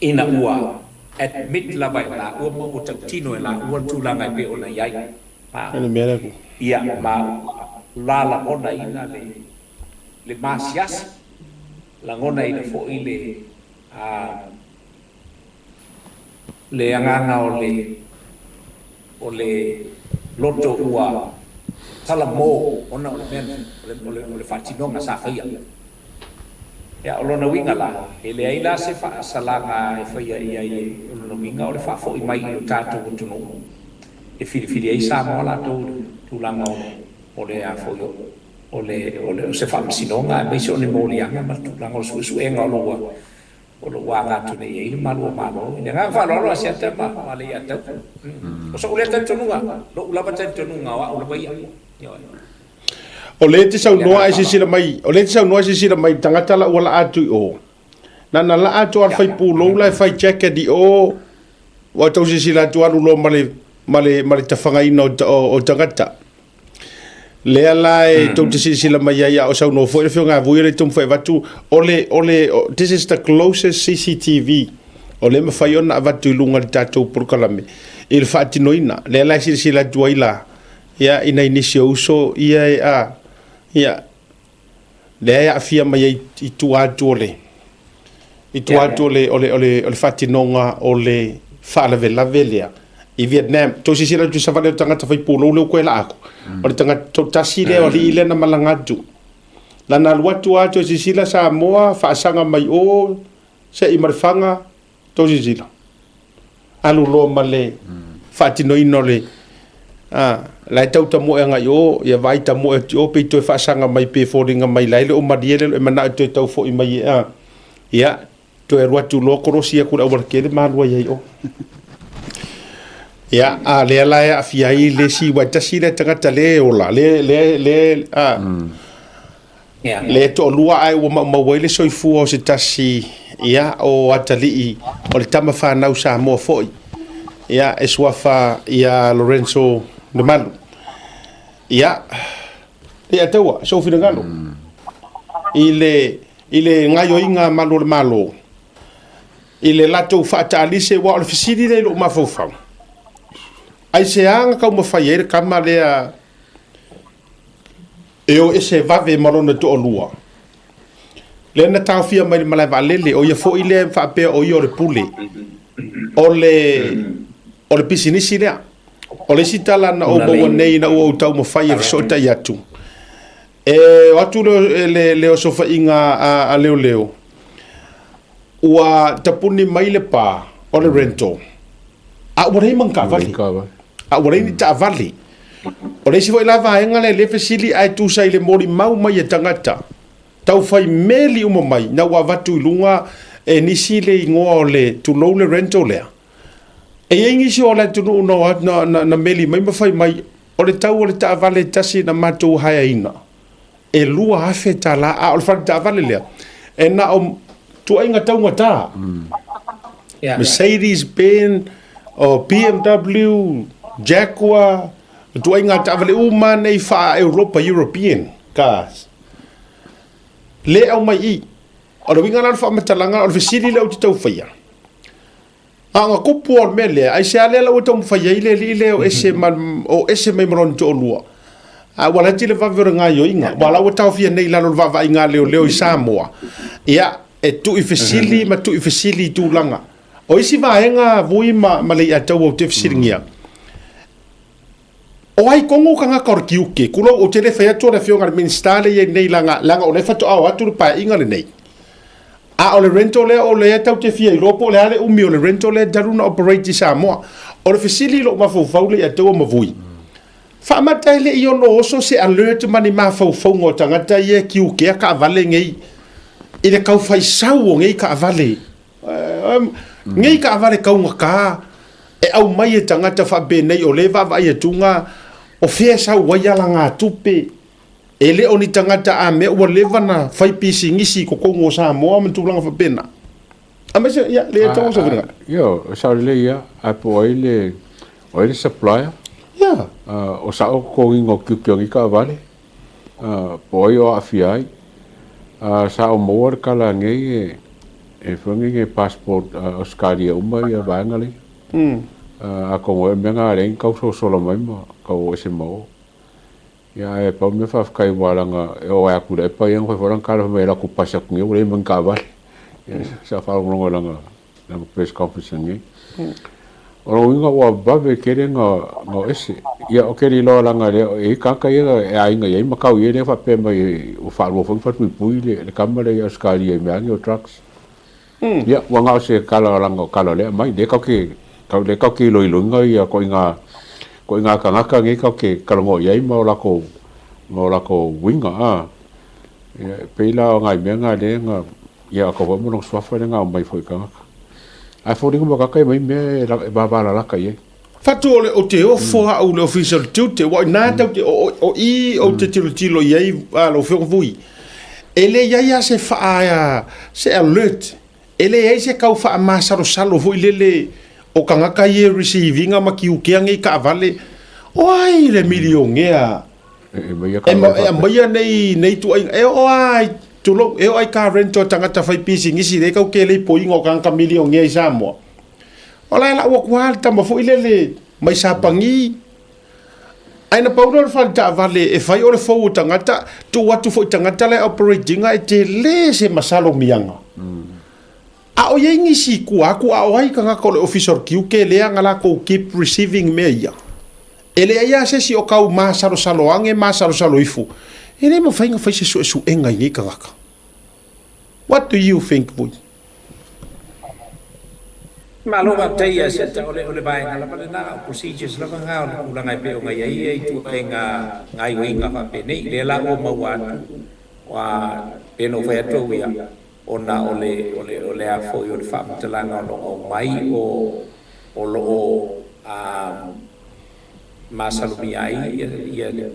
ina ua admit lava e laua ma ua tautino e laua le tulaga e pei ona i ai. Ia, ma ua lalagonaina le le masiasi. Lagonaina foi le a le agaga o le o le loto ua talamo ona o le mea o le o le o le faatinoga sa faia. Ia, o lona uiga la, e leai la se faasalaga e faia i ai, o lona uiga o le faafoi mai i lo tatou atunuu e filifili ai Samoa latou i le tulaga o o le a foi o o le o le o se faamasinoga aemaise o ni moliaga ma le tulaga o le suesuega o lo ua o lo o aga atu nei i ai le malu o Malo. I le agaga faaaloalo a Asiata ma ma Leiataua. O so'u lea talitonuga, lo'u lava talitonuga o a'u lava ia. Ioe. O lea e te saunoa ae silasila mai, o lea e te saunoa ae silasila mai i le tagata la ua laa atu i o. Na na laa atu lava le faipulou la e fai jacket i o, ua tau silasila atu alu loa ma le, ma le, ma le tafagaina o, o, o tagata. Lea la e tou te silasila mai ai a o saunoa foi le Afioga ia Vui o le taumafai avatu, o le, o le, this is the closest CCTV o lea e mafai ona avatu i luga i le tatou polokalame i le faatinoina. Lea la e silasila atu ai la, ia, i nai nisi o uso ia e, a, ia, lea e aafia mai ai i tua atu o le, i tua atu o le, o le, o le, o le faatinoga o le faalavelave lea i Vietnam. Tou silasila atu i savali o le tagata fai pulou lea ua toe laa atu. O le tagata toatasi lea o alii lea na malaga atu. Lana alu atu lava toe silasila Samoa, faasaga mai o, sei ma le faga, tou silasila. Alu loa ma le faatinoina o le a la e tau tamoe agai i o, ia vaai tamoe atu i o pei toe faasaga mai pe foliga mai la e le o malie le e manao e toe tau foi mai e a. Ia, toe alu atu loa kolosi atu i le aualatele ma alu ai ai o. Ia, a lea la e aafia ai le isi, aua e tasi lea tagata lea e ola, le, le, le, a, Le toalua ae ua maumau ai le soifua o se tasi ia o atalii o le tama fanau Samoa foi ia e suafa ia Lorenzo Lemalu. Ia, Leiataua, sou finagalo i le i le gaioiga a malu o le Malo i le latou faataalise aua o le fesili lea i lou mafaufau, aisea na taumafai ai le tama lea E o ese vave ma lona toalua. Lea na taofia mai le malae vaalele, o ia foi lea faapea o ia o le pule. O le, o le pisinisi lea. O le isi tala na ou maua nei ina ua ou taumafai e fesootai atu, e o atu le, le, le osofaiga a, a leoleo, ua tapuni mai le pa o le rental, a ua leai ma ni taavale. A ua leai ni taavale. O le isi foi la vaega lea le fesili ae tusa i le molimau mai e tagata tau fai meli uma mai na ua avatu i luga e nisi le igoa o le tulou le rental lea. E i ai nisi o le atunuu na, na, na, na meli mai ma fai mai o le tau o le taavale e tasi na matou haeaina e $2,000 a o le fale taavale lea e na o tuaiga taugata. Mercedes Benz, o BMW, Jaguar, o tuaiga taavale uma nei faa-Europa, European cars. Le aumai i. O le uiga la o le faamatalaga, o le fesili lea ou te tau faia. A o na tupu o le mea lea, aisea lea la ua taumafai ai le alii lea o ese ma, o ese mai ma lona toalua? A ua laiti le vave o le gaoioiga, aua la ua taofia nei i lalo o le vaavaaiga a leoleo i Samoa. Ia, e tuuifesili ma tuuifesili i tulaga. O isi vaega Vui ma, ma Leiataua ou te fesiligia, o ai tonu tagata o le tiute? Tulou, ou te le fai atu o le Afioga i le Minisita lea e i ai nei, leaga, leaga o lea faatoa o atu le Paeaiga lenei. A o le rental lea o lea tatou te fia iloa po o le a le umi o le rental lea talu ona operate i Samoa. O le fesili i lou mafaufau Leiataua ma Vui, faamata e le i ono oso se alert ma ni mafaufauga o tagata ia e tiutea taavale nei i le tau fai sau o nei taavale, nei taavale taugata e aumai e tagata faapenei o lea e vaavaai atuga o fea e sau ai alagatupe. E le o ni tagata a mea ua leva na fai pisinisi i totonu o Samoa ma tulaga faapena. Aemaise, ia, le tau o se finagalo. Ia, o sao lelei ia, ae po o ai le, o ai le supplier? Ia. O sao totogiina o tiute o nei taavale, po o ai o aafia ai. Sa ou maua le tala nei e foi nei e passport Ausetalia uma ia vaega lea. Atonu ai o le mea lena lea na tau sosola mai ma tau o ese ma o. Ia ae pau le mea faafetai aua leaga e oo atu i le epa ia na fai foi lana tala fai mai e alu atu pasi atu nei ua leai ma ni taavale. Ia sa faalogologo i lana lana press conference ananei. O lona uiga ua vave tele ona o ese. Ia ou te le iloa leaga e i ai tagata ia e aiga i ai ma tau i ai lea faapea mai ua faalua foi ona falepuipui le tama lea i Ausetalia i mea lava nei o drugs. Ia ua na o se tala leaga o tala o lea e aumai, lea tatou te lea tatou te iloiloina ia ituaiga ituaiga tagata nei tatou te talanoa i ai ma o latou ma o latou uiga a. Ia e pei la o nai mea na lea na ia atonu foi ma lona suafa lea na aumai foi i tagata. Ae foliga mai o tagata e aumai mea e vavalalata i ai. Fatu o le ou te ofo au i le Ofisa o le Tiute, ua ina tau te, o, o i ou te tilotilo i ai a lau Afioga Vui, e le i ai lava se faa, se alert, e leai se tau faamasalosalo foi lele o tagata ia e receive ina ma tiutea nei taavale, o ai le milionea e aumaia nei, nei ituaiga, e oo lava i, tulou, e oo lava i car rental a tagata faipisinisi lea tau te le ipoiina o tagata milionea i Samoa. O la e lau atu lava le tama foi lele mai Sapani. Ae na pau lea o le fale taavale e fai o le fou o tagata, tuu atu foi i tagata la e operate ina e tele se masalomiaga. A o i ai nisi i tua atu a o ai tagata o le Ofisa o le Tiute lea na latou keep receiving mea ia. E leai lava se isi o tau masalosalo ane masalosalo ifo, e le mafai ona fai se suesuega i nei tagata. What do you think Vui? Malo faafetai ia Seta, o le o le vaega lava lena, o procedures lava na o le tulaga e pei ona i ai ia ituaiga gaioiga faapenei. Lea la ua maua atu, ua pei ona ou fai atu au ia, ona o le o le o le a foi o le faamatalaga o lo o aumai o o lo o masalomia ai ia ia le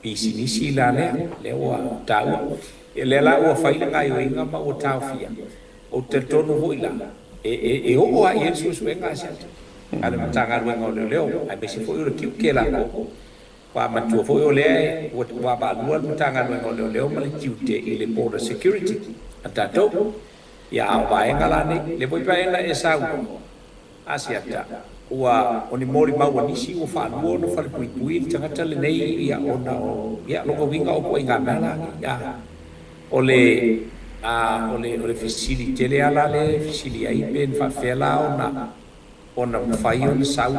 pisinisi la lea, lea ua taua. Ia lea la ua fai le gaioiga ma ua taofia. Ou te talitonu foi la, e, e, e oo lava i ai le suesuega a se a le Matagaluega o Leoleo, aemaise foi o le tiute latou. Ua matua foi o lea e ua vaavaalua le Matagaluega o Leoleo ma le tiute i le border security a tatou. Ia, a o vaega la nei, lea foi pe a e saunoa, Asiata, ua o ni molimau a nisi ua faalua ona falepuipui le tagata lenei ia ona o ia lona uiga o ituaiga mea la ia o le a o le o le fesili tele a la lea e fesili ai pe na faafefea la ona ona mafai ona sau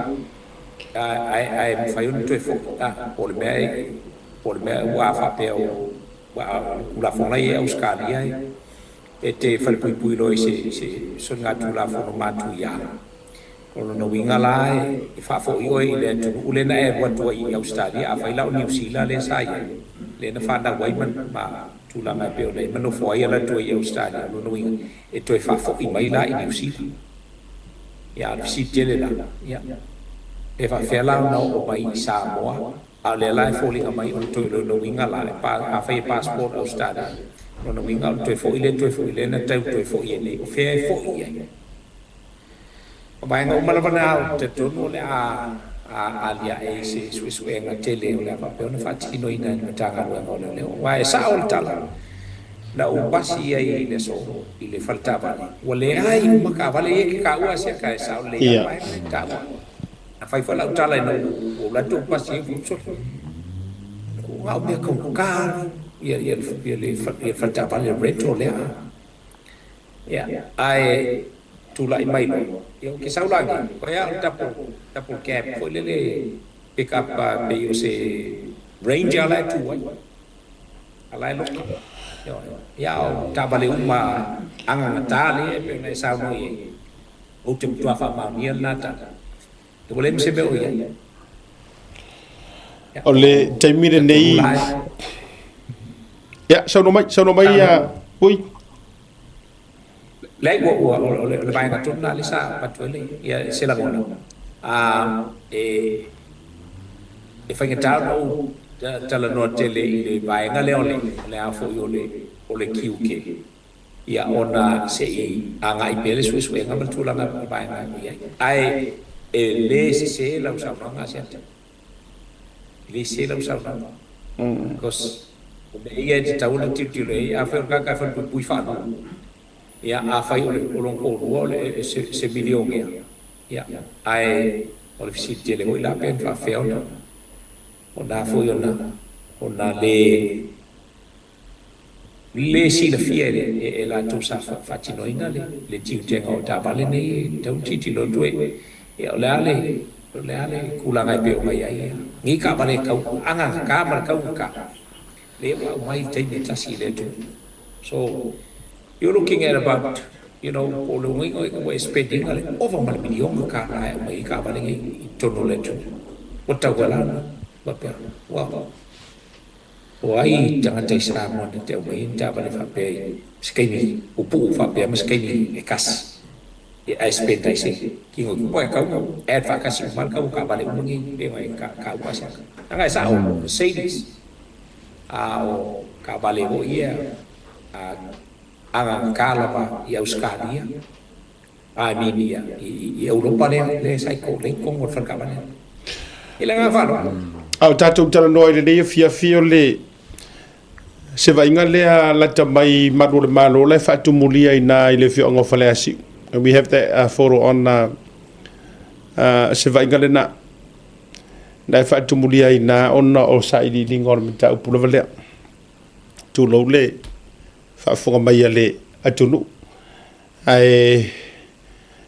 ae ae mafai ona toe foi a po o le mea e po o le mea ua faapea o ua Tulafono la e i ai Ausetalia e E te falepuipui loa i se, se soligatulafono matuia. O lona uiga la e faafoi oe i le atunuu lea na e alu atu ai i Ausetalia, afai la o Niu Sila lea sa i ai, lea na fanau ai ma, ma tulaga e pei ona i ai ma nofo ai alu atu ai i Ausetalia, o lona uiga e toe faafoi mai la i Niu Sila. Ia, a o le fesili tele la, ia, e faapefea la ona oo mai i Samoa? A o lea la e foliga mai o le toe lona uiga la, e pa, afai e passport Ausetalia, lona uiga o le toe foi lea, toe foi lea na tau toe foi ai nei, o fea e foi i ai? O vaega uma lava na ou te talitonu o le a a aliae i se suesuega tele o le a faapea ona faatinoina e le Matagaluega o Leoleo. Aua e sao le tala, na ou pasi ai i le aso i le fale taavale, ua leai uma taavale ia e te taua Asiata, e sao lelei lava le vaega lea e te taua. A fai foi lau tala ina ua ou alu atu ou pasi ai ou sole. Ko ngā mea kaugata ia ia ia le ia faletaavale rental lea. Ia ae tulai mai loa, ia ou te sau la nei, o ea o le double double cab foi lele pick up pei o se Ranger la e tu ai. A la e loka. Ia o taavale uma agagata lea e pei ona e saunoa i ai. Ou te matua faamaonia lena tala. Ua leai ma se mea o i ai. O le taimi lenei... Ia, saunoa mai, saunoa mai ia, Ui. Leai, ua, ua, o le, o le vaega tonu lena lea sa avatu ai le, ia, se lagona. A, e, e faigata ona ou talanoa tele i le vaega lea o le, o le a foi o le, o le tiute. Ia ona se i agai pea le suesuega ma le tulaga o le vaega o i ai. Ae e le sese lau saunoaga Asiata. E le sese lau saunoaga. Because o mea ia e tatau ona tilotilo i ai, afai o le tagata e falepuipui faalua, ia afai o le o lona toalua o le se se milionea, ia ae o le fesili tele foi la pe na faapefea ona ona a foi ona Ona le le silafia e e latou sa faatinoina le le tiutega o taavale nei e tatau ona tilotilo atu e ia o le a le o le a le tulaga e pei ona i ai nei taavale e tau agagata ma le taugata lea ua aumai i le taimi e tasi i le atunuu. So you're looking at about you know po o le uiga ua e spend ina le ova ma le miliona kālā e aumai ai taavale nei i totonu o le atunuu. Ua tauala ona faapea ua O ai tagata i Samoa na te aumai ai ni taavale faapea i se taimi pupuu faapea ma se taimi e tasi e ae spend ai se kino i tua e tau add faatasi uma le tau o taavale uma nei pei ona e taua asa. Leaga e sao o Mercedes a o taavale foi ia a agagata lava i Ausetalia I mean i Europa lea lea sa i lea i totonu o le fale taavale. I le agaga faaaloalo. A o tatou talanoa i lenei afiafi o le se vaaiga lea lata mai malu o le Malo la e faatumulia i ina i le afioaga o Faleasiu. And we have that photo on se vaaiga lena la e faatumulia i ina ona o sailiiliga o le mataupu lava lea. Tulou le faafofoga mai a le atunuu. Ae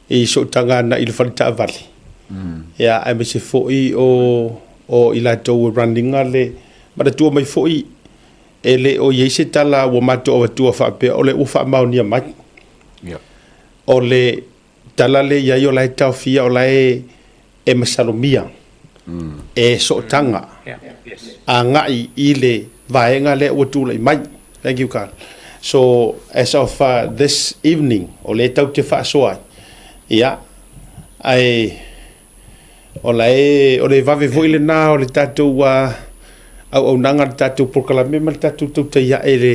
i sootaga ana i le fale taavale, ia, aemaise foi o, o i latou e run ina le manatua mai foi e le o i ai se tala ua matou avatua faapea o lea ua faamaonia mai. O le tala lea i ai o la e taofia o la e e masalomia e sootaga agai i le vaega lea ua tulai mai. Thank you Carl. So as of this evening o lea tatou te faasoa ai, ia, ae o la e, o le vave foi lena o le tatou auaunaga, le tatou polokalame ma le tatou tautai ae i le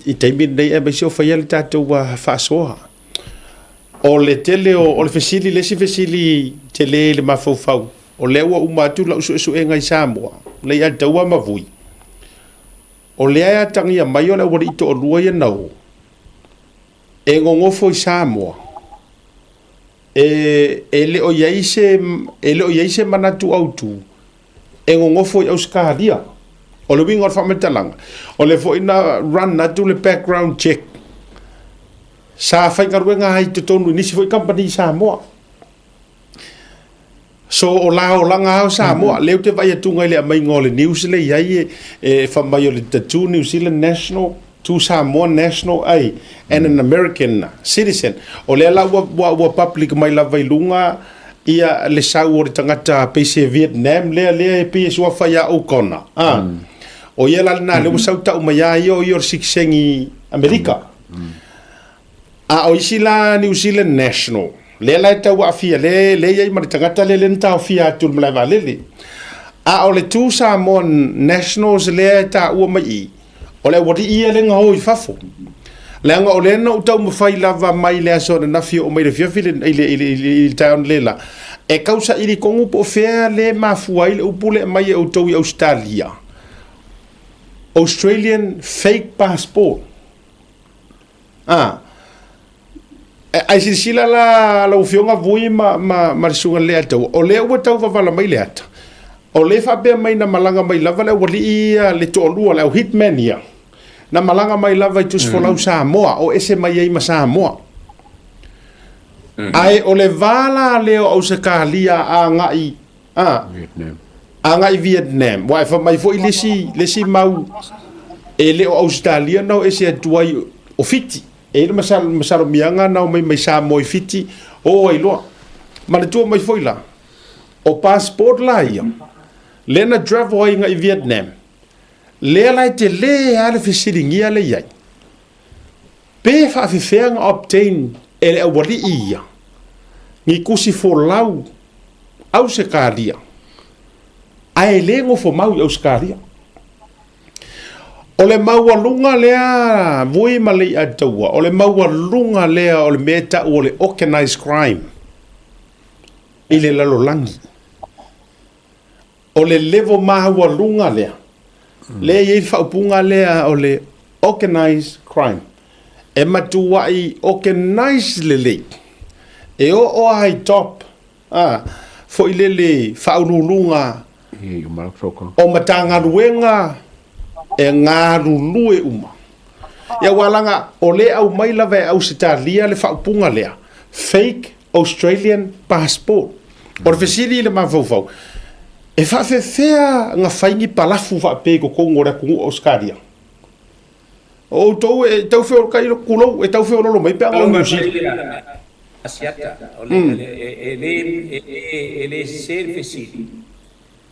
i taimi lenei aemaise o faia le tatou faasoa. O le tele o, o le fesili, le isi fesili tele i le mafaufau, o lea ua uma atu lau suesuega i Samoa, lea ia Taua ma Vui, o lea e atagia mai o le aualii toalua ia na o, e gogofo i Samoa, e, e le o i ai se, e le o i ai se manatu autu e gogofo i Ausetalia. O le uiga o le faamatalaga, o lea foi na run atu le background check, sa faigaluega ai i totonu i nisi foi kamupani i Samoa. So o la olaga lava o Samoa, lea ou te vaai atuga i le aumaiga o le news lea e i ai e fai mai o le the two New Zealand national, two Samoan national ai and an American citizen. O lea la ua, ua, ua public mai lava i luga ia le sau o le tagata pei se Vietnam lea lea e pei e suafa ia O'Connor. Ah. O ia la lena lea ua sau tau mai a ia o ia o le sikiseni Amerika. A o isi la New Zealand national, lea la e tau aafia, lea, lea e i ai ma le tagata lea lea na taofia atu i le malae vaalele. A o le two Samoan nationals lea e taua mai i i, o le aualii ia lea na o i fafo. Leaga o lea na ou taumafai lava mai le aso ananafi oo mai le afiafi i le, i le, i le, i le taeao analeila, e tau saili tonu po o fea lea e mafua ai le upu lea e aumai e outou i Ausetalia, Australian fake passport. A, ae silasila la lau Afioga Vui ma, ma, ma le Susuga Leiataua, o lea ua tau vavala mai le ata, o lea e faapea mai na malaga mai lava le aualii ia, le toalua, le au hitman ia, na malaga mai lava i Tusifolau Samoa, o ese mai ai ma Samoa. Ae o le va la lea o Ausetalia agai, a, Vietnam. Agai Vietnam. Ua e fai mai foi le isi, le isi mau e le o Ausetalia na o ese atu ai o Fiti. E i ai le masalo, masalomiaga na omai mai Samoa i Fiti, oo ai loa. Manatua mai foi la, o passport la ia, lea na travel ai agai Vietnam, lea la e tele lava le fesiligia lea i ai. Pe faafefea na obtain e le aualii ia ni tusi folau Ausetalia ae le nofomau i Ausetalia. O le maualuga lea Vui ma Leiataua, o le maualuga lea o le mea e tau o le organized crime i le lalolagi. O le level maualuga lea, lea e i ai le faaupuga lea o le organized crime. E matuai organize lelei, e oo lava i top, a, foi lele faauluuluga O Matagaluega e galulue uma. Ia aua laga o lea e aumai lava e Ausetalia le faaupuga lea, fake Australian passport. O le fesili i le mafaufau, e faafefea na fai ni palafu faapea i totonu o le atunuu o Ausetalia? O outou e tau feolotai, tulou, e tau feololo mai pe a na o Niu Sila. Asiata, o le, e, le, e, le, e le sese le fesili,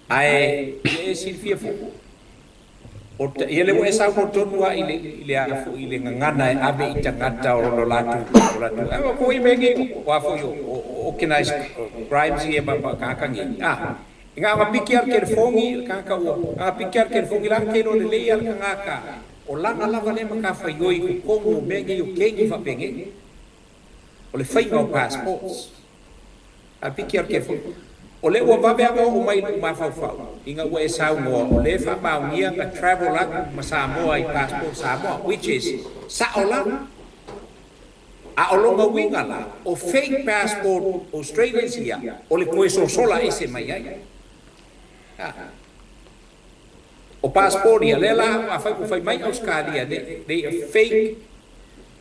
ae ia e silafia foi, o ta, ia lea ua e saunoa tonu lava i le, i le a foi, i le gagana e ave i tagata o lo latou, o latou, ae ua foi mea nei, o a foi o, o, o organized crimes ia ma, ma tagata nei, a, e na ona piki lava le telefoni i le tagata ua, na ona piki lava le telefoni, la ke iloa lelei lava le tagata, o lana lava lea matafaioi i totonu o mea nei o kengi faapenei. O le faiga o passports. A piki atu foi. O lea ua vave lava oo mai i lou mafaufau ina ua e saunoa o lea e faamaonia na travel atu ma Samoa i passport Samoa which is sao la. A o lona uiga la, o fake passport Australians ia o le toe sosola ese mai ai. A. O passport ia, lea la afai ua fai mai Ausetalia they are fake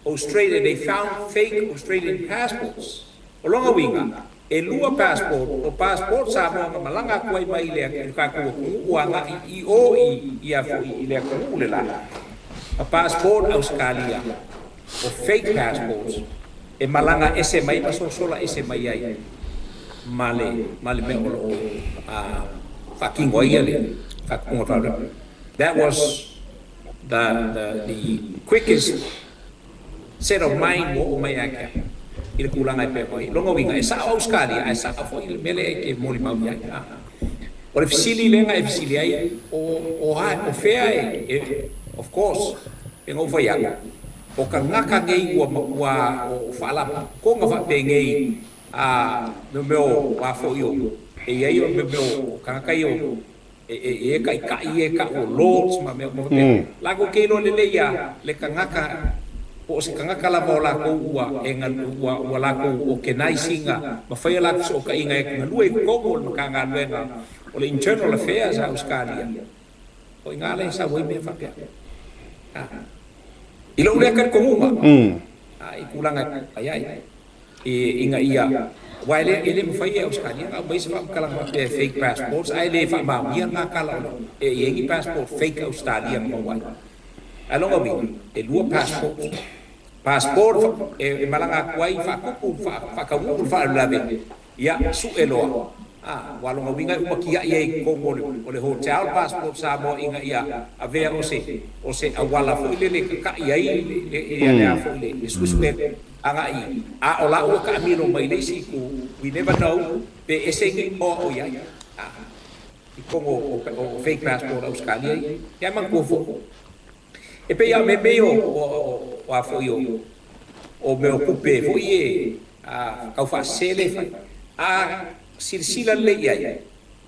Australia they found fake Australian passports. O lona uiga, e lua passport, o passport Samoa na malaga atu ai mai le le tatou atunuu agai i o i ia foi i le atunuu le la, ma passport Ausetalia, o fake passports e malaga ese mai ma sosola ese mai ai ma le ma le mea o lo o faatino ai le faatupuga faalavelave. That was the the the quickest set of mind ua oo mai ia te au i le tulaga e pei ona i ai. Lona uiga, e sao Ausetalia ae sao foi le mea lea e te molimau i ai. O le fesili lea na e fesili ai, o, o, o fea e, e, of course, e na ou fai atu, o tagata nei ua matua o faalapotopotoga faapenei a mea mea o a foi o, e i ai o mea mea o tagata ia o, e, e, e taitai ia e tau o lords ma mea uma faapena. Latou te iloa lelei lava le tagata po o se tagata lava o latou ua e ua, ua latou organize ina ma fai a latou fesootaiga e galue i totonu o le Matagaluega o le Internal Affairs a Ausetalia. O i ina lea e sau ai mea faapea. A. I lou lea talitonuga, a, i tulaga e fai ai, e, ina ia, aua e le, e le mafai e Ausetalia ona aumai se faamatalaga faapea e fake passports, ae le faamaonia lena tala o le, e i ai ni passport fake Ausetalia na maua ai. Ae lona uiga, e lua passports. Passport e, e malaga atu ai faatupu, faataunuu le faalavelave, ia, sue loa. A, aua lona uiga e uma tiai ai i totonu o le, o le hotel le passport Samoa ina ia avea o se, o se auala foi lele e tata'i ai le, le, ia le a foi le, le suesue agai. A o la ua taamilo mai le isi itu, we never know, pe ese ni igoa o i ai, a, i totonu o, o, o fake passport a Ausetalia ia. Ia manatua foi, e pei lava o mea nei o, o, o a foi o, o mea o tupe foi e, a, tau faasese le fai. A silasila lelei i ai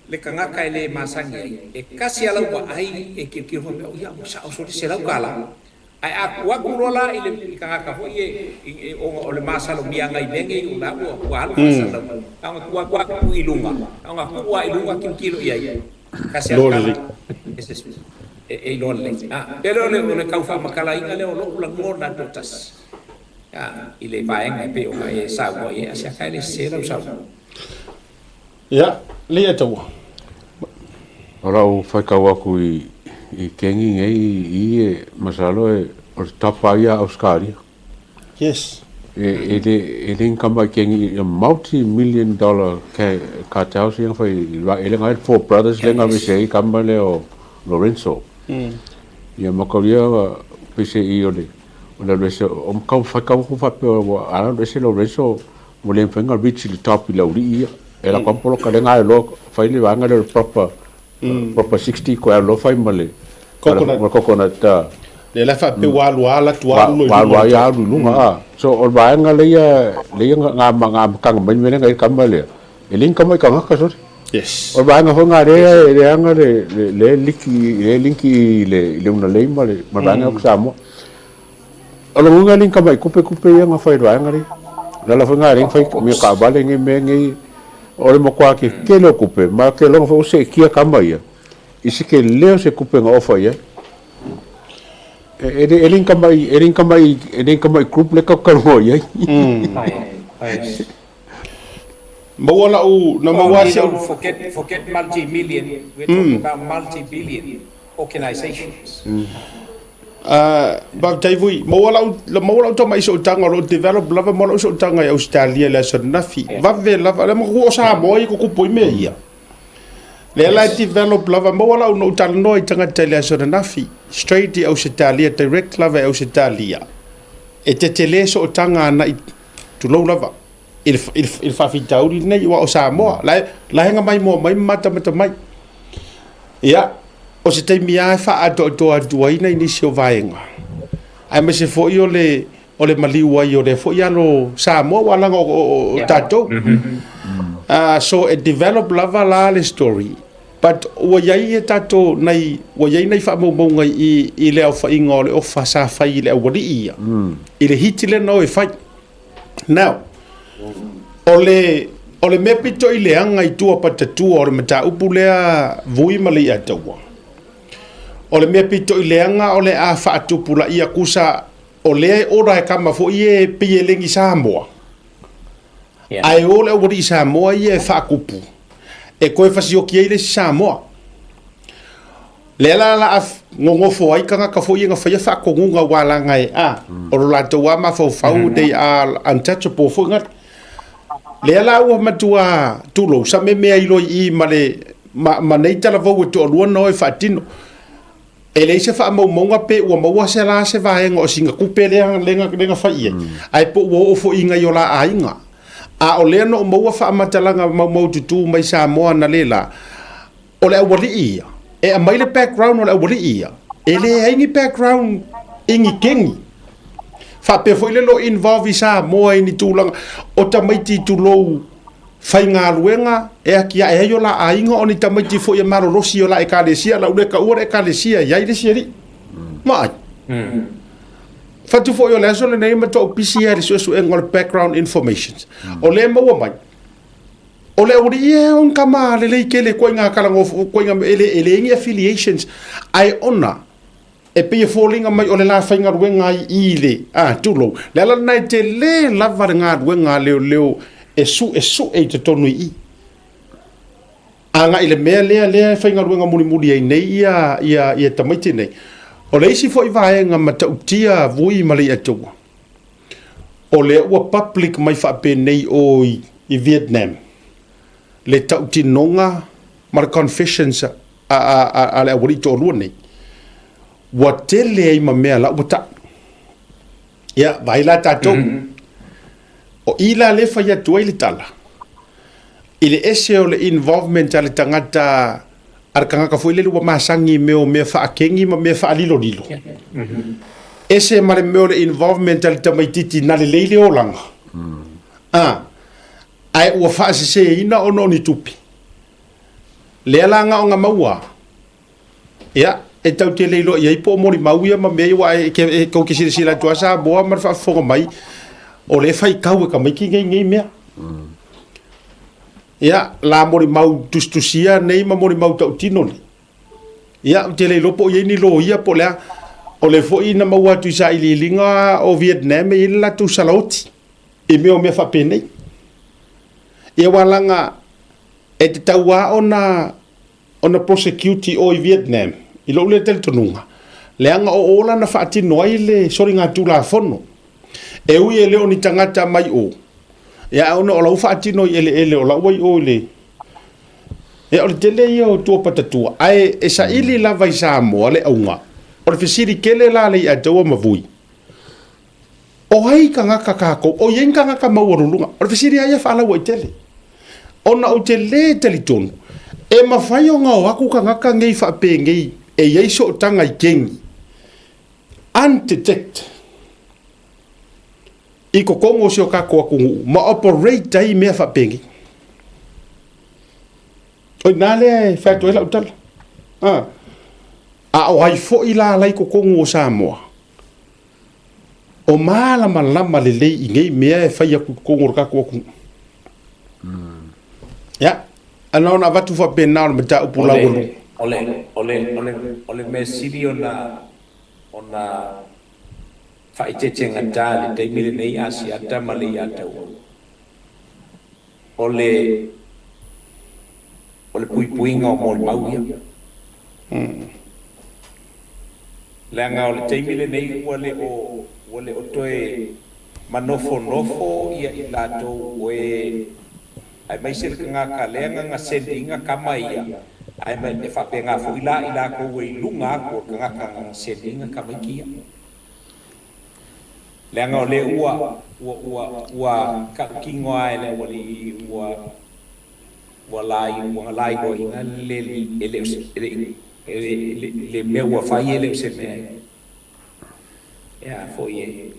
le tagata e le masani ai, e kasi lava lau vaai e tilotilo faapea, oh ia, ua sao sole $100. Ae a tuu atu loa la i le tagata foi e, e, ona o le masalomiaga i mea nei o la ua, ua alu faasalalauga, na ona tuu atu tuu i luga, na ona tuu lava i luga tilotilo i ai, kasi lava le tala, e se, e, e iloa lelei. A, pe le o le, o le tau faamatalaina lea o lou lagona toatasi. I le vaega e pei ona e saunoa i ai, a se aka e le sese lau saunoaga. Ia, lea e taua. O lau faitau atu i, i kengi nei i e masalo e o le tapa ia a Australia. Yes. E, e le, e le kama i kengi a multi million dollar cartels ia fai e le ngai Four Brothers le nga vese i kama le o Lorenzo. Ia makaulia pese i o le O le alu ese, o kau whai kau ku whapea ua ala alu ese Lorenzo mo le whainga reach le top i le aulii ia. E la kwa polo ka lenga e loa whai le wanga le proper, proper 60 ko e loa whai ma le Coconut. Ma coconut. Le la whapea ua alu ala tu alu lo i lunga. Ua alu ai alu i lunga a. So o le vaega leia, leia nga nga makanga mai mele ngai kama lea. E le kama i kangaka sorry. Yes. O le vaega foi nga lea e leaga le le liki le linki i le i le una lei ma le ma le vaega o Samoa. O le uiga le kama i kupe kupe ia nga fai le vaega lea. La la foi nga lea fai mea kaavale ngai mea ngai. O le matua tetele o tupe, ma ou te iloa foi ua seetia tama ia i se tele o se tupe na ofa i ai. E le ni tamai, e le ni tamai, e le ni tamai group lea tatou te talanoa i ai. Maua lau, na maua si au. Forget, forget multi-million, we're talking about multi-billion organizations. Faafetai foi. Maua lau, maua lau tamai sootaga o lo o develop lava mo lau sootaga i Ausetalia i le aso ananafi. Vave lava, le matua o Samoa ia tutupu ai mea ia. Lea la e develop lava, maua lau na ou talanoa i tagata i le aso ananafi, straight i Ausetalia, direct lava i Ausetalia. E tetele sootaga agai, tulou lava, i le, i le, i le faafitauli lenei, aua o Samoa, la e, la e gamaimoa mai ma matamata mai. Ia, o se taimi lava e faaatoatoa atu ai nai nisi o vaega, aemaise foi o le, o le maliu ai o lea foi alo Samoa, aua leaga o tatou. So e develop lava la le story, but ua i ai tatou nai, ua i ai nai faamaumauga i, i le aofaiga o le ofa sa fai i le aualii ia, i le hiti lea na o e fai. Now, o le, o le mea pito i leaga i tua patatua o le mataupu lea Vui ma Leiataua, o le mea pito i leaga o le a faatupulaia kusa o lea e ora e kama foi e pei e legi Samoa. Ae o le aualii Samoa ia e faakupu e toe fasioki ai le isi Samoa. Lea la la a gogofo ai tagata foi ia na faia faatonuga aua leaga e a o lo latou lava mafaufau they are untouchable foi na. Lea la ua matua tulou sa memea ai loa i i ma le ma, ma nei talavou e toalua na o e faatino. E leai se faamaumauga pe ua maua se la se vaega o sina tupe lea lea lea na fai i ai, ae po ua oo foi i nai o la aiga. A o lea na ou maua faamatalaga maumaututu mai Samoa analeila, O le aualii ia, e aumai le background o le aualii ia, e leai ni background i ni keni. Faapea foi le lo involve i Samoa i ni tulaga o tamaiti tulou faigaluega e atiae ai o la aiga o ni tamaiti foi e malolosi o la ekalesia, lau le taua le ekalesia e i ai le isi alii. Vaai. Fatu foi o le aso lenei matua ou pisi ai i le suesuega o le background informations. O lea e maua mai, O le aualii ia e on kama lelei tele koinga kalagofo koinga e le e leai ni affiliations ae ona e pei e foliga mai o le la faigaluega ai i le a tulou. Le ala lena e tele lava le galuega a leoleo e suesue i totonu i i agai i le mea lea lea e faigaluega mulimuli ai nei ia ia ia tamaiti nei. O le isi foi vaega matautia Vui ma Leiataua, O lea ua public mai faapenei o i Vietnam le tautinoga ma le confessions a, a, a, a le aualii toalua nei. Ua tele ai ma mea la ua tau. Ia, vaai la tatou. O i la lea e fai atu ai le tala, i le ese o le involvement a le tagata, a le tagata foi lele ua masani i mea o mea faakegi ma mea faalilolilo. Ese ma le mea o le involvement a le tamaititi na lelei le olaga. A, ae ua faaseseina ona o ni tupe. Lea la na ona maua. Ia, e tau te le iloa i ai po o molimau ia ma mea ia, aua e, e, tou te silasila atu lava Samoa ma le faafofoga mai, o lea e faitau e tamaiti nei nei mea. Ia, la molimau tusitusia nei ma molimau tautino nei. Ia, ou te le iloa po o i ai ni loia po o le a. O le foi na maua atu i sailiiliga o Vietnam e i ai le latou salaoti i mea o mea faapenei. Ia aua leaga e tatau lava ona ona prosecute i o i Vietnam, i lou lea talitonuga, leaga o o la na faatino ai le soligatulafono. E ui e le o ni tagata mai o, ia ae ona o la ua faatino i eleele o la ua i o i le... Ia o le tele ia o tua patatua, ae e saili lava i Samoa le auga. O le fesili tele la le Aiataua ma Vui, o ai tagata tatou, o i ai ni tagata maualuluga? O le fesili lava ia faalauaitele. Ona ou te lē talitonu, e mafai ona o atu tagata nei faapenei e i ai sootaga i keni, undetect, i totonu o si o tatou atunuu ma operate ai mea faapenei. O i ina lea e fai atu ai lau tala. A o ai foi la la i totonu o Samoa, o malamalama lelei i nei mea e fai atu i totonu o le tatou atunuu. Ia, na ona avatu faapena o le mataupu laualuga. O le, o le, o le, o le mea sili ona, ona faaeteetegata i le taimi lenei Asiata ma le Iataua, o le, o le puipuiga o molimau ia. Leaga o le taimi lenei ua le o, ua le o toe manofonofo ia i latou o e, aemaise le tagata lea na na send ina tama ia, ae e faapena foi la i latou e i luga atu o le tagata na na send ina tamaiti ia. Leaga o lea ua, ua, ua, ua tautino lava e le aualii ua, ua lai, ua lailoaina le, e le o se, e le i, e le mea ua fai e le o se mea e a foi e,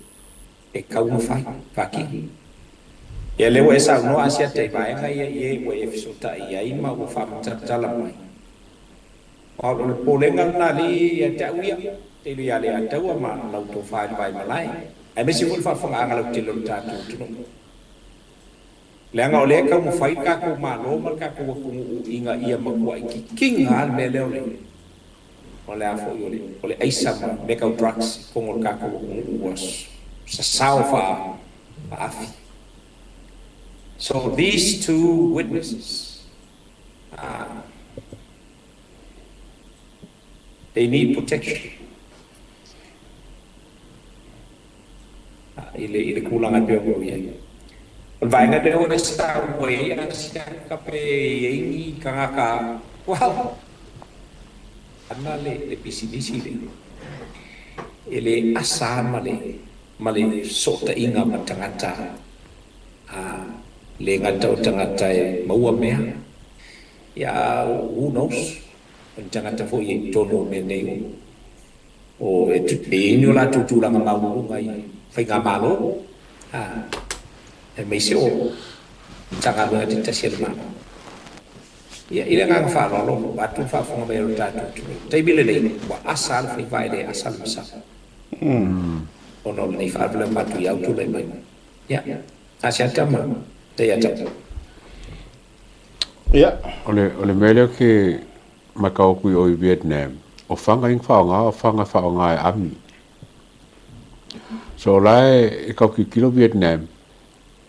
e tau ona fai, faatino. Ia lea ua e saunoa Asiata i vaega ia i e ua e fesootai ai ma ua faamatalatala mai. O le popolega lena alii ia te au ia, tailo ia Leiataua ma lau tofa i le vaimalae, aemaise foi le faafofogaaga lautele o le tatou atunuu. Leaga o lea e taumafai le tatou Malo ma le tatou atunuu ina ia matuai kikiga lava le mea lea o le o le a foi o le o le aisa ma mea tau drugs i totonu o le tatou atunuu ua sasao faa faaafi. So these two witnesses ah they need protection i le, i le tulaga e pei ona i ai. O le vaega lea ua sau ai Asiata pe i ai ni tagata, well, ana le, le pisinisi lea, e le asa ma le, ma le fesootaiga ma tagata, a le gata o tagata e maua mea, ia, who knows, o ni tagata foi e i totonu o mea nei o, o e i ai ni o latou tulaga maualuluga i faigamalo, a, aemaise o Matagaluega taitasi a le Malo. Ia, i le agaga faaaloalo, vaeatu le faafofoga mai a lo tatou atunuu, i le taimi lenei, ua asa lava le faiva e le asa le masalo, ona o lenei faalavelave matuia ua tulai mai. Ia, Asiata ma Leiataua. Ia. O le, o le mea lea ou te matau atu i o i Vietnam, o fana ia na faaaoga, o fana e faaaoga e army. So o la e tau tilotilo Vietnam,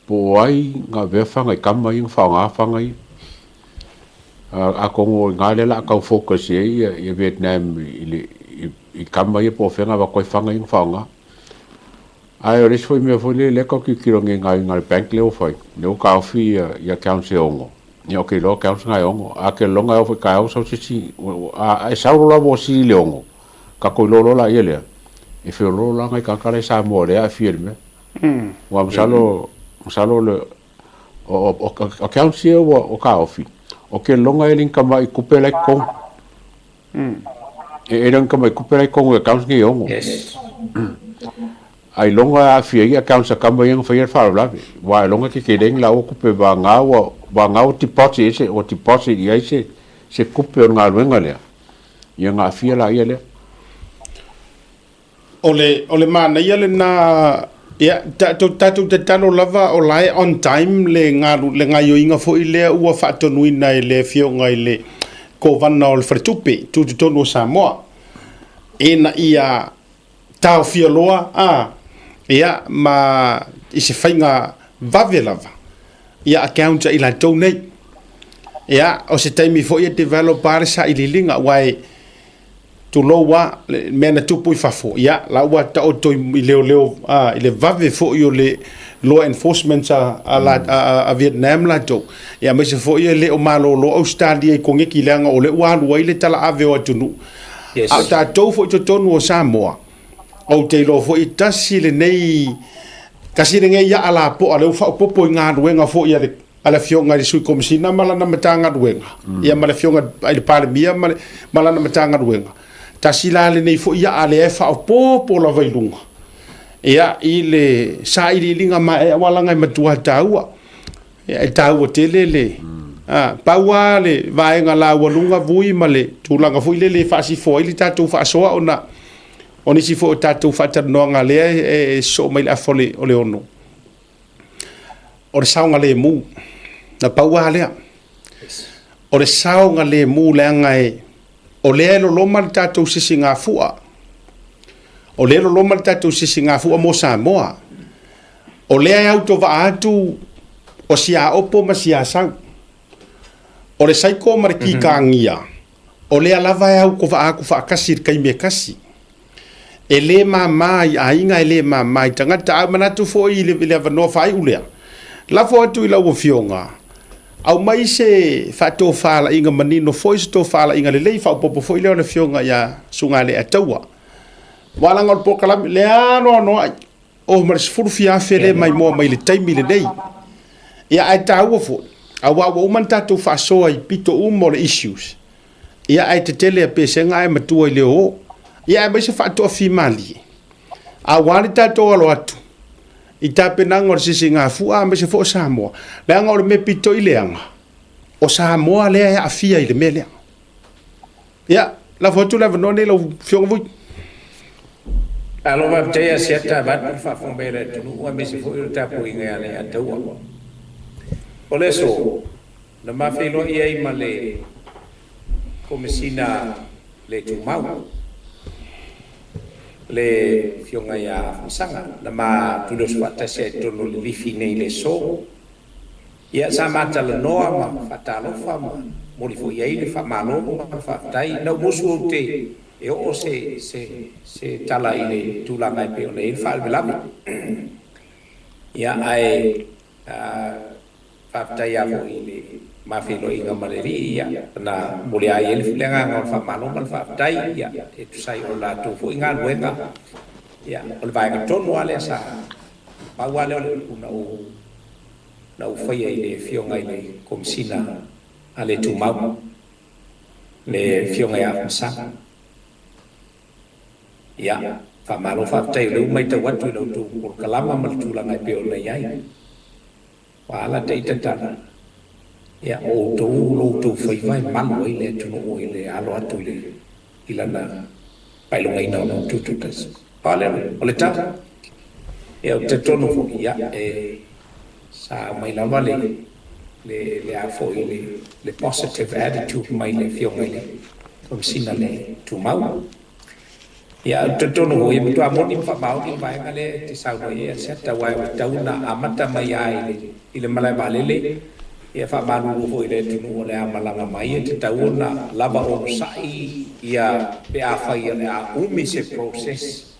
po o ai na avea fana i tama ia na faaaoga fana ia. Atonu o i ina lea o le a tau focus i ai ia Vietnam i, le, i, i tama ia po o fea na avatu ai fana ia na faaaoga. Ae o le isi foi mea foi lea, lea tau tilotilo nei i gaoioiga a le bank lea ua fai, lea ua taofi ia, ia accounts e ono. Ia ok loa accounts na e ono. A ke lologa e oo foi taeao sau se isi, a e sau loa la ua sili le ono, tatou iloa loa laia lea, e feoloolo la nai tagata la i Samoa lea e aafia i le mea. Aua masalo, masalo le, o, o, o accounts ia ua ua taofi, o ke lologa e le ni tamai tupe la i totonu. E le o ni tamai tupe la i totonu i accounts nei e ono. Yes. Ailoga e aafia ai accounts a tama ia na faia le faalavelave, aua ailoga e tetele ni laua tupe vagana ua vagana ua deposit ai se ua deposit i ai se se tupe o le galuega lea, ia ona aafia laia lea. O le o le manaia lena, ia, tatou tatou tatalo lava o la e on time le galu le gaioiga foi lea ua faatonuina e le Afioga i le Kovana o le Faletupe Tutotonu o Samoa ina ia taofia loa a, ia, ma i se faiga vave lava ia accounts a i latou nei. Ia, o se taimi foi e develop a le sailiiliga, aua e tulou a le mea na tupu i fafo, ia, la ua taoto i leoleo, a, i le vave foi o le law enforcement a, a, la, a, a Vietnam latou, ia, aemaise foi e le o malolo Ausetalia i koneki leaga o lea ua alu ai le talaave o atunuu. Yes. A o tatou foi i totonu o Samoa, ou te iloa foi tasi lenei, tasi lenei a'a lapoa lea ua faaopoopo i galuega foi a le, a le Afioga i le Sui Komesina ma lana Matagaluega, ia ma le Afioga i le Palemia ma, le, ma lana Matagaluega. Tasi la lenei foi a'a lea e faaopoopo lava i luga, ia, i le sailiiliga maeaea aua leaga e matua taua. Ia, e taua tele le, a, pau lava le vaega laualuga vui ma le tulaga foi lele e faasifo ai le tatou faasoa ona o nisi foi o tatou faatalanoaga lea e sosoo mai le afa o le, o le ono, o le saogalemu. Na pau lava lea. O le saogalemu leaga e o lea e loloma le tatou sisigafua. O lea e loloma le tatou sisigafua mo Samoa. O lea e autovaa atu o siaopo ma siasau. O le saiko ma le kikagia, o lea lava e autovaa atu faatasi i le taimi e tasi. E le mama i aiga, e le mama i tagata. Ae manatu foi i le avanoa faaiu lea, lafo atu i lau Afioga, aumai se faatofalaiga manino foi, se tofalaiga lelei faaopoopo foi lea o le Afioga ia Sugaletaua. Aua leaga o le polokalame lea anoanoai, ova ma le 10,000 lea e maimoa mai i le taimi lenei. Ia ae taua foi, aua ua uma ona tatou faasoa i pito uma o le issues, ia ae tetele a pesega ae matua i le oo. Ia aemaise faatoafimalie, aua le tatou alo atu i tapenaga o le sisigafua aemaise foi o Samoa, leaga o le mea pito i leaga, o Samoa lea e aafia i le mea lea. Ia, lafo atu le avanoa nei lau Afioga Vui. Malo faafetai Asiata vaeatu le faafofoga mai a le atunuu aemaise foi o le tapuaiga ia Leiataua. O le aso, na ma feiloai ai ma le Komesina le Tumau, le Afioga ia Afamasaga, na ma tuliausu faatasi ai i totonu o le lifi nei i le aso. Ia, sa ma talanoa ma faatalofa ma momoli foi i ai le faamalo ma le faafetai. Na ou musu ou te e oo se, se, se tala i le tulaga e pei ona i ai le faalavelave. Ia, ae faafetai lava foi i le ma feiloaiga ma le Alii, ia, na momoli lava i ai le agaga o le faamalo ma le faafetai, ia, e tusa ai o le latou foi galuega, ia, o le vaega tonu lava lea sa pau lava lea o le upu na ou na ou faia i le Afioga i le Komesina a le Tumau, le Afioga ia Afamasaga. Ia, faamalo faafetai o lea ua matau atu i la outou polokalama ma le tulaga e pei ona i ai. Ua ala ta ita tala, ia, o outou lo outou faiva e malu ai le atunuu i le alo atu i le i lana faailogaina o lona tutoatasi. Pau lea o le tala. Ia, ou te talitonu foi, ia, e sa aumai lava le le le a foi le le positive attitude mai le Afioga i le Komesina le Tumau. Ia, ou te talitonu foi, e matua moni ma faamaoni le vaega lea e te saunoa i ai Asiata, aua ua tatau ona amata mai lava i le, i le malae vaalele, ia faamalulu foi i le atunuu o le a malaga mai, e tatau ona lava onosai ia pe afai o le a umi se process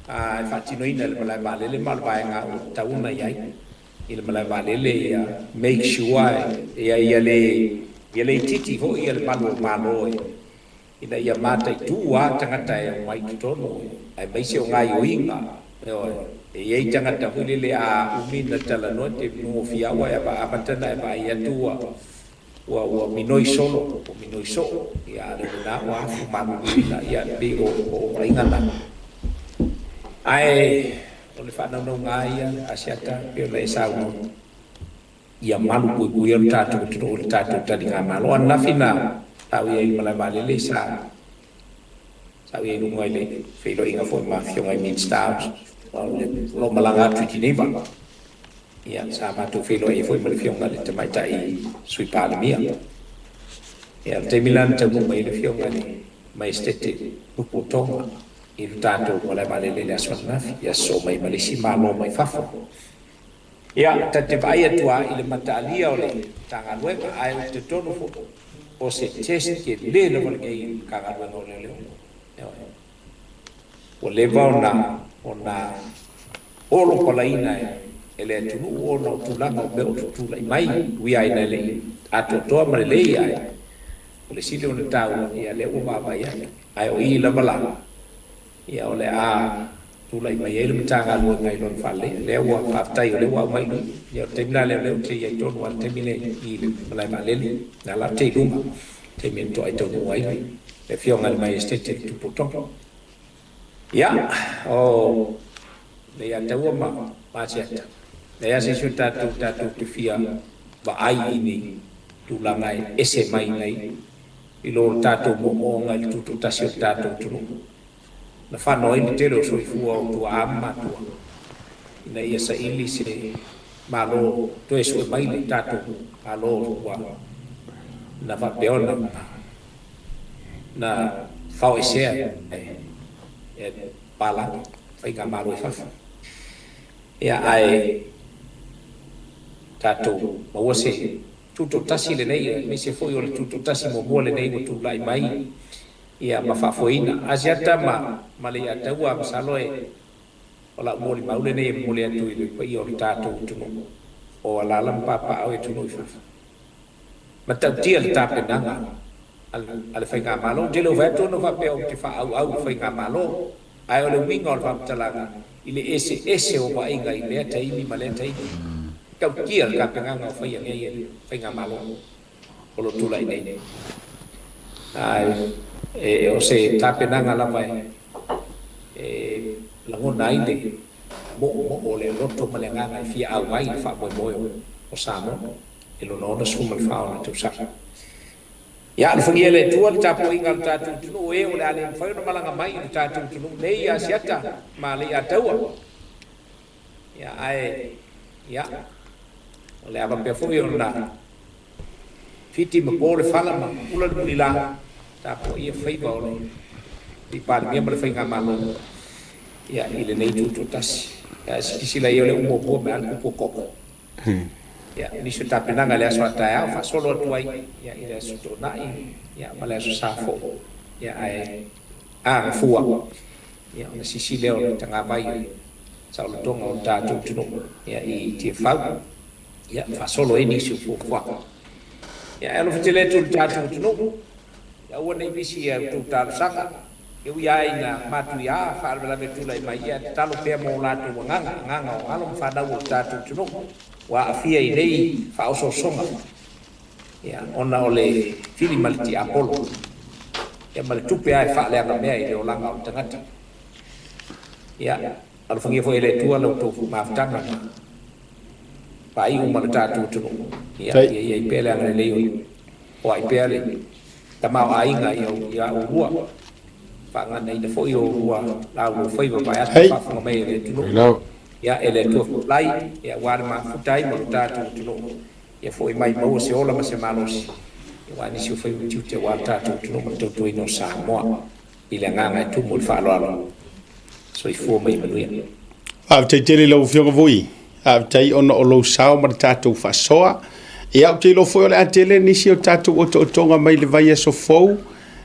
e faatinoina i le malae vaalele ma o le vaega ua tatau ona i ai i le malae vaalele ia make sure ia ia le ia le itiiti foi ia le malu o Malo e ina ia mataitu a tagata e omai i totonu aemaise o gaioiga ioe e iai tagata foi lele a umi na talanoa te nogofia ua e amata na e vaai atu ua ua ua minoi solo ua minoi soo ia a le lena ua afu maluluina ia pei o o vaaiga na ae o le faanaunauga ia Asiata pei ona e saunoa ia malu puipuia lo tatou atunuu i le tatou taligamalo. O ananafi na sa ou i ai i le malae vaalele sa sa ou i ai i luga i le feiloaiga foi ma afioga i Minista o lo o malaga atu i Geneva. Ia sa matou feiloai ai foi ma le afioga i le Tamaitai Sui Palemia. Ia o le taimi la na taunuu mai ai le afioga i le Maestete Nuku o Tonga i lo tatou malae vaalele i le aso ananafi, ia sosoo mai ma le isi Malo mai fafo. Ia, ta te vaai atu lava i le mataalia o le Matagaluega, ae ou te talitonu foi, o se test tele lava lenei i le Matagaluega o Leoleo. Ioe. Ua leva ona, ona olopalaina e le atunuu ona o tulaga o mea o tutulai mai, ui lava ina e le i atoatoa ma lelei, ae o le sili ona taua, ia lea ua vaavaai atu. Ae o i lava la, Ia, o le a tulai mai ai le Matagaluega i lona faaleleia. Lea ua faafetai o lea ua aumai i i. Ia, o le taimi la lea o lea ou te i ai tonu lava i le taimi lenei i le malae vaalele. Na la ou te i luma i le taimi e toai taunuu ai le Afioga i le Maiesetete i le Tupu o Tonga. Ia, o Leiataua ma Asiata, leai lava se isi o tatou tatou te fia vaai i ni tulaga e ese mai nei i lo le tatou moomooga i le tutoatasi o le tatou atunuu. Na fano ai le tele o soifua o tuaa ma matua ina ia saili se Malo toe sue mai le tatou Malo ua na faapea ona na faoesea e palagi faigamalo i fafo. Ia ae tatou maua se tutoatasi lenei aemaise foi o le tutoatasi muamua lenei ua tulai mai ia ma faafoeina Asiata ma ma le Iataua masalo e o lau molimau lenei e momoli atu i le paia o le tatou atunuu o alaala ma papaaao i atunuu i fafo. Matautia le tapenaga a le Faigamalo. Ou te le o fai atu ona faapea ou te faaauau i le Faigamalo, ae o le uiga o le faamatalaga i le eseese o vaaiga i lea taimi ma lea taimi. Matautia le tapenaga o faia nei e le Faigamalo o lo o tulai nei. Ae o se tapenaga lava e lagona ai le moomoo o le loto ma le agaga e fia auai i le faamoemoe o Samoa i lona 64 ona tausaga. Ia alofagia e le Atua le tapuaiga a lo tatou atunuu e o le a le mafai ona malaga mai i lo tatou atunuu nei ia Asiata ma Aleiataua. Ia ae ia o le a faapea foi ona fiti ma po le fala ma ula le mulila, tapuaia faiva o le Alii Palemia ma le Faigamalo ia i lenei tutoatasi. Ia silasila ia o lea ua muamua mai lava le kupu o koko. Ia, nisi o tapenaga i le aso a taeao faasolo atu ai ia i le aso Toonai ia ma le aso Sa foi. Ia ae a gafua ia ona sisi lea o le tagavai o le saolotoga o le tatou atunuu ia i Tiafau ia faasolo ai nisi o fuafuaga. Ia ae alofa tele atu i le tatou atunuu ia aua ne i misi i a outou talosaga. E ui lava ina matuia faalavelave tulai mai, ae tatalo pea mo latou agaga, agaga o alo ma fanau o le tatou atunuu ua aafia i nei faaosoosoga, ia, ona o le fili ma le tiapolo, ia, ma le tupe lava e faaleagamea i le olaga o le tagata. Ia, alofagia foi e le Atua la outou mafutaga ma faaiu ma le tatou atunuu, ia, ia i ai pea le agalelei o le Poai pea le tamaoaiga i a oulua, faaganaina foi oulua laulou-faiva vaeatu le faafofoga mai a le atunuu. Ia, e le Atua folau, ia, aua le mafuta ai ma lo tatou atunuu, ia foi mai maua se ola ma se malosi, aua nisi o faiva tiute aua le tatou atunuu ma le tautuaina o Samoa i le agaga e tumu i le faaaloalo. Soifua ma ia manuia. Faafetai tele i lau Afioga Vui. Faafetai ona o lou sao ma le tatou faasoa. Ia, ou te iloa foi o le a tele nisi o tatou otootoga mai le vaiaso fou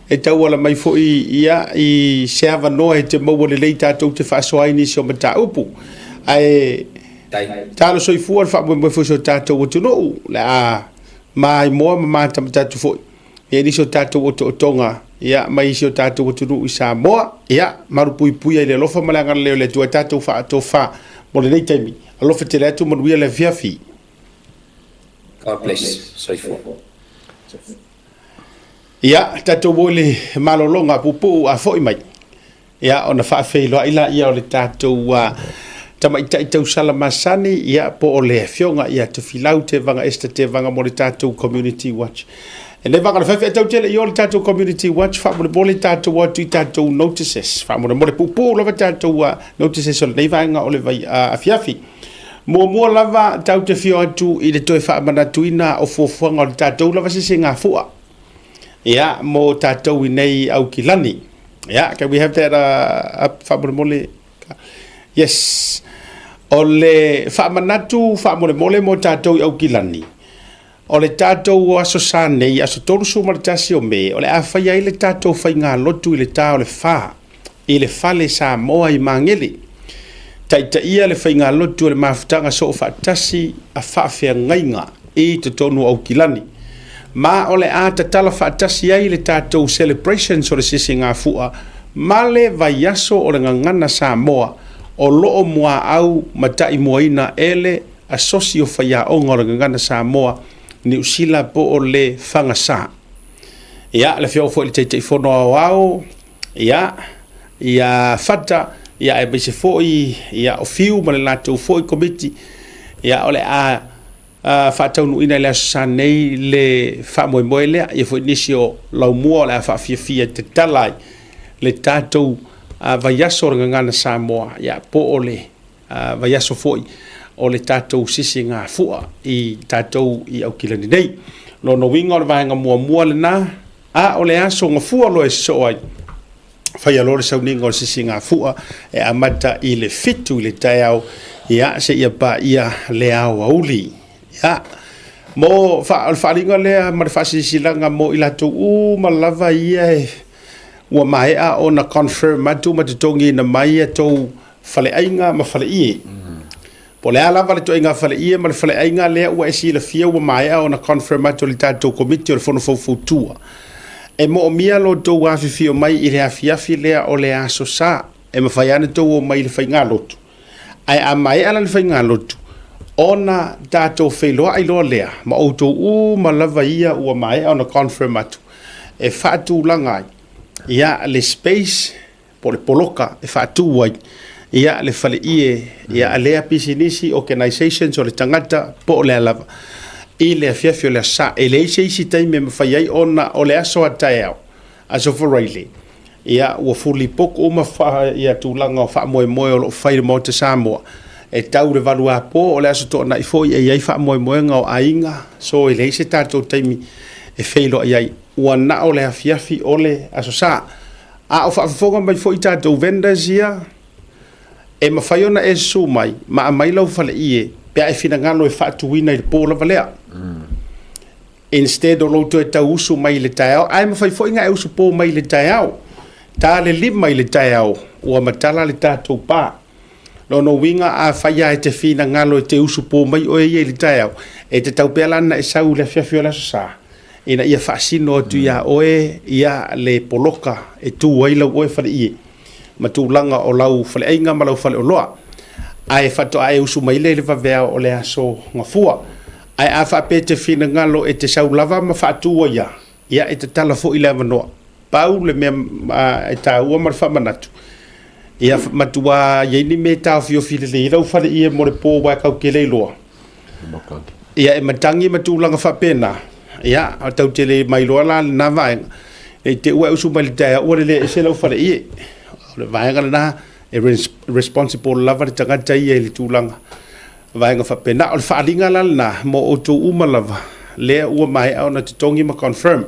e tauala mai foi ia i se avanoa e te maua lelei tatou te faasoa ai nisi o mataupu. Ae talo soifua le faamoemoe foi o si o tatou atunuu, le a maimoa ma matamatatu foi ia nisi o tatou otootoga ia mai si o tatou atunuu i Samoa. Ia malupuipuia i le alofa ma le agalelei o le Atua e tatou faatofa mo lenei taimi. Alofa tele atu, manuia le afiafi. God bless. Soifua. Ia, tatou o i le malologa puupuu a foi mai. Ia, ona faafeiloai laia o le tatou tamaitai tausala masani, ia, po o le afioga ia Tofilau Tevaga Esther Tevaga mo le tatou Community Watch. E le vaga le fefe tau tele i o le tatou Community Watch, faamolemole tatou atu i tatou notices. Faamolemole puupuu lava tatou notices o lenei vaega o le vai afiafi. Muamua lava tau te fio atu i le toe faamanatuina o fuafuaga o le tatou lava sesegafua. Ia, mo tatou i nei Aukilani. Yeah, can we have that up faamolemole? Yes. O le faamanatu faamolemole mo tatou i Aukilani, o le tatou aso Sa nei, aso 31 o Me, o le a faia ai le tatou faigalotu i le ta o le fa i le fale Samoa i Magele. Taitaia le faigalotu o le mafutaga soo faatasi a faafeagaiga i totonu o Aukilani. Ma o le a tatala faatasi ai le tatou celebrations o le Sisigafua ma le vaiaso o le Gagana Samoa o lo o muaau ma taimuaina e le Asosi o Faiaoga o le Gagana Samoa Niu Sila po o le Fagasa. Ia, le afioga foi i le Taitaifono Aoao, ia, ia Fata, ia aemaise foi ia o Fiu ma le latou foi Komiti, ia o le a faataunuuina i le Aso Sa nei le faamoemoe lea, ia foi nisi o laumua o le a faafiafia e tatala ai le tatou vaiaso o le Gagana Samoa, ia po o le vaiaso foi o le tatou sisigafua i tatou i Aukilani nei. Lona uiga o le vaega muamua lena, a o le aso gafua loa e sosoo ai, faia loa le sauniga o le sisigafua e amata i le 7 i le taeao, ia, seia paia le aoauli. Ia, mo, fa, o le faaaliga lea ma le faasilasilaga mo i latou uma lava ia e, ua maea ona confirm atu ma totogiina mai a tou faleaiga ma faleie. Po o le a lava le ituaiga faleie ma le faleaiga lea ua e silafia ua maea ona confirm atu e le tatou Komiti o le Fono Faufautua. E moomia lo outou afifio mai i le afiafi lea o le Aso Sa. E mafai lava ona outou omai i le faigalotu, ae a maea la le faigalotu, ona tatou feiloai loa lea ma outou uma lava ia ua maea ona confirm atu e faatulaga ai ia le space po o le poloka e faatu ai ia le faleie ia lea pisinisi, organisations o le tagata po o le a lava i le afiafi o le Aso Sa. E leai se isi taimi e mafai ai ona o le aso a taeao, Aso Faraile, ia ua fully book uma ia tulaga o faamoemoe o lo o fai i le Maota Samoa. E tau i le 8 apo o le Aso Toonai foi e i ai faamoemoega o aiga, so e leai se tatou taimi e feiloai ai. Ua na o le afiafi o le Aso Sa. A o faafofoga mai foi tatou vendors ia, e mafai ona e susu mai ma aumai lau faleie pe a e finagalo e faatuina i le po lava lea. Instead o lou toe tau usu mai i le taeao, ae mafai foi ona e usu po mai i le taeao. Ta le 5 i le taeao, ua matala le tatou pa. Lona uiga afai lava e te finagalo e te usu po mai oe ia i le taeao, e tatau pea la ona e sau i le afiafi o le Aso Sa, ina ia faasino atu iā oe ia le poloka e tu ai lau oe faleie ma tulaga o lau faleaiga ma lau faleoloa. Ae faatoa e usu mai lea i le vaveao o le Aso Gafua. Ae a faapea e te finagalo e te sau lava ma faatu ai lava, ia e tatala foi le avanoa. Pau le mea e taua ma le faamanatu, ia matua i ai ni mea e taofiofi lelei ai lau faleie mo le po aua e kau te le iloa. Ia e matagi ma tulaga faapena, ia tau te le mailoa la lena vaega, ne i te i ua e usu mai i le taeao ua lelei ese lau faleie. O le vaega lena e responsible lava le tagata ia i le tulaga vaega faapena. O le faaaliga la lena mo outou uma lava lea ua maea ona totogi ma confirm.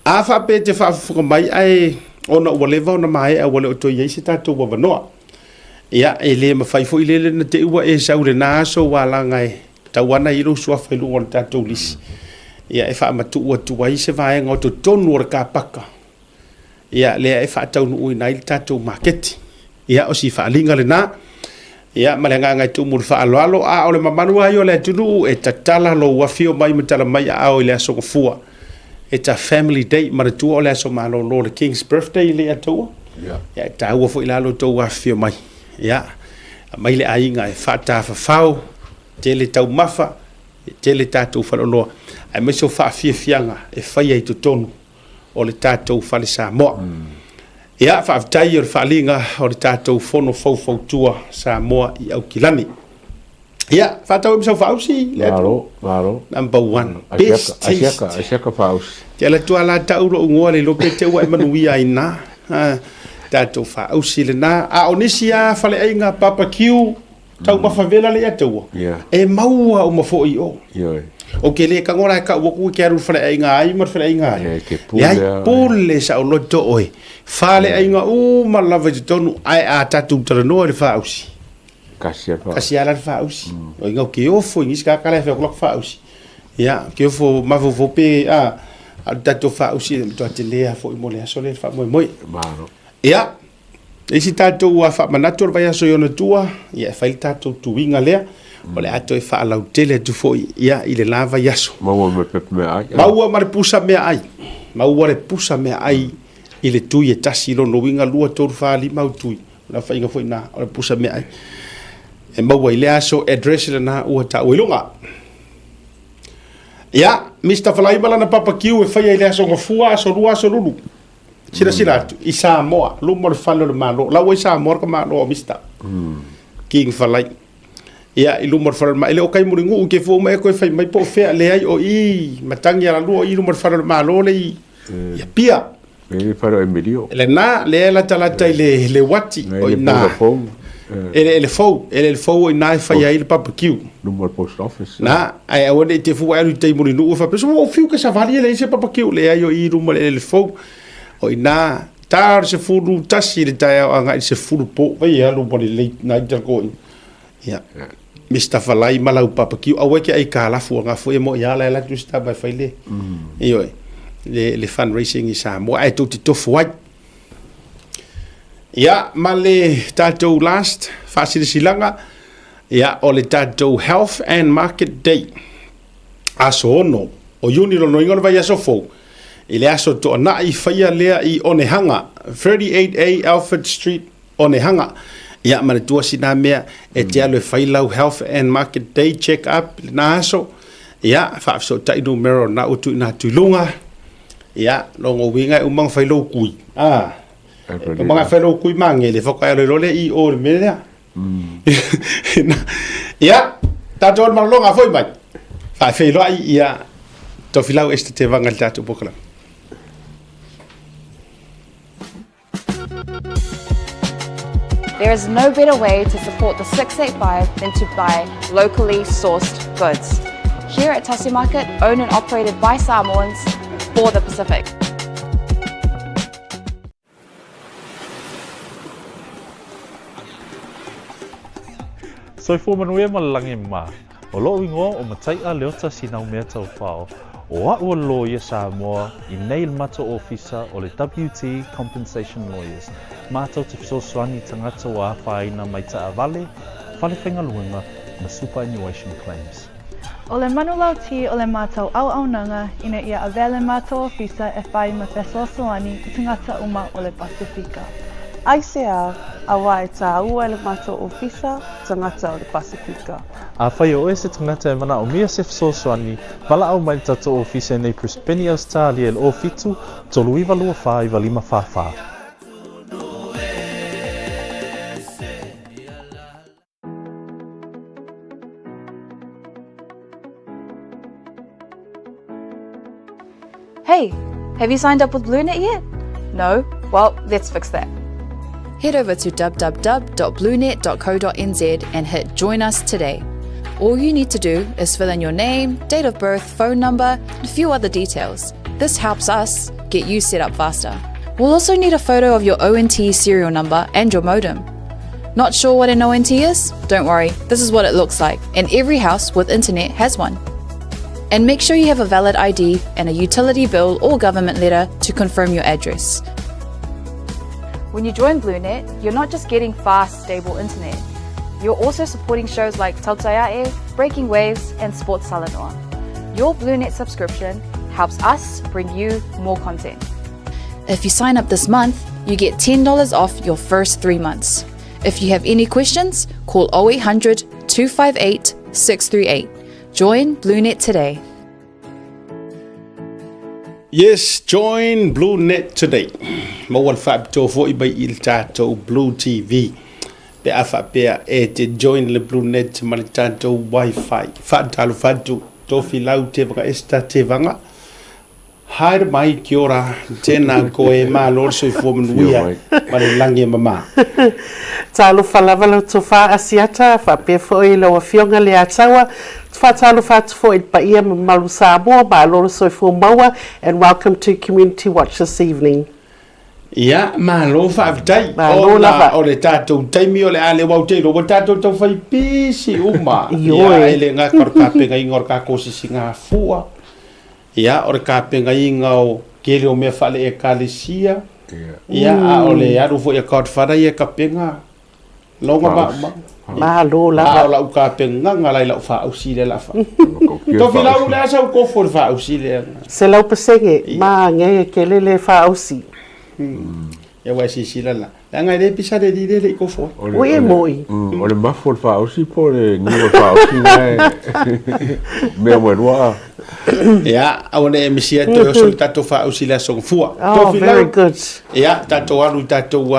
A faapea e te faafofoga mai ae ona ua leva ona maea ua le o toe i ai se tatou avanoa, ia e le mafai foi lele na te i ua e sau i lena aso ua alaga e tau ana i lou suafa i luga o le tatou lisi, ia e faamatuu atu ai se vaega o totonu o le kapaka ia lea e faataunuuina ai le tatou maketi. Ia o si faaaliga lena. Ia ma le agaga e tumu le faaaloalo, a o le mamalu lava ia o le atunuu e tatala lou afio mai ma tala mai aao i le Aso Gafua. It's a family day, manatua o le aso malolo le King's Birthday le Atua. Yeah. Ia e taua foi la lo tou afifio mai. Ia aumai le aiga e faatafafao, tele taumafa, e tele tatou faleoloa, aemaise o faafiafiaga e faia i totonu o le tatou fale Samoa. Ia, faafetai o le faaaliga o le tatou Fono Faufautua Samoa i Aukilani. Ia, faatau ai ma sau faausi le atu. Malo, malo. Number one. Best taste. Asiaka, asiaka faausi. Te ala tua la tau lo ungoa le lope te ua e manuia ai nā. Tatou faausi lena. A o nisi a faleaiga barbecue, taumafa vela le atua. Yeah. E maua uma foi i o. Ioe. O ke le tago la e kau aku ke alu i le faleaiga ai ma le faleaiga ai. E ke pule Leai, a. pule saoloto oe. Faleaiga uma lava i totonu, ae a tatou talanoa i le faausi. Kasi a le faausi. Kasi a la le faausi. O inga o ke ofo i nisi kaka la e fai atu lako faausi. Ia, ke ofo mafaufau pe a, a o le tatou faausi e matua tele lava foi mo le aso lea i le faamoemoe. Malo. Ia, E isi tatou ua faamanatu o le vaiaso i ona tua, ia e fai le tatou tuiga lea, o le a toe faalautele atu foi ia i le la vaiaso. Maua ma le pepa meaai. Maua ma le pusa meaai. Maua le pusa meaai i le tui e tasi, lona uiga 2, 3, 4, 5 au tui. O le aofaiga foi lena o le pusa meaai. E maua i lea aso, address lena ua taua i luga. Ia, Mister Falai ma lana barbecue e faia i le aso Gafua, aso Lua, aso Lulu. Silasila atu i Samoa, luma o le fale o le Malo. La ua i Samoa le Malo o Mister King Falai. Ia, i luma o le fale o le Malo. E le o kai mulinu'u ke fua uma e koe fai mai po o fea. Leai, o i Matagi Alalua, o i luma o le fale o le Malo le i i Apia. E le fale o Emilio. Lena, lea e latalata i le uati Ngai o le i ina. Vodafone. Eleele fou, eleele fou o i ina e fai ai le barbecue. Luma o le post office. Na, ae aua ne i te fua e alu i tai Mulinuu e faapea, ua ou fiu ke savali e leai se barbecue. Leai o i i luma o le eleele fou. O i ina, ta o le 11 i le taeao agai i le 10 po, vai e alu ma le late night a koe. Ia, Mister Falai ma lau barbecue, aua e te aikalafu aga foi e moi a la e alu atu si tama e fai le, ioe, le fundraising i Samoa, ae tou te tofo ai. Ia, ma le tatou last faasilasilaga, ia, o le tatou Health and Market Day, aso 6 o Iuni lona uiga o le vaiaso fou, i le aso Toonai faia lea i Onehanga, 38A Alfred Street, Onehanga. Ia, manatua sina mea e te alu e fai lau Health and Market Day check up i lena aso, ia, faafesootai numera o lena ua tuuina atu i luga, Ia, lona uiga e uma ona fai lou kui. A, e uma ona fai lou kui magele, faatoa e alu ai loa lea i o i le mea lea. Ia, tatou alu malologa foi mai. Faafeiloai ia Tofilau Esther Tevaga i le tatou polokalame. There is no better way to support the 685 than to buy locally sourced goods. Here at Tasi Market, owned and operated by Samoans for the Pacific. Soifua manuia ma le lagi mā. O loʻu igoa o Mataiʻa Leota Sinaumea Taufao, o aʻu o le loia Samoa i nei le matou ofisa o le WT Compensation Lawyers, matou te fesoasoani i tagata ua afaina mai taavale, fale faigaluega ma superannuation claims. O le manulauti o le matou auaunaga ina ia avea le matou ofisa e whai ma fesoasoani i tagata uma o le Pasifika. Aisea, auā e tāua e le matou ofisa tagata o le Pasifika. Afai o oe se tagata e manaomia se fesoasoani, valaau mai i le tatou ofisa i nei Brisbane, Ausetalia i le 07 39 24 95 44. Hey, have you signed up with BlueNet yet? No? Well, let's fix that. Head over to www.bluenet.co.nz and hit Join Us Today. All you need to do is fill in your name, date of birth, phone number, and a few other details. This helps us get you set up faster. We'll also need a photo of your ONT serial number and your modem. Not sure what an ONT is? Don't worry, this is what it looks like, and every house with internet has one. And make sure you have a valid ID and a utility bill or government letter to confirm your address. When you join BlueNet, you're not just getting fast, stable internet. You're also supporting shows like Tautaiae, Breaking Waves, and Sports Salanoa. Your BlueNet subscription helps us bring you more content. If you sign up this month, you get $10 off your first 3 months. If you have any questions, call 0800 258 638. Join BlueNet today. Yes, join BlueNet today. Maua le faapitoa foi mai i le tatou Blue TV. Pe a faapea e te join le BlueNet ma le tatou Wi-Fi. Faatalofa atu, Tofilau Tevaga Esther Tevaga. Haere mai, kia ora, tēnā koe, malo le soifua manuia ma le lagi e mamā. Talofa lava lau tofa Asiata, faapea foi lau Afioga Leataua, faatalofa atu foi i le paia mamalu Samoa, malo le soifua maua and welcome to Community Watch this evening. Ia, malo faafetai. Malo Ona lava. o le tatou taimi o le a le wau te iloa, ua tatou taufai pisi uma. Ioe. Ia, e le gata o le tapenaina o le tatou sisigafua, Ia, o le tapenaina o tele o mea faale-Ekalesia, ia, a o le alu foi a Godfather ia e tapena lona maumau. Malo lava. A o lau tapenaga la i lau faausi lea la fa. Tofilau le asa u kofo le faausi lea. 100% ma ngei ke lele faausi. Ia ua e silasila la. Leaga e le pisa le alii lea e le i kofo ai. Ui e moi. O le mafu o le faaosi po o le niu o le faaosi na e mea mo e lua a. Ia, aua ne i e misia toe oso i le tatou faaosi i le Aso Gafua. Oh, very good. Ia, tatou alu i tatou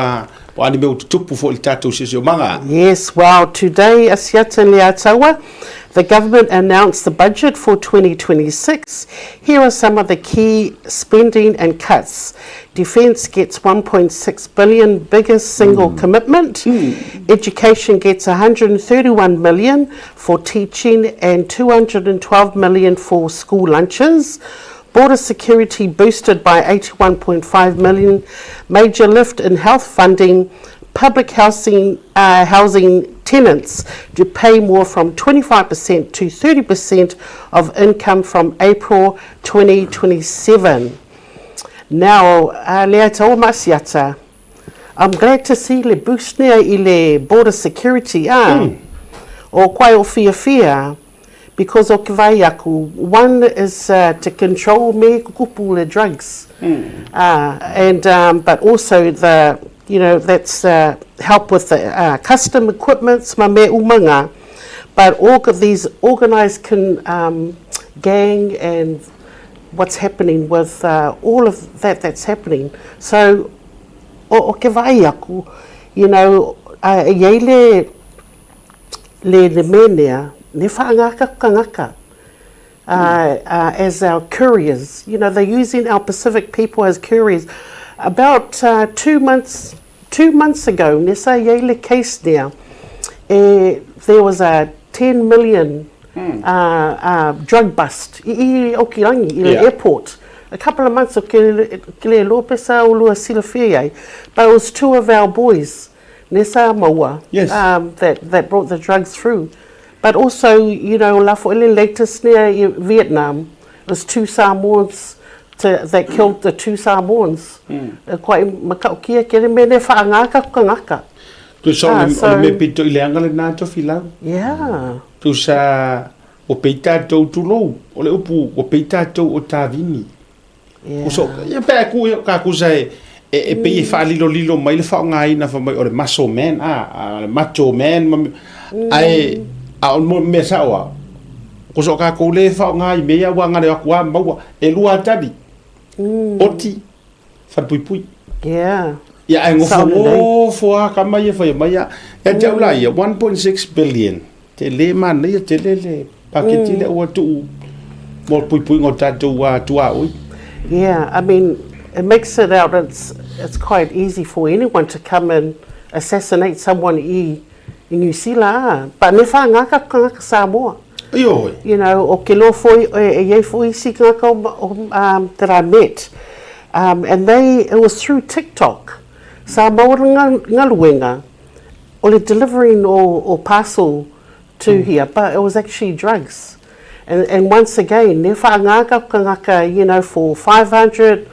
Po a ni mea ua tutupu foi i le tatou siosiomaga. Yes, well, today, Asiata Leataua, the government announced the budget for 2026. Here are some of the key spending and cuts. Defence gets 1.6 billion, biggest single mm. commitment. Mm. Education gets 131 million for teaching and 212 million for school lunches. Border security boosted by 81.5 million. Major lift in health funding. Public housing, uh, housing tenants to pay more from 25% to 30% of income from April 2027. Now, uh, lea tau masiata, I'm glad to see le boost nea i le border security, ah. Mm. O kwai o fia fia, because o ke vai aku, one is uh, to control me kukupu le drugs. Mm. Uh, and, um, but also the, you know, that's uh, help with the uh, custom equipments, ma me umanga. But all of these organized can, um, gang and what's happening with uh, all of that that's happening. So, o, o ke vai aku, you know, uh, iei le, le, le menea, ne whaangaka kangaka. Uh, uh, as our couriers. You know, they're using our Pacific people as couriers. About uh, two months two months ago, nesa iei case there, eh, there was a 10 million mm. uh, uh, drug bust i, i Okirangi, i yeah. airport. A couple of months o ke, ke le lopesa o lua silafia ai. But it was two of our boys, Nesa Maua, yes. um, that, that brought the drugs through. But also, you know, la foile latest near Vietnam, it was two Samoans to, that killed the two Samoans. Mm. Quite makaukia ke le mene whaangaka kangaka. Tu sa ah, so, o le me pito i le anga le nā tofi lau. Yeah. Tu sa o pei tātou tulou, o le upu o pei tātou o tāvini. Yeah. So, ia pe ku ka ku sa e e, e pei e mm. whaalilolilo mai le whaongaina wha mai o le muscle man, a, a le macho man, ma, mm. ai, a o mo mea sa oa. Ko so ka kou le whaonga i mea ua ngare aku a maua, e lua tari, mm. oti, wharepui Yeah. Ia ai ngofo ngofo a ka mai e whai mai a. Ia te au la ia, 1.6 billion. Te le mana ia, te le le paketi le ua tuu mo pui pui ngō tātou a tua oi. Yeah, I mean, it makes it out it's it's quite easy for anyone to come and assassinate someone i i New Zealand, but ne wha ngaka ngaka Samoa. Io You know, o ke lo foi e, e iei foi isi ngaka o, um, that I met. Um, and they, it was through TikTok. Samoa ngaluenga, o le delivering o, o parcel to mm. here, but it was actually drugs. And, and once again, ne whaangaka kangaka, you know, for 500,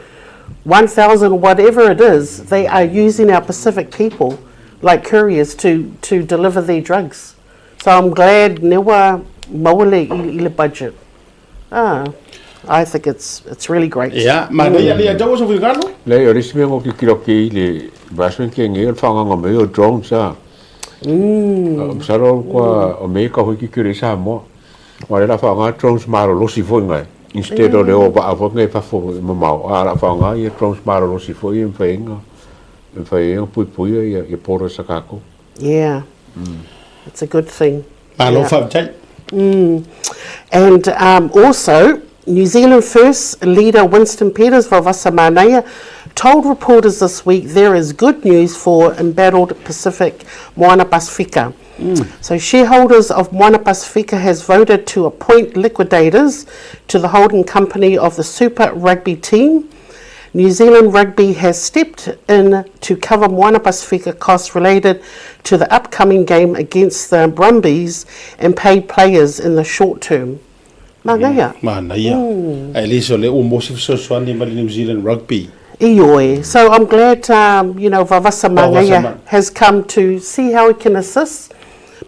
1,000, whatever it is, they are using our Pacific people like couriers to, to deliver their drugs. So I'm glad newa mawale i, i le budget. Ah, I think it's, it's really great. Yeah, ma mm. ia ia taua sa fingalo? Le o le isi mea ngo kikilo ke i le vaiaso ke ngei o le whaanganga mai o drones a. Mm. Masalo kua o mei ka hui kikilo i Samoa. Wa le la whaanga drones malolosi foi ngai. Instead o le o waa foi ngai fafo mamao. A la whaanga ia drones malolosi foi e mwhai inga. E mwhai inga pui pui ia ia pora sa kako. Yeah. Mm. It's a good thing. Malo yeah. whautai. Mm. And um, also, New Zealand First leader Winston Peters Vaovasamanaia told reporters this week there is good news for embattled Pacific Moana Pasifika. Mm. So shareholders of Moana Pasifika has voted to appoint liquidators to the holding company of the Super Rugby team. New Zealand Rugby has stepped in to cover Moana Pasifika costs related to the upcoming game against the Brumbies and pay players in the short term. Manaia. Manaia. Mm. At least o le o mosi fesoasoani ma le New Zealand Rugby. Ioe. So I'm glad, um, you know, Vavasa Mangaia has come to see how he can assist.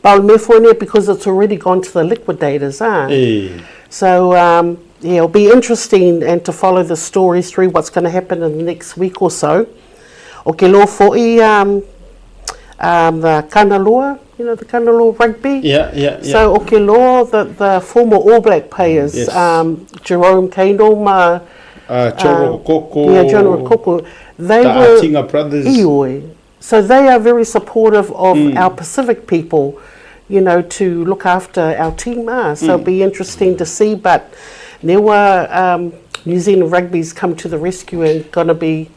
But mea because it's already gone to the liquidators, ah. E. So, um, yeah, it'll be interesting and to follow the story through what's going to happen in the next week or so. O ke loa fo'i um, um, the Kanaloa, you know, the Kanaloa rugby. Yeah, yeah, yeah. So o ke loa, the, the former All Black players, yes. um, Jerome Kaino ma... Uh, John uh, Rokoko. Yeah, John Rokoko. They the were... Atinga brothers. Ioi. So they are very supportive of our Pacific people, you know, to look after our team. Ah. So it'll be interesting to see. But newa New Zealand Rugby's come to the rescue and gonna be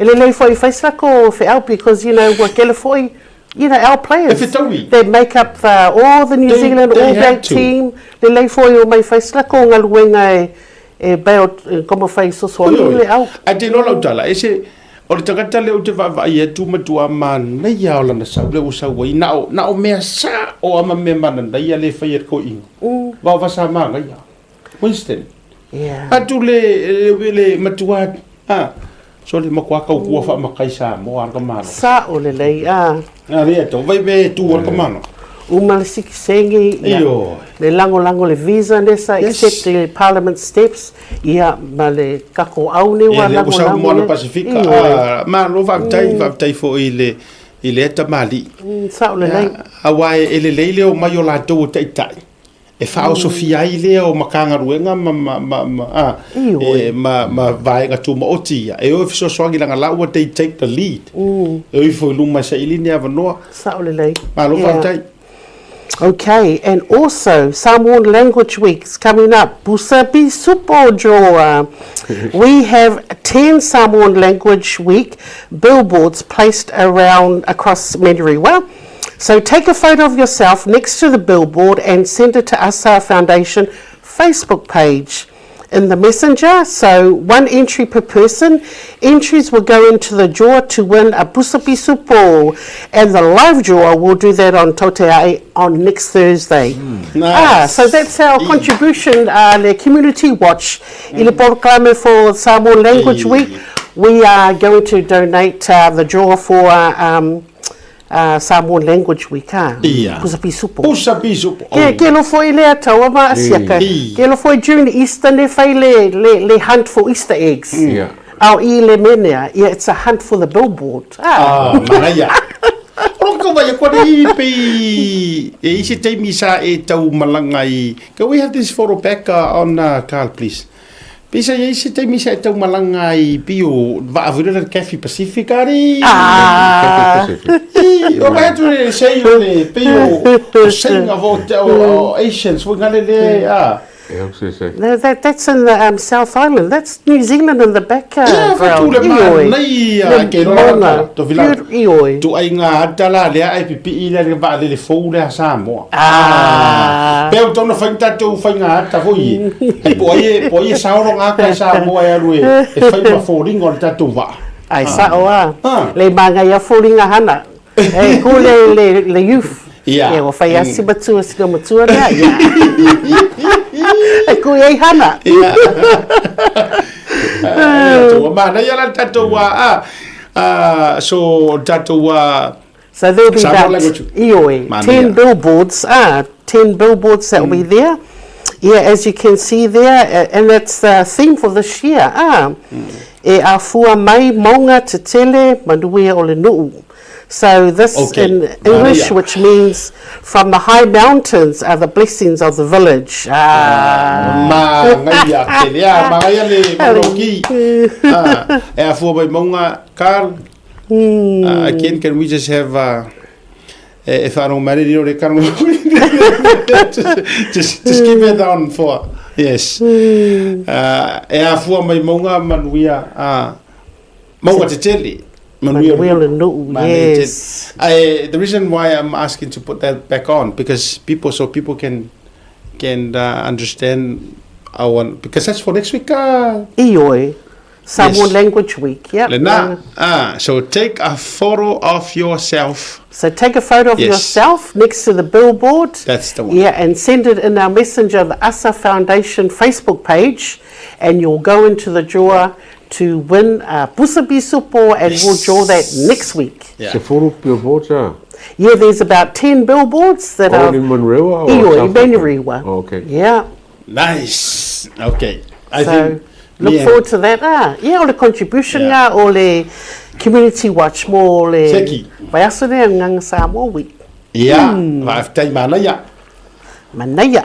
E lelei foi fai ko wheau because, you know, ua kele foi, you know, our players. E fetaui. They make up the, all the New They- Zealand they All had Black to. team. Lelei foi o mai fai ko ngaluenga e, e bail, e koma fai sosoani Oi, oi. le au. Ae te iloa lau tala, e se, o le tagata lea ou te vaavaai atu matua manaia o lana sau lea ua sau ai, na o, na o mea sa'o a ma mea mananaia lea e fai e le toeaina. Vaovasa sa manaia. Winston. Yeah. Atu le, le, le matua, a, so le matua tautua faamatai Samoa a le tamaloa. Sa'o lelei, a. A lea tau, vai mea e tu a le tamaloa. Uma le sikisengi, ia, Ioe. le langolango le visa nesa, Yes. except le Parliament steps, ia, ma le kako au ne Ia, ua lea ua sau langolango moana le. Pasifika, Ioe. a, malo faafetai, faafetai foi i le, i lea tamalii. Sa'o lelei. Aua e, e lelei le omai o latou o taitai e faaosofia ai lea o Matagaluega ma, ma, ma, ma, a, Ioe. e, ma, ma vaega tumaoti ia. E o e fesoasoani leaga la ua they take the lead. E o ifo i luma e saili ni avanoa. Sa'o lelei. Malo Yeah. faafetai. Okay, and also Samoan Language Week is coming up. Busa Pisupo Drawer. We have 10 Samoan Language Week billboards placed around across Manurewa. So take a photo of yourself next to the billboard and send it to Asa Foundation Facebook page in the messenger. So one entry per person. Entries will go into the draw to win a Busa Pisupo, and the live draw will do that on Tautea'e on next Thursday. Nice. Ah, so that's our contribution, the Community Watch, i le polokalame for Samoan Language Week. We are going to donate the draw for Samoan Language Week. Ah. Ia. Pusa Pisupo. Pusa Pisupo. Ke, ke lo foi le ataua ma asiaka. Ke lo foi during Easter ne fai le, le, le hunt for Easter eggs. Ia. Au i le menea. Yeah, it's a hunt for the billboard. Ah. Ah, manaia. O lo kau vai koa i pe e i se taimi sa e tau malanga i. Can we have this photo back on Carl, please? Pe sa i se taimi sa e tau malanga i pio va a le Cafe Pacific ari. Ah. Cathay Pacific. I, o vai atu le sei o le pio o senga vo te o Asians o ngale le ah. E au se se. No, that's in the South Island. That's New Zealand in the Ia, background. fatu le Ioi. manaia Le ke loa maunga. to vila. Ioi. Tu ai ngā ata la lea ai pipi i le vaa le fou lea Samoa. Ah. Pe o tōna whai tātou whai ngā ata foi. Hei po ai e, po ai e saoro ngā kai Samoa e alu e, e whai ma fōringa o le tātou vaa. Ai sa'o a. Ah. Le māngai a fōringa hana. E ku le, le, le youth. Ia. E o whai asi matua sina matua lea. Ia. E ku ei hana. Ia. Ia, tua mana ia la tātou wā. Ah, ah, so tātou wā. So there'll be Samoa about language. ioi, Mana 10 ia. billboards, 10 billboards that will be there. Yeah, as you can see there, and that's the theme for this year. Ah, E afua mai maunga te tele manuia o le nu'u. So this Okay. in English, Manaia. which means from the high mountains are the blessings of the village. Ah. Ma ngai te lea, ma ngai le manoki. Ah, e afua mai maunga, Carl. Again, can we just have if I don't marry you, can just keep it on for yes. E afua mai maunga manuia maunga te tele. Manuia le nu'u, Manuia te- yes. The reason why I'm asking to put that back on because people so people can understand our because that's for next week. Ioi. Samoan Yes. Language Week. Yep. Lena. Ah, so take a photo of yourself. So take a photo of Yes. yourself next to the billboard. That's the one. Yeah, and send it in our messenger, the ASA Foundation Facebook page, and you'll go into the drawer to win a Pusa Pisupo, and we'll draw that next week. Yeah. Se foro billboards ah. Yeah, there's about 10 billboards that All are. in Manurewa or Ioi, South Auckland? Manurewa. Oh, okay. Yeah. Nice. Okay. I So think look me and- forward to that. Ah, yeah, o le contribution Yeah. yeah. o le community watch mo le Seki. Vaiaso nea nganga Samoa Week. Yeah. Faafetai manaia. Manaia.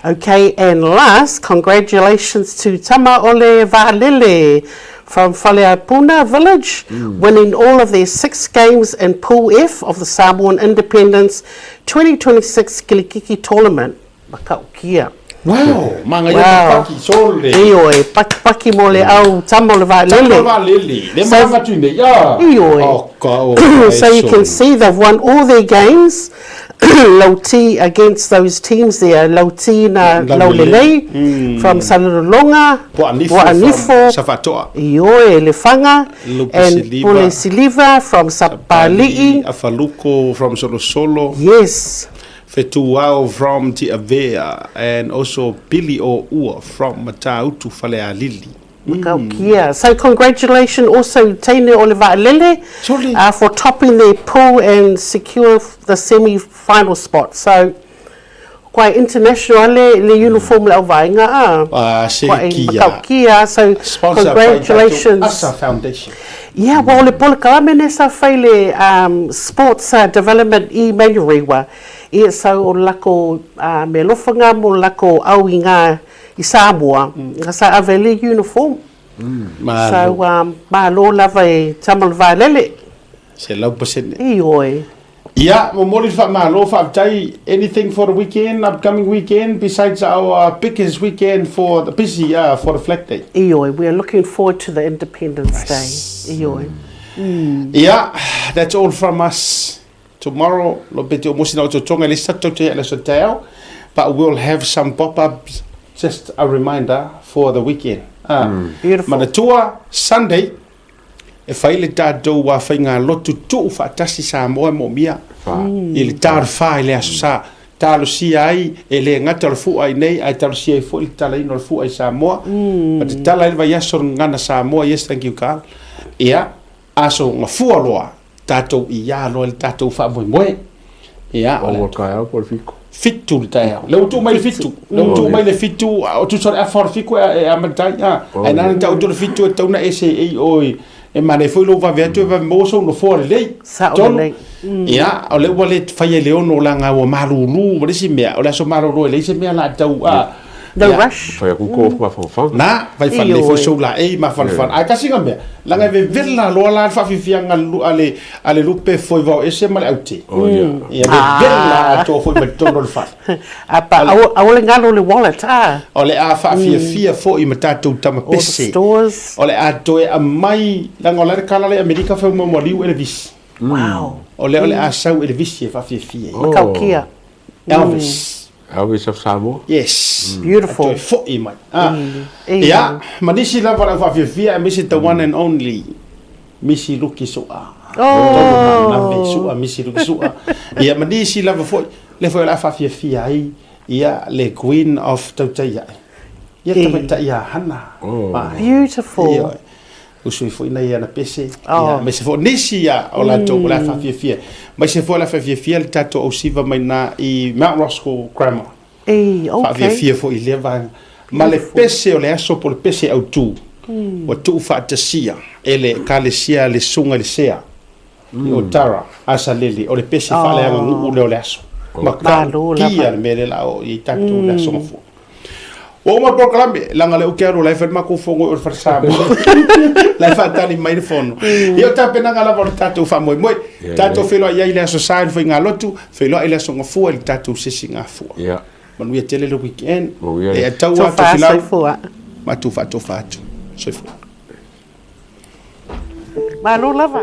Okay, and last, congratulations to Tama Ole Va'alele from Faleapuna Village, mm. winning all of their six games in Pool F of the Samoan Independence 2026 Kilikiki Tournament. Makaukia. Wow, manga ia paki sole. Ioe, paki paki mo le au tama o le vaalele. Tama vaalele. Le manga tu nei. Ya. Ioe. Oh, ka o. So you can see they've won all their games. Lauti against those teams there, Lauti na Laulelei mm. from Salelologa, Poanifo, Safatoa, Ioe Lefaga, and Pule Siliva from Sapali'i, Afaluko from Solosolo. Yes. Fetuao from Ti'avea and also Billy o Ua from Matautu Falealili. Mm. Yeah, so congratulations also Teine o le Va'alele for topping their pool and secure the semi-final spot. So, quite international le, le uniform le auvaenga a. Ah, se Quite kia. Makaukia, so Sponsored by congratulations. Asa Foundation. Yeah, well, le polokalame ne sa fai le um, sports uh, development i Manurewa. Ia sau o lako uh, me lofanga mo lako au i ngā i Samoa. Mm. Sa ave le uniform. Mm. Malo. So, um, malo lava e tama le vaalele. Se lau pasene. Ioe. Ia, momoli le faamalo, faafetai. Anything for the weekend, upcoming weekend, besides our biggest weekend for the busy uh, for the Flag Day? Ioe, we are looking forward to the Independence nice. Day. Ioe. Mm. Ia, that's all from us. Tomorrow, lo pete o mosi na o tonga le sa te le so but we'll have some pop-ups, just a reminder for the weekend. Ah, mm. Beautiful. Manatua, Sunday, e fai le tatou faiga lotu tuu faatasi Samoa e moomia i le ta o le fa i le aso sa. Talosia ai e le gata o le fu'a i nei ae talosia ai foi le tatalaina o le fu'a i Samoa. Ma tatala ai le vaiaso o le gagana Samoa, yes thank you Carl. Ia, aso gafua loa tatou i a loa i le tatou faamoemoe. Ia, o le Ua taeao po o le fitu? Fitu le taeao. Le ua tuu mai le fitu. Le ua tuu mai le fitu, o tusa o le afa o le fitu e amata ai. Ae nana tau atu le fitu e tatau ona e seei oe. E manaia foi lou vave atu e vave maua sou nofoa lelei. Sao Tonu. lelei. Ia, o lea ua le faia i le ono leaga ua malulu ma le isi mea, o le aso malolo e leai se mea la tau a. No Ia. rush. Fai atu ko mafaufau. Na, fai falelei foi sou laei mafanafana. Ae tasi nga mea, leaga e vevela loa la le faafiafiaga a le a le lupe foi vao ese ma le aute. Oh, ia. Ia vevela atoa foi ma totonu o le fale. A pa aua aua le galo le wallet a. O le a faafiafia foi ma tatou tama All the pese. stores. O le a toe aumai, leaga o la le kala le Amerika fai uma ua liu Elevisi. Wow. O lea o le a sau Elevisi e faafiafia ai. Makaukia. Elvis. Elvis of Samoa. Yes. Beautiful. A toe foi mai. Ah. Ia, ma nisi lava o le au faafiafia aemaise the one and only Misi Luki Su'a. Oh. Nave Su'a, Misi Luki Su'a. Ia, ma nisi lava foi, lea foi o le a faafiafia ai ia le Queen of Tautaiae. Ia tamaitai ia Hana. Oh. Beautiful. Ia, usui foi nei ana pese. Oh. Ia, aemaise foi o nisi ia o latou o le a faafiafia. Aemaise foi o le a faafiafia le tatou ausiva mai na i Mount Roskill Grammar. Ei, okay. Faafiafia foi i lea vaega. Ma le pese o le aso po o le pese autu, ua tuufaatasia e le Ekalesia a le Susuga i le Sea i Otara, Asalele, o le pese faaleaganuu lea o le aso. Ma Malo lava. tautia le mea lea o le a oo i ai tatou i le aso gafua. Ua uma le polokalame, leaga o lea ou te alu o la e fai le matou fono i o i le fale Samoa. La e faatali mai le fono. Ia o tapenaga lava o le tatou faamoemoe. Tatou feiloai ai i le Aso Sa i le faigalotu, feiloai i le Aso Gafua i le tatou sesi gafua. Manuia tele le weekend. E atau lava Tofa Tofilau, soifua. matou faatofa atu. Soifua. Malo lava.